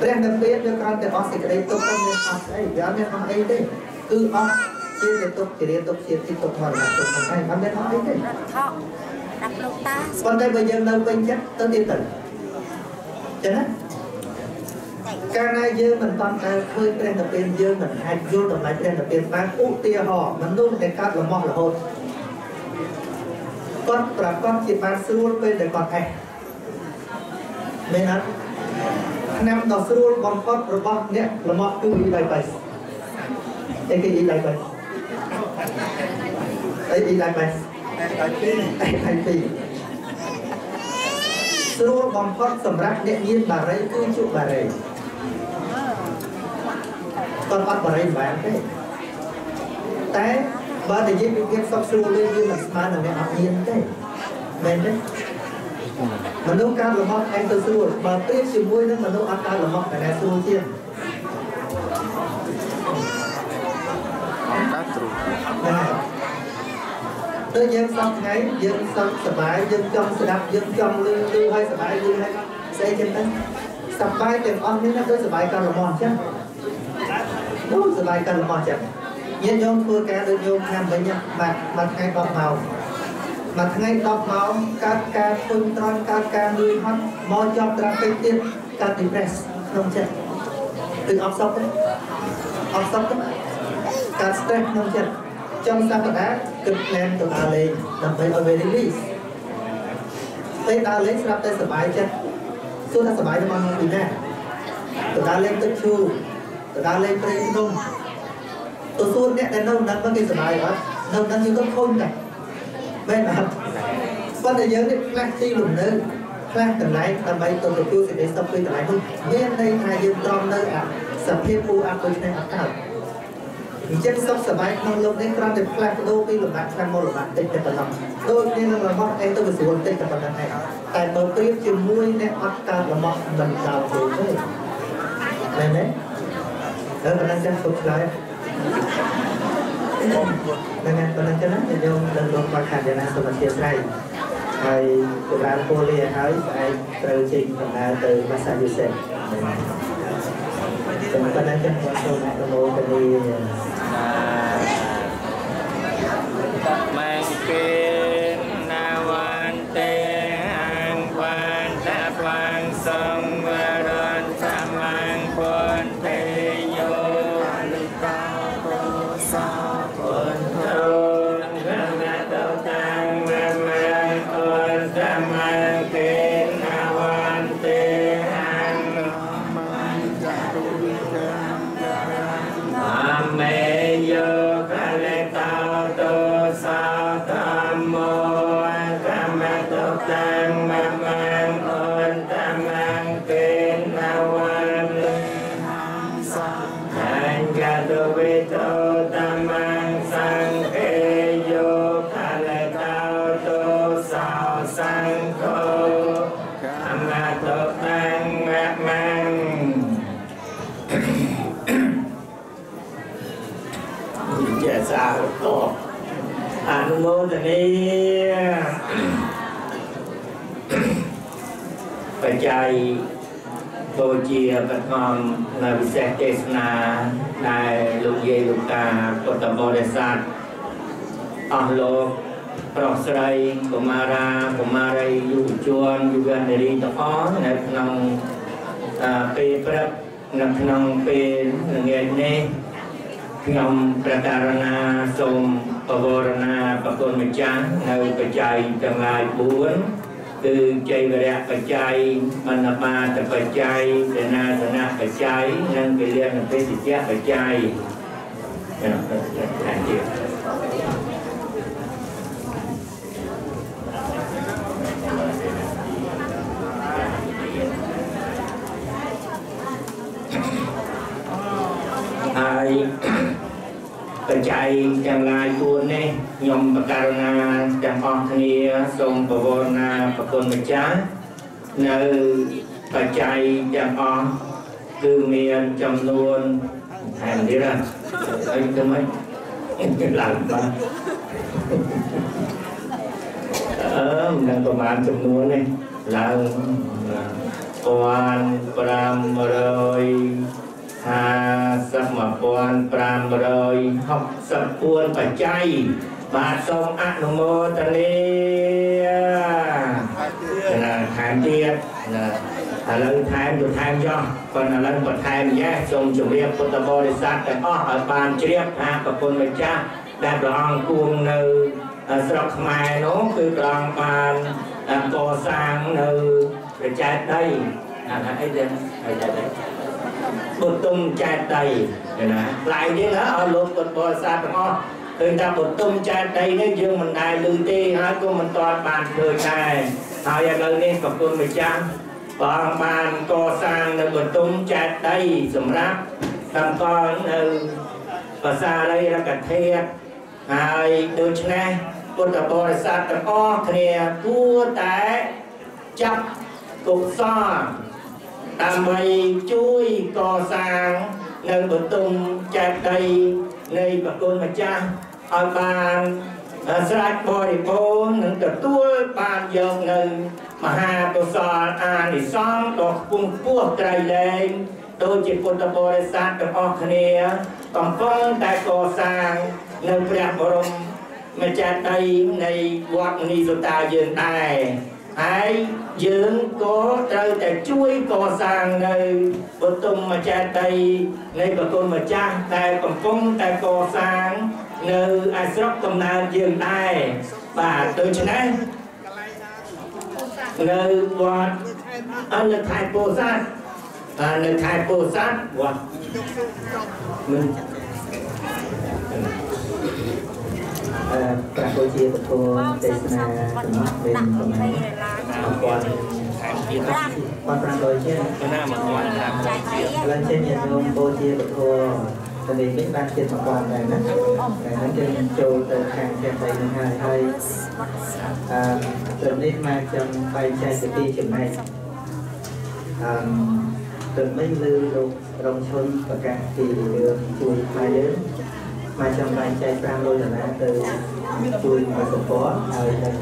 ព្រះនិព្វានវាគ្រាន់តែអស់សេចក្តីទុក្ខទៅមានអស់ស្អីវាអត់មានអស់អីទេគឺអស់ជាទុក្ខជាទុក្ខជាទុក្ខមរណៈទុក្ខហ្នឹងឯងអត់មានអស់អីទេថកដាក់លោកតាប៉ុន្តែបើយើងនៅពេញចិត្តទៅទៀតទៅចឹងណាកាលណាយើងមិនតាន់តែឃើញព្រះនិព្វានយើងមិនអាចយល់តម្លៃព្រះនិព្វានបានឧទាហរណ៍មនុស្សដែលកើតលំោះរហូតគាត់ប្រកបជាបានស្រួលពេលដែលគាត់អេះមែនអត់ឆ្នាំដ៏ស្រួលបំផុតរបស់អ្នកលំោះគឺអ៊ីដៃបៃអីគេអ៊ីដៃបៃអីអ៊ីដៃបៃ ដៃពីរ ដៃពីរស្រួលបំផុតសម្រាប់អ្នកញៀនបារីគឺជក់បារីគាត់អត់បារីមិនបានទេតែ បើនិយាយពីភាពសុខស្រួលវិញវាមិនស្មើនឹងអ្នកអត់មានទេមែនទេមនុស្សកើតលំហឯងទៅស្រួលបើប្រៀបជាមួយនឹងមនុស្សអត់កើតលំហតែស្រួលជាងកើតស្រួលទៅយើងសពថ្ងៃយើងសុខសប្បាយយើងចង់ស្ដាប់យើងចង់លឺលឺឲ្យសប្បាយលឺឲ្យស្អីចឹងទៅសប្បាយទាំងអស់នេះណាដូចសប្បាយកើតលំហអញ្ចឹងដូចសប្បាយកើតលំហអញ្ចឹងញាតិញោមធ្វើការដូចញោមខាងវិញមួយថ្ងៃ10ម៉ោងមួយថ្ងៃ10ម៉ោងកើតការធុញទ្រាន់កើតការនឿយហត់មកជាប់ត្រាហ្វិកទៀតកើត depress ក្នុងចិត្តគឺអត់សុខទេអត់សុខទេកើត stress ក្នុងចិត្តចុងសប្តាហ៍គិត plan ទៅដើរលេងដើម្បីឲ្យវា release ពេលដើរលេងស្រាប់តែសប្បាយចិត្តសួរថាសប្បាយទៅមកពីណាទៅដើរលេងទឹកឈូទៅដើរលេងព្រៃភ្នំទៅសួរអ្នកដែលនៅនឹងមកគេសប្បាយអត់នៅនឹងយើងក៏ខូចដែរមែនអត់ប៉ុន្តែយើងនេះផ្លាស់ទីលំនៅផ្លាស់កន្លែងដើម្បីទៅទទួលសេចក្តីសុខពីកន្លែងនោះមានន័យថាយើងទ្រាំនៅអសភាពពូអត់ដូច្នេះអត់កើតអញ្ចឹងសុខសប្បាយក្នុងលោកនេះគ្រាន់តែផ្លាស់ប្ដូរពីលំបាកខ្លាំងមកលំបាកតិចតែប៉ុណ្ណោះដូចគ្នានឹងរបស់ឯងទៅវាស្រួលតិចតែប៉ុណ្ណឹងឯងតែបើប្រៀបជាមួយអ្នកអត់កើតរបស់មិនកើតទេមែនទេដល់ប៉ុណ្ណឹងចាស់សុខឆ្លើយហ្នឹងហើយប៉ុណ្ណឹងចឹងណាខ្ញុំដឹងលោកគាត់ខាត់យ៉ាងណាសូមអធិស្ឋានហើយចម្រើនពរលាហើយស្អែកត្រូវចេញដំណើរទៅ Massachusetts ចឹងប៉ុណ្ណឹងចឹងខ្ញុំសូមអនុមោទនាមង្គេណាវន្ទេអង្គវន្តវាងសង្វរន្តមង្គពុទ្ធេយោលិកាពុសាពុទ្ធោកមតតាំងមមង្គន្តមង្គេណាវន្ទេអង្គមចតុវិកាអមេយោកលតោទោសោធម្មោកមតតាំងមមង្គន្តមង្គេណាវន្ទេអញ្ចតុវិទោតមង្សង្ឃេយោកលតោទោសោសង្ឃោកមតតាំងមមង្គជាសាធុអនុមោទនាបច្ច័យបូជាបឋមនៅវិសេសទេសនាដែលលោកយាយលោកតាពុទ្ធបរិស័ទអស់លោកប្រុសស្រីកុមារាកុមារីយុវជនយុវនារីទាំងអស់នៅក្នុងពេលព្រឹកនៅក្នុងពេលល្ងាចនេះខ្ញុំព្រះករុណាសូមបវរណាប្រគុណម្ចាស់នៅបច្ច័យទាំងឡាយ4គឺជ័យវរៈបច្ច័យបណ្ឌបាតបច្ច័យសេនាសនៈបច្ច័យនិងកិលានបេសជ្ជៈបច្ច័យហើយបច្ច័យទាំងឡាយ4នេះខ្ញុំបករុណាទាំងអស់គ្នាសូមបវរណាប្រគុណម្ចាស់នៅបច្ច័យទាំងអស់គឺមានចំនួនថែមទៀតអីទៅមិនឡើងបាទមិនប្រហែលចំនួននេះឡើង1500 1564បច្ច័យបាទសូមអនុមោទនាណាថែមទៀតណាឥឡូវថែមទៅថែមចោះប៉ុន្តែឥឡូវបន្ថែមយ៉េសូមជម្រាបពុទ្ធបរិស័ទទាំងអស់ឲ្យបានជ្រាបថាប្រគុណម្ចាស់ដែលព្រះអង្គគង់នៅស្រុកខ្មែរនោះគឺព្រះអង្គបានកសាងនៅព្រះចេតិយអាអីទេអីចេតិយបុទុមចេតិយណាថ្លៃនេះឲ្យលោកពុទ្ធបរិស័ទទាំងអស់ឃើញថាបុទុមចេតិយនេះយើងមិនដែលឮទេហើយក៏មិនទាន់បានឃើញដែរហើយឥឡូវនេះប្រគុណម្ចាស់ព្រះអង្គបានកសាងនៅបុទុមចេតិយសម្រាប់តម្កល់នៅភាសារីរកធាតុ ហើយដូច្នេះពុទ្ធបរិស័ទទាំងអស់គ្នាគួរតែចាប់កុសលដើម្បីជួយកសាងនៅបទុមចេតិយនៃប្រគុណម្ចាស់ឲ្យបានស្រេចបរិបូរណ៍និងទទួលបានយកនៅមហាកុសលអានិសង្សដ៏ខ្ពង់ខ្ពស់ក្រៃលែងដូចជាពុទ្ធបរិស័ទទាំងអស់គ្នាកំពុងតែកសាងនៅព្រះបរមម្ចាស់ដីនៃវត្តមនីសុតាយើងដែរហើយយើងក៏ត្រូវតែជួយកសាងនៅបទុមម្ចាស់ដីនៃប្រគុណម្ចាស់ដែលកំពុងតែកសាងនៅឯស្រុកកំណើតយើងដែរបាទដូច្នេះនៅវត្តនៅខេត្តពោធិ៍សាត់បាទនៅខេត្តពោធិ៍សាត់វត្តមិនព្រះបូជាពធទេសនាទាំងអស់เป็นប្រមាណ1500ជាងណា1500ជាងឥឡូវចេញញាតិញោមបូជាពធទៅនេះវិញបានជិត1000ដែរណាតែហ្នឹងយើងចូលទៅខាងចេះដីនឹងហើយហើយត្រឹមនេះមកចាំបែងចែកទៅពីចំណែកត្រឹមនេះលើលោករងឈុនប្រកាសពីរឿងជួយខ្មែរយើងមកចាំបែងចែក500ដុល្លារទៅជួយមកសម្ព័ន្ធហើយនឹង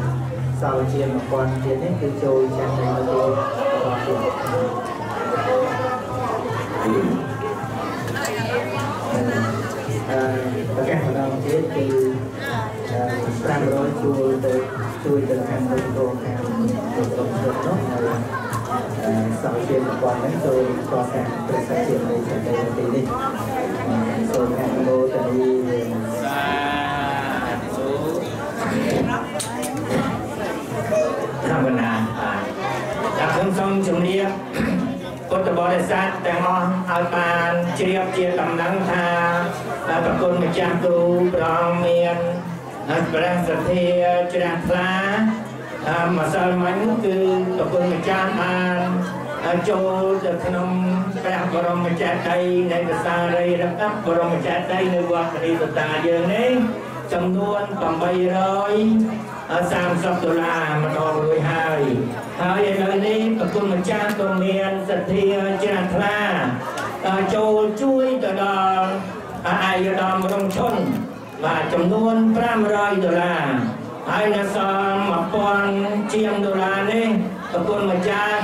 សល់ជា1000ទៀតនេះគឺចូលចាក់ទៅរបស់ទៀតប្រកាសម្ដងទៀតគឺ500ជួយទៅជួយទៅខាងលោកគ្រូខាងលោកក្រុមឈុតនោះហើយសល់ជា1000ហ្នឹងចូលកសាងព្រះសជានៃចេតិយទីនេះសូមអនុមោទនាសាធុធម្មតាបាទតែខ្ញុំសូមជម្រាបពុទ្ធបរិស័ទទាំងអស់ឲ្យបានជ្រាបជាដំណឹងថាប្រគុណម្ចាស់គ្រូព្រះអង្គមានព្រះសទ្ធាជ្រះថ្លាម្សិលមិញគឺប្រគុណម្ចាស់បានចូលទៅក្នុងព្រះបរមចេតិយនៃព្រះសារីរិកបរមចេតិយនៅវត្តមនីសុតាយើងនេះចំនួន830ដុល្លារម្ដងរួចហើយហើយឥឡូវនេះប្រគុណម្ចាស់ក៏មានសទ្ធាជ្រះថ្លាចូលជួយទៅដល់ឯកឧត្តមរងឈុនបាទចំនួន500ដុល្លារហើយនៅសល់1000ជាងដុល្លារនេះប្រគុណម្ចាស់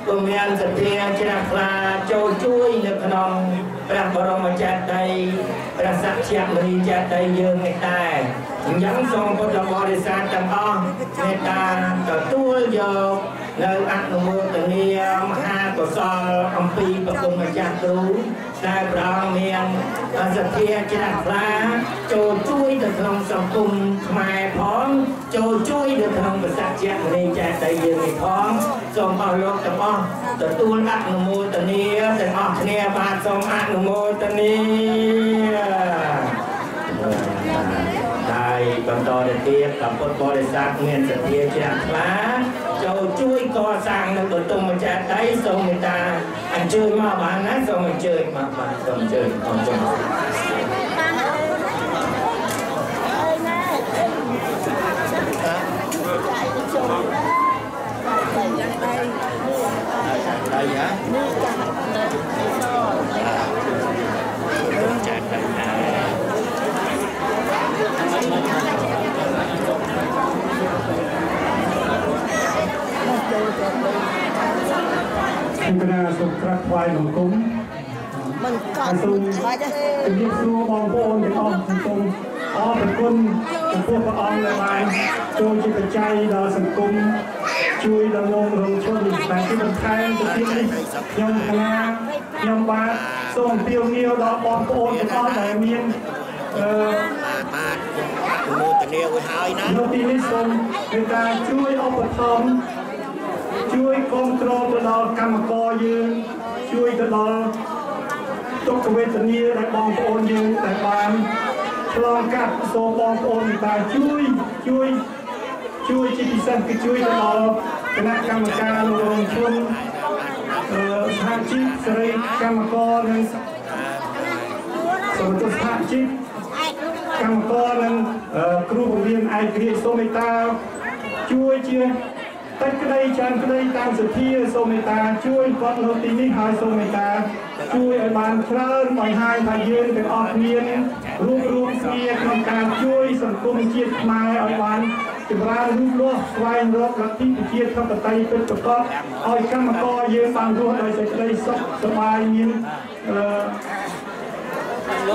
ក៏មានសទ្ធាជ្រះថ្លាចូលជួយនៅក្នុងព្រះបរមចេតិយព្រះសក្យមនីចេតិយយើងនេះដែរអញ្ចឹងសូមពុទ្ធបរិស័ទទាំងអស់មេត្តាទទួលយកនៅអនុមោទនាមហាកុសលអំពីប្រគុណម្ចាស់គ្រូដែលព្រះអង្គមានសទ្ធាជ្រះថ្លាចូលជួយទៅក្នុងសង្គមខ្មែរផងចូលជួយទៅក្នុងព្រះសក្យមនីចេតិយយើងនេះផងសូមអស់លោកទាំងអស់ទទួលអនុមោទនាទាំងអស់គ្នាបាទសូមអនុមោទនាហើយបន្តទៅទៀតដល់ពុទ្ធបរិស័ទមានសទ្ធាជ្រះថ្លាចូលជួយកសាងនៅបទុមចេតិយសូមមេត្តាអញ្ជើញមកបានណាសូមអញ្ជើញមកបាទសូមអញ្ជើញអរគុណđây hả? ខ្ញុំកណាសូមក្រាបថ្វាយបង្គំ មិនកត់ សូមជំរាបសួរបងប្អូនទាំងអស់សូមអរព្រគុណចំពោះព្រះអង្គដែលបានចូលជាបច្ច័យដល់សង្គមជួយដល់លោករងជនតែទីបន្ថែមទៅទៀតនេះខ្ញុំកណាខ្ញុំបាទសូមអំពាវនាវដល់បងប្អូនទាំងអស់ដែលមាន បាទអនុមោទនារួចហើយណានៅទីនេះសូមមេត្តាជួយឧបត្ថម្ភជួយគ្រប់គ្រងទៅដល់កម្មករយើងជួយទៅដល់ទុក្ខវេទនាដែលបងប្អូនយើងដែលបានឆ្លងកាត់សូមបងប្អូនមេត្តាជួយជួយជួយជាពិសេសគឺជួយទៅដល់គណៈកម្មការលោករងជនសហជីពសេរីកម្មករនិង សហជីព កម្មករនិងគ្រូបង្រៀនឯករាជ្យសូមមេត្តាជួយជាតិចក្តីច្រើនក្តីតាមសទ្ធាសូមមេត្តាជួយគាត់នៅទីនេះហើយសូមមេត្តាជួយឲ្យបានច្រើនបង្ហាញថាយើងទាំងអស់គ្នារួមរួមគ្នាក្នុងការជួយសង្គមជាតិខ្មែរឲ្យបានចម្រើនលូតលាស់ស្វែងរកលទ្ធិប្រជាធិបតេយ្យពិតប្រាកដឲ្យកម្មករយើងបានរស់ដោយសេចក្តីសុខសប្បាយមាន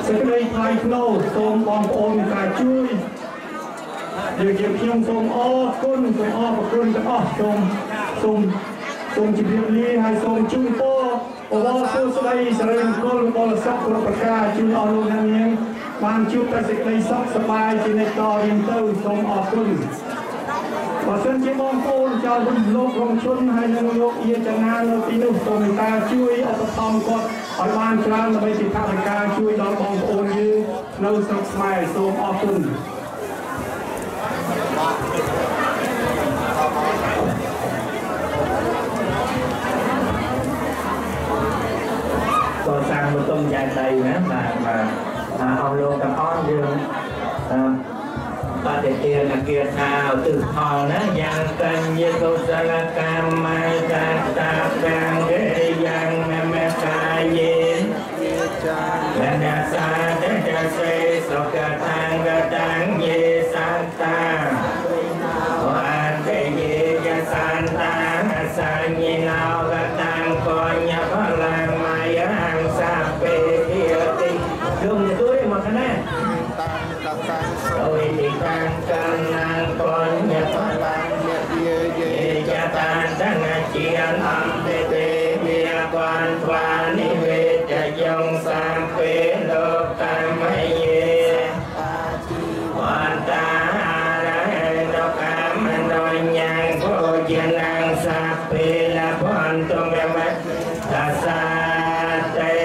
សេចក្តីថ្លៃថ្នូរសូមបងប្អូនមេត្តាជួយយើងខ្ញុំសូមអរគុណសូមអរគុណទាំងអស់សូមសូមសូមជម្រាបលាហើយសូមជូនពរបវរសួស្តីសិរីមង្គលបរិសុទ្ធគ្រប់ប្រការជូនអស់លោកអ្នកនាងបានជួបតែសេចក្តីសុខសប្បាយជានិច្ចតរៀងទៅសូមអរគុណបើសិនជាបងប្អូនចៅវិញលោករងជនហើយនឹងលោកយាចនានៅទីនោះសូមមេត្តាជួយឧបត្ថម្ភគាត់ឲ្យបានច្រើនដើម្បីជាថវិកាជួយដល់បងប្អូនយើងនៅស្រុកខ្មែរសូមអរគុណកសាងបទុមចេតិយណាបាទបាទអស់លោកទាំងអស់យើងបដិទានគាថាឧទ្ទិសផលណាយ៉ាងកញ្ញកុសលកម្មកាតាកាំងេយ៉ាងមមេកាយេវណ្ណសាតតសេសុខតាំងតាំងយេសន្តាវន្តយេយសន្តាសញ្ញណោកតាំងកញ្ញផលំមាយ៉ាងសាពេតិតិលោកទទួលមកខាងណាដោយទីតាំងកណ្ណាងកញ្ញផលំយេយតានតនជាអន្តទេវិគានថ្វានិវេតយងសាពេលោកកម្មយេវន្តារហេតុកម្មនញ្ញងភោជនាងសាពេលភន្តមមតាសាទេ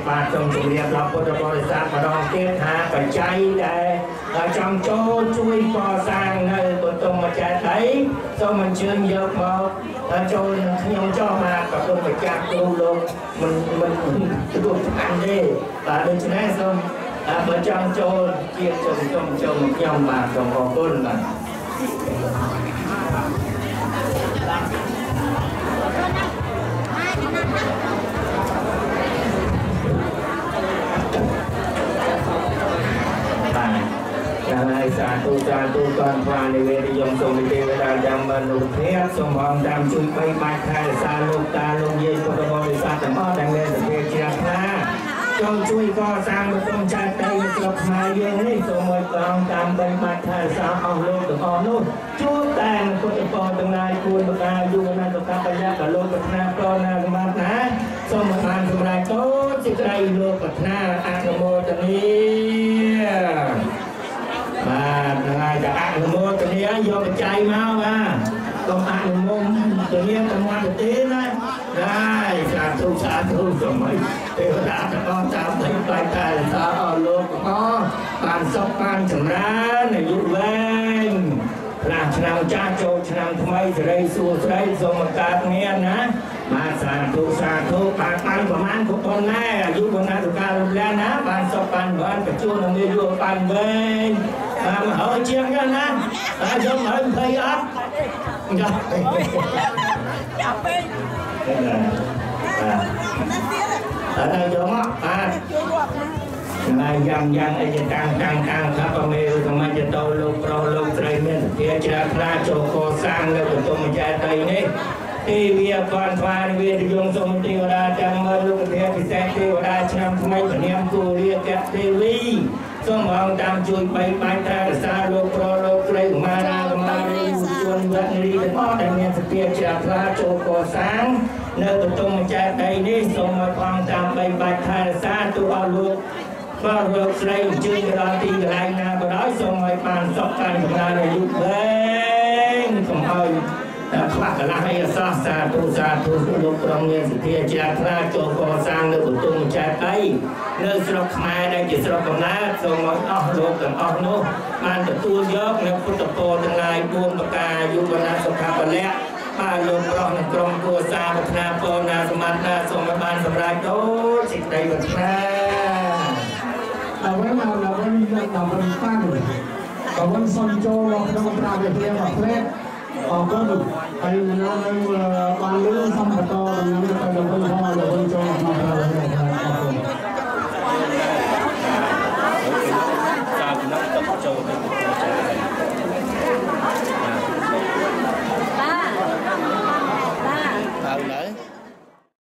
បាទសូមជម្រាបដល់ពុទ្ធបរិស័ទម្ដងទៀតថាបច្ច័យដែលចង់ចូលជួយកសាងនៅបទុមចេតិយសូមអញ្ជើញយកមកចូលនឹងខ្ញុំចោះបាទប្រគុណម្ចាស់គ្រូលោកមិនមិនទទួលស្អាតទេបាទដូច្នេះសូមបើចង់ចូលជាចូលខ្ញុំចូលមកខ្ញុំបាទសូមអរគុណបាទហើយសាធុសាធុកនថ្វានិវេទយមសូមទេវតាចាំមនុស្សភាពសូមអមតាមជួយបីបាច់ថែរក្សាលោកតាលោកយាយពុទ្ធបរិស័ទទាំងអស់ដែលមានសទ្ធាជ្រះថ្លាចូលជួយកសាងបទុមចេតិយនៅស្រុកខ្មែរយើងនេះសូមឲ្យកងតាមបីបាច់ថែរក្សាអស់លោកទាំងអស់នោះជួបតែពុទ្ធពរទាំងឡាយគួរប្រការយុវនាសុខបញ្ញាបលោកប្រាថ្នាកណាសម្បត្តិណាសូមបានសម្រេចតូចសេចក្តីលោកប្រាថ្នាអនុមោទនាបាទហ្នឹងហើយតែអនុមោទនាយកបច្ច័យមកបាទកុំអនុមោទនាតែមាត់ទេណាហើយសាធុសាធុសូមឲ្យទេវតាទាំងអស់តាមបីបាច់តែសាអស់លោកទាំងអស់បានសុខបានចម្រើនអាយុវែងផ្លាស់ឆ្នាំចាស់ចូលឆ្នាំថ្មីសិរីសួស្តីសូមបង្កើតមានណាបាទសាធុសាធុបានបានប្រមាណក៏ប៉ុណ្ណែអាយុវណ្ណៈសុខារូបលាណាបានសុខបានបានបញ្ជួននឹងមានយុបានវែងបានហើយជាងហ្នឹងណាហើយយកហើយ20អត់ចាប់ចាប់ពេកបាទអត់យកមកបាទថ្ងៃយ៉ាងយ៉ាងអីជាតាំងតាំងតាំងថាប្រមេសមាជតោលោកប្រុសលោកស្រីមានសទ្ធាជ្រះថ្លាចូលកសាងនៅបទុមចេតិយនេះទេវាគាន់ថ្វាយវាទយងសូមទេវតាចាំមើលលោកធាពិសេសទេវតាឆ្នាំថ្មីពនាមគូរាកទេវីសូមអង្គតាមជួយបីបាច់ថែរក្សាលោកប្រុសលោកស្រីកុមារាកុមារីជនវត្តរីទាំងអស់ដែលមានសទ្ធាជ្រះថ្លាចូលកសាងនៅបទុមចេតិយនេះសូមឲ្យផងតាមបីបាច់ថែរក្សាទូអស់លោកបាទលោកស្រីអញ្ជើញទៅដល់ទីកន្លែងណាក៏ដោយសូមឲ្យបានសុខបានចម្រើនអាយុវែងកុំឲ្យខ្វះកន្លះអីអសោះសាធុសាធុលោកក្រុមមានសទ្ធាជ្រះថ្លាចូលកសាងនៅបទុមចេតិយនៅស្រុកខ្មែរដែលជាស្រុកកំណើតសូមឲ្យអស់លោកទាំងអស់នោះបានទទួលយកនៅពុទ្ធពរទាំងឡាយ4ប្រការយុវណ្ណៈសុខពលៈបាទលោកប្រុសនិងក្រុមគ្រួសារប្រាថ្នាពរណាសម្បត្តិណាសូមឲ្យបានសម្រេចដូចសេចក្តីប្រាថ្នា អ្វីមកដល់វិញ ដាវិនតាំងដាវិនសុំចូលមកក្នុងប្រាវិហារមួយផ្លែអរគុណហើយណានៅបានលឺសំបន្តដំណឹងទៅដាវិនផង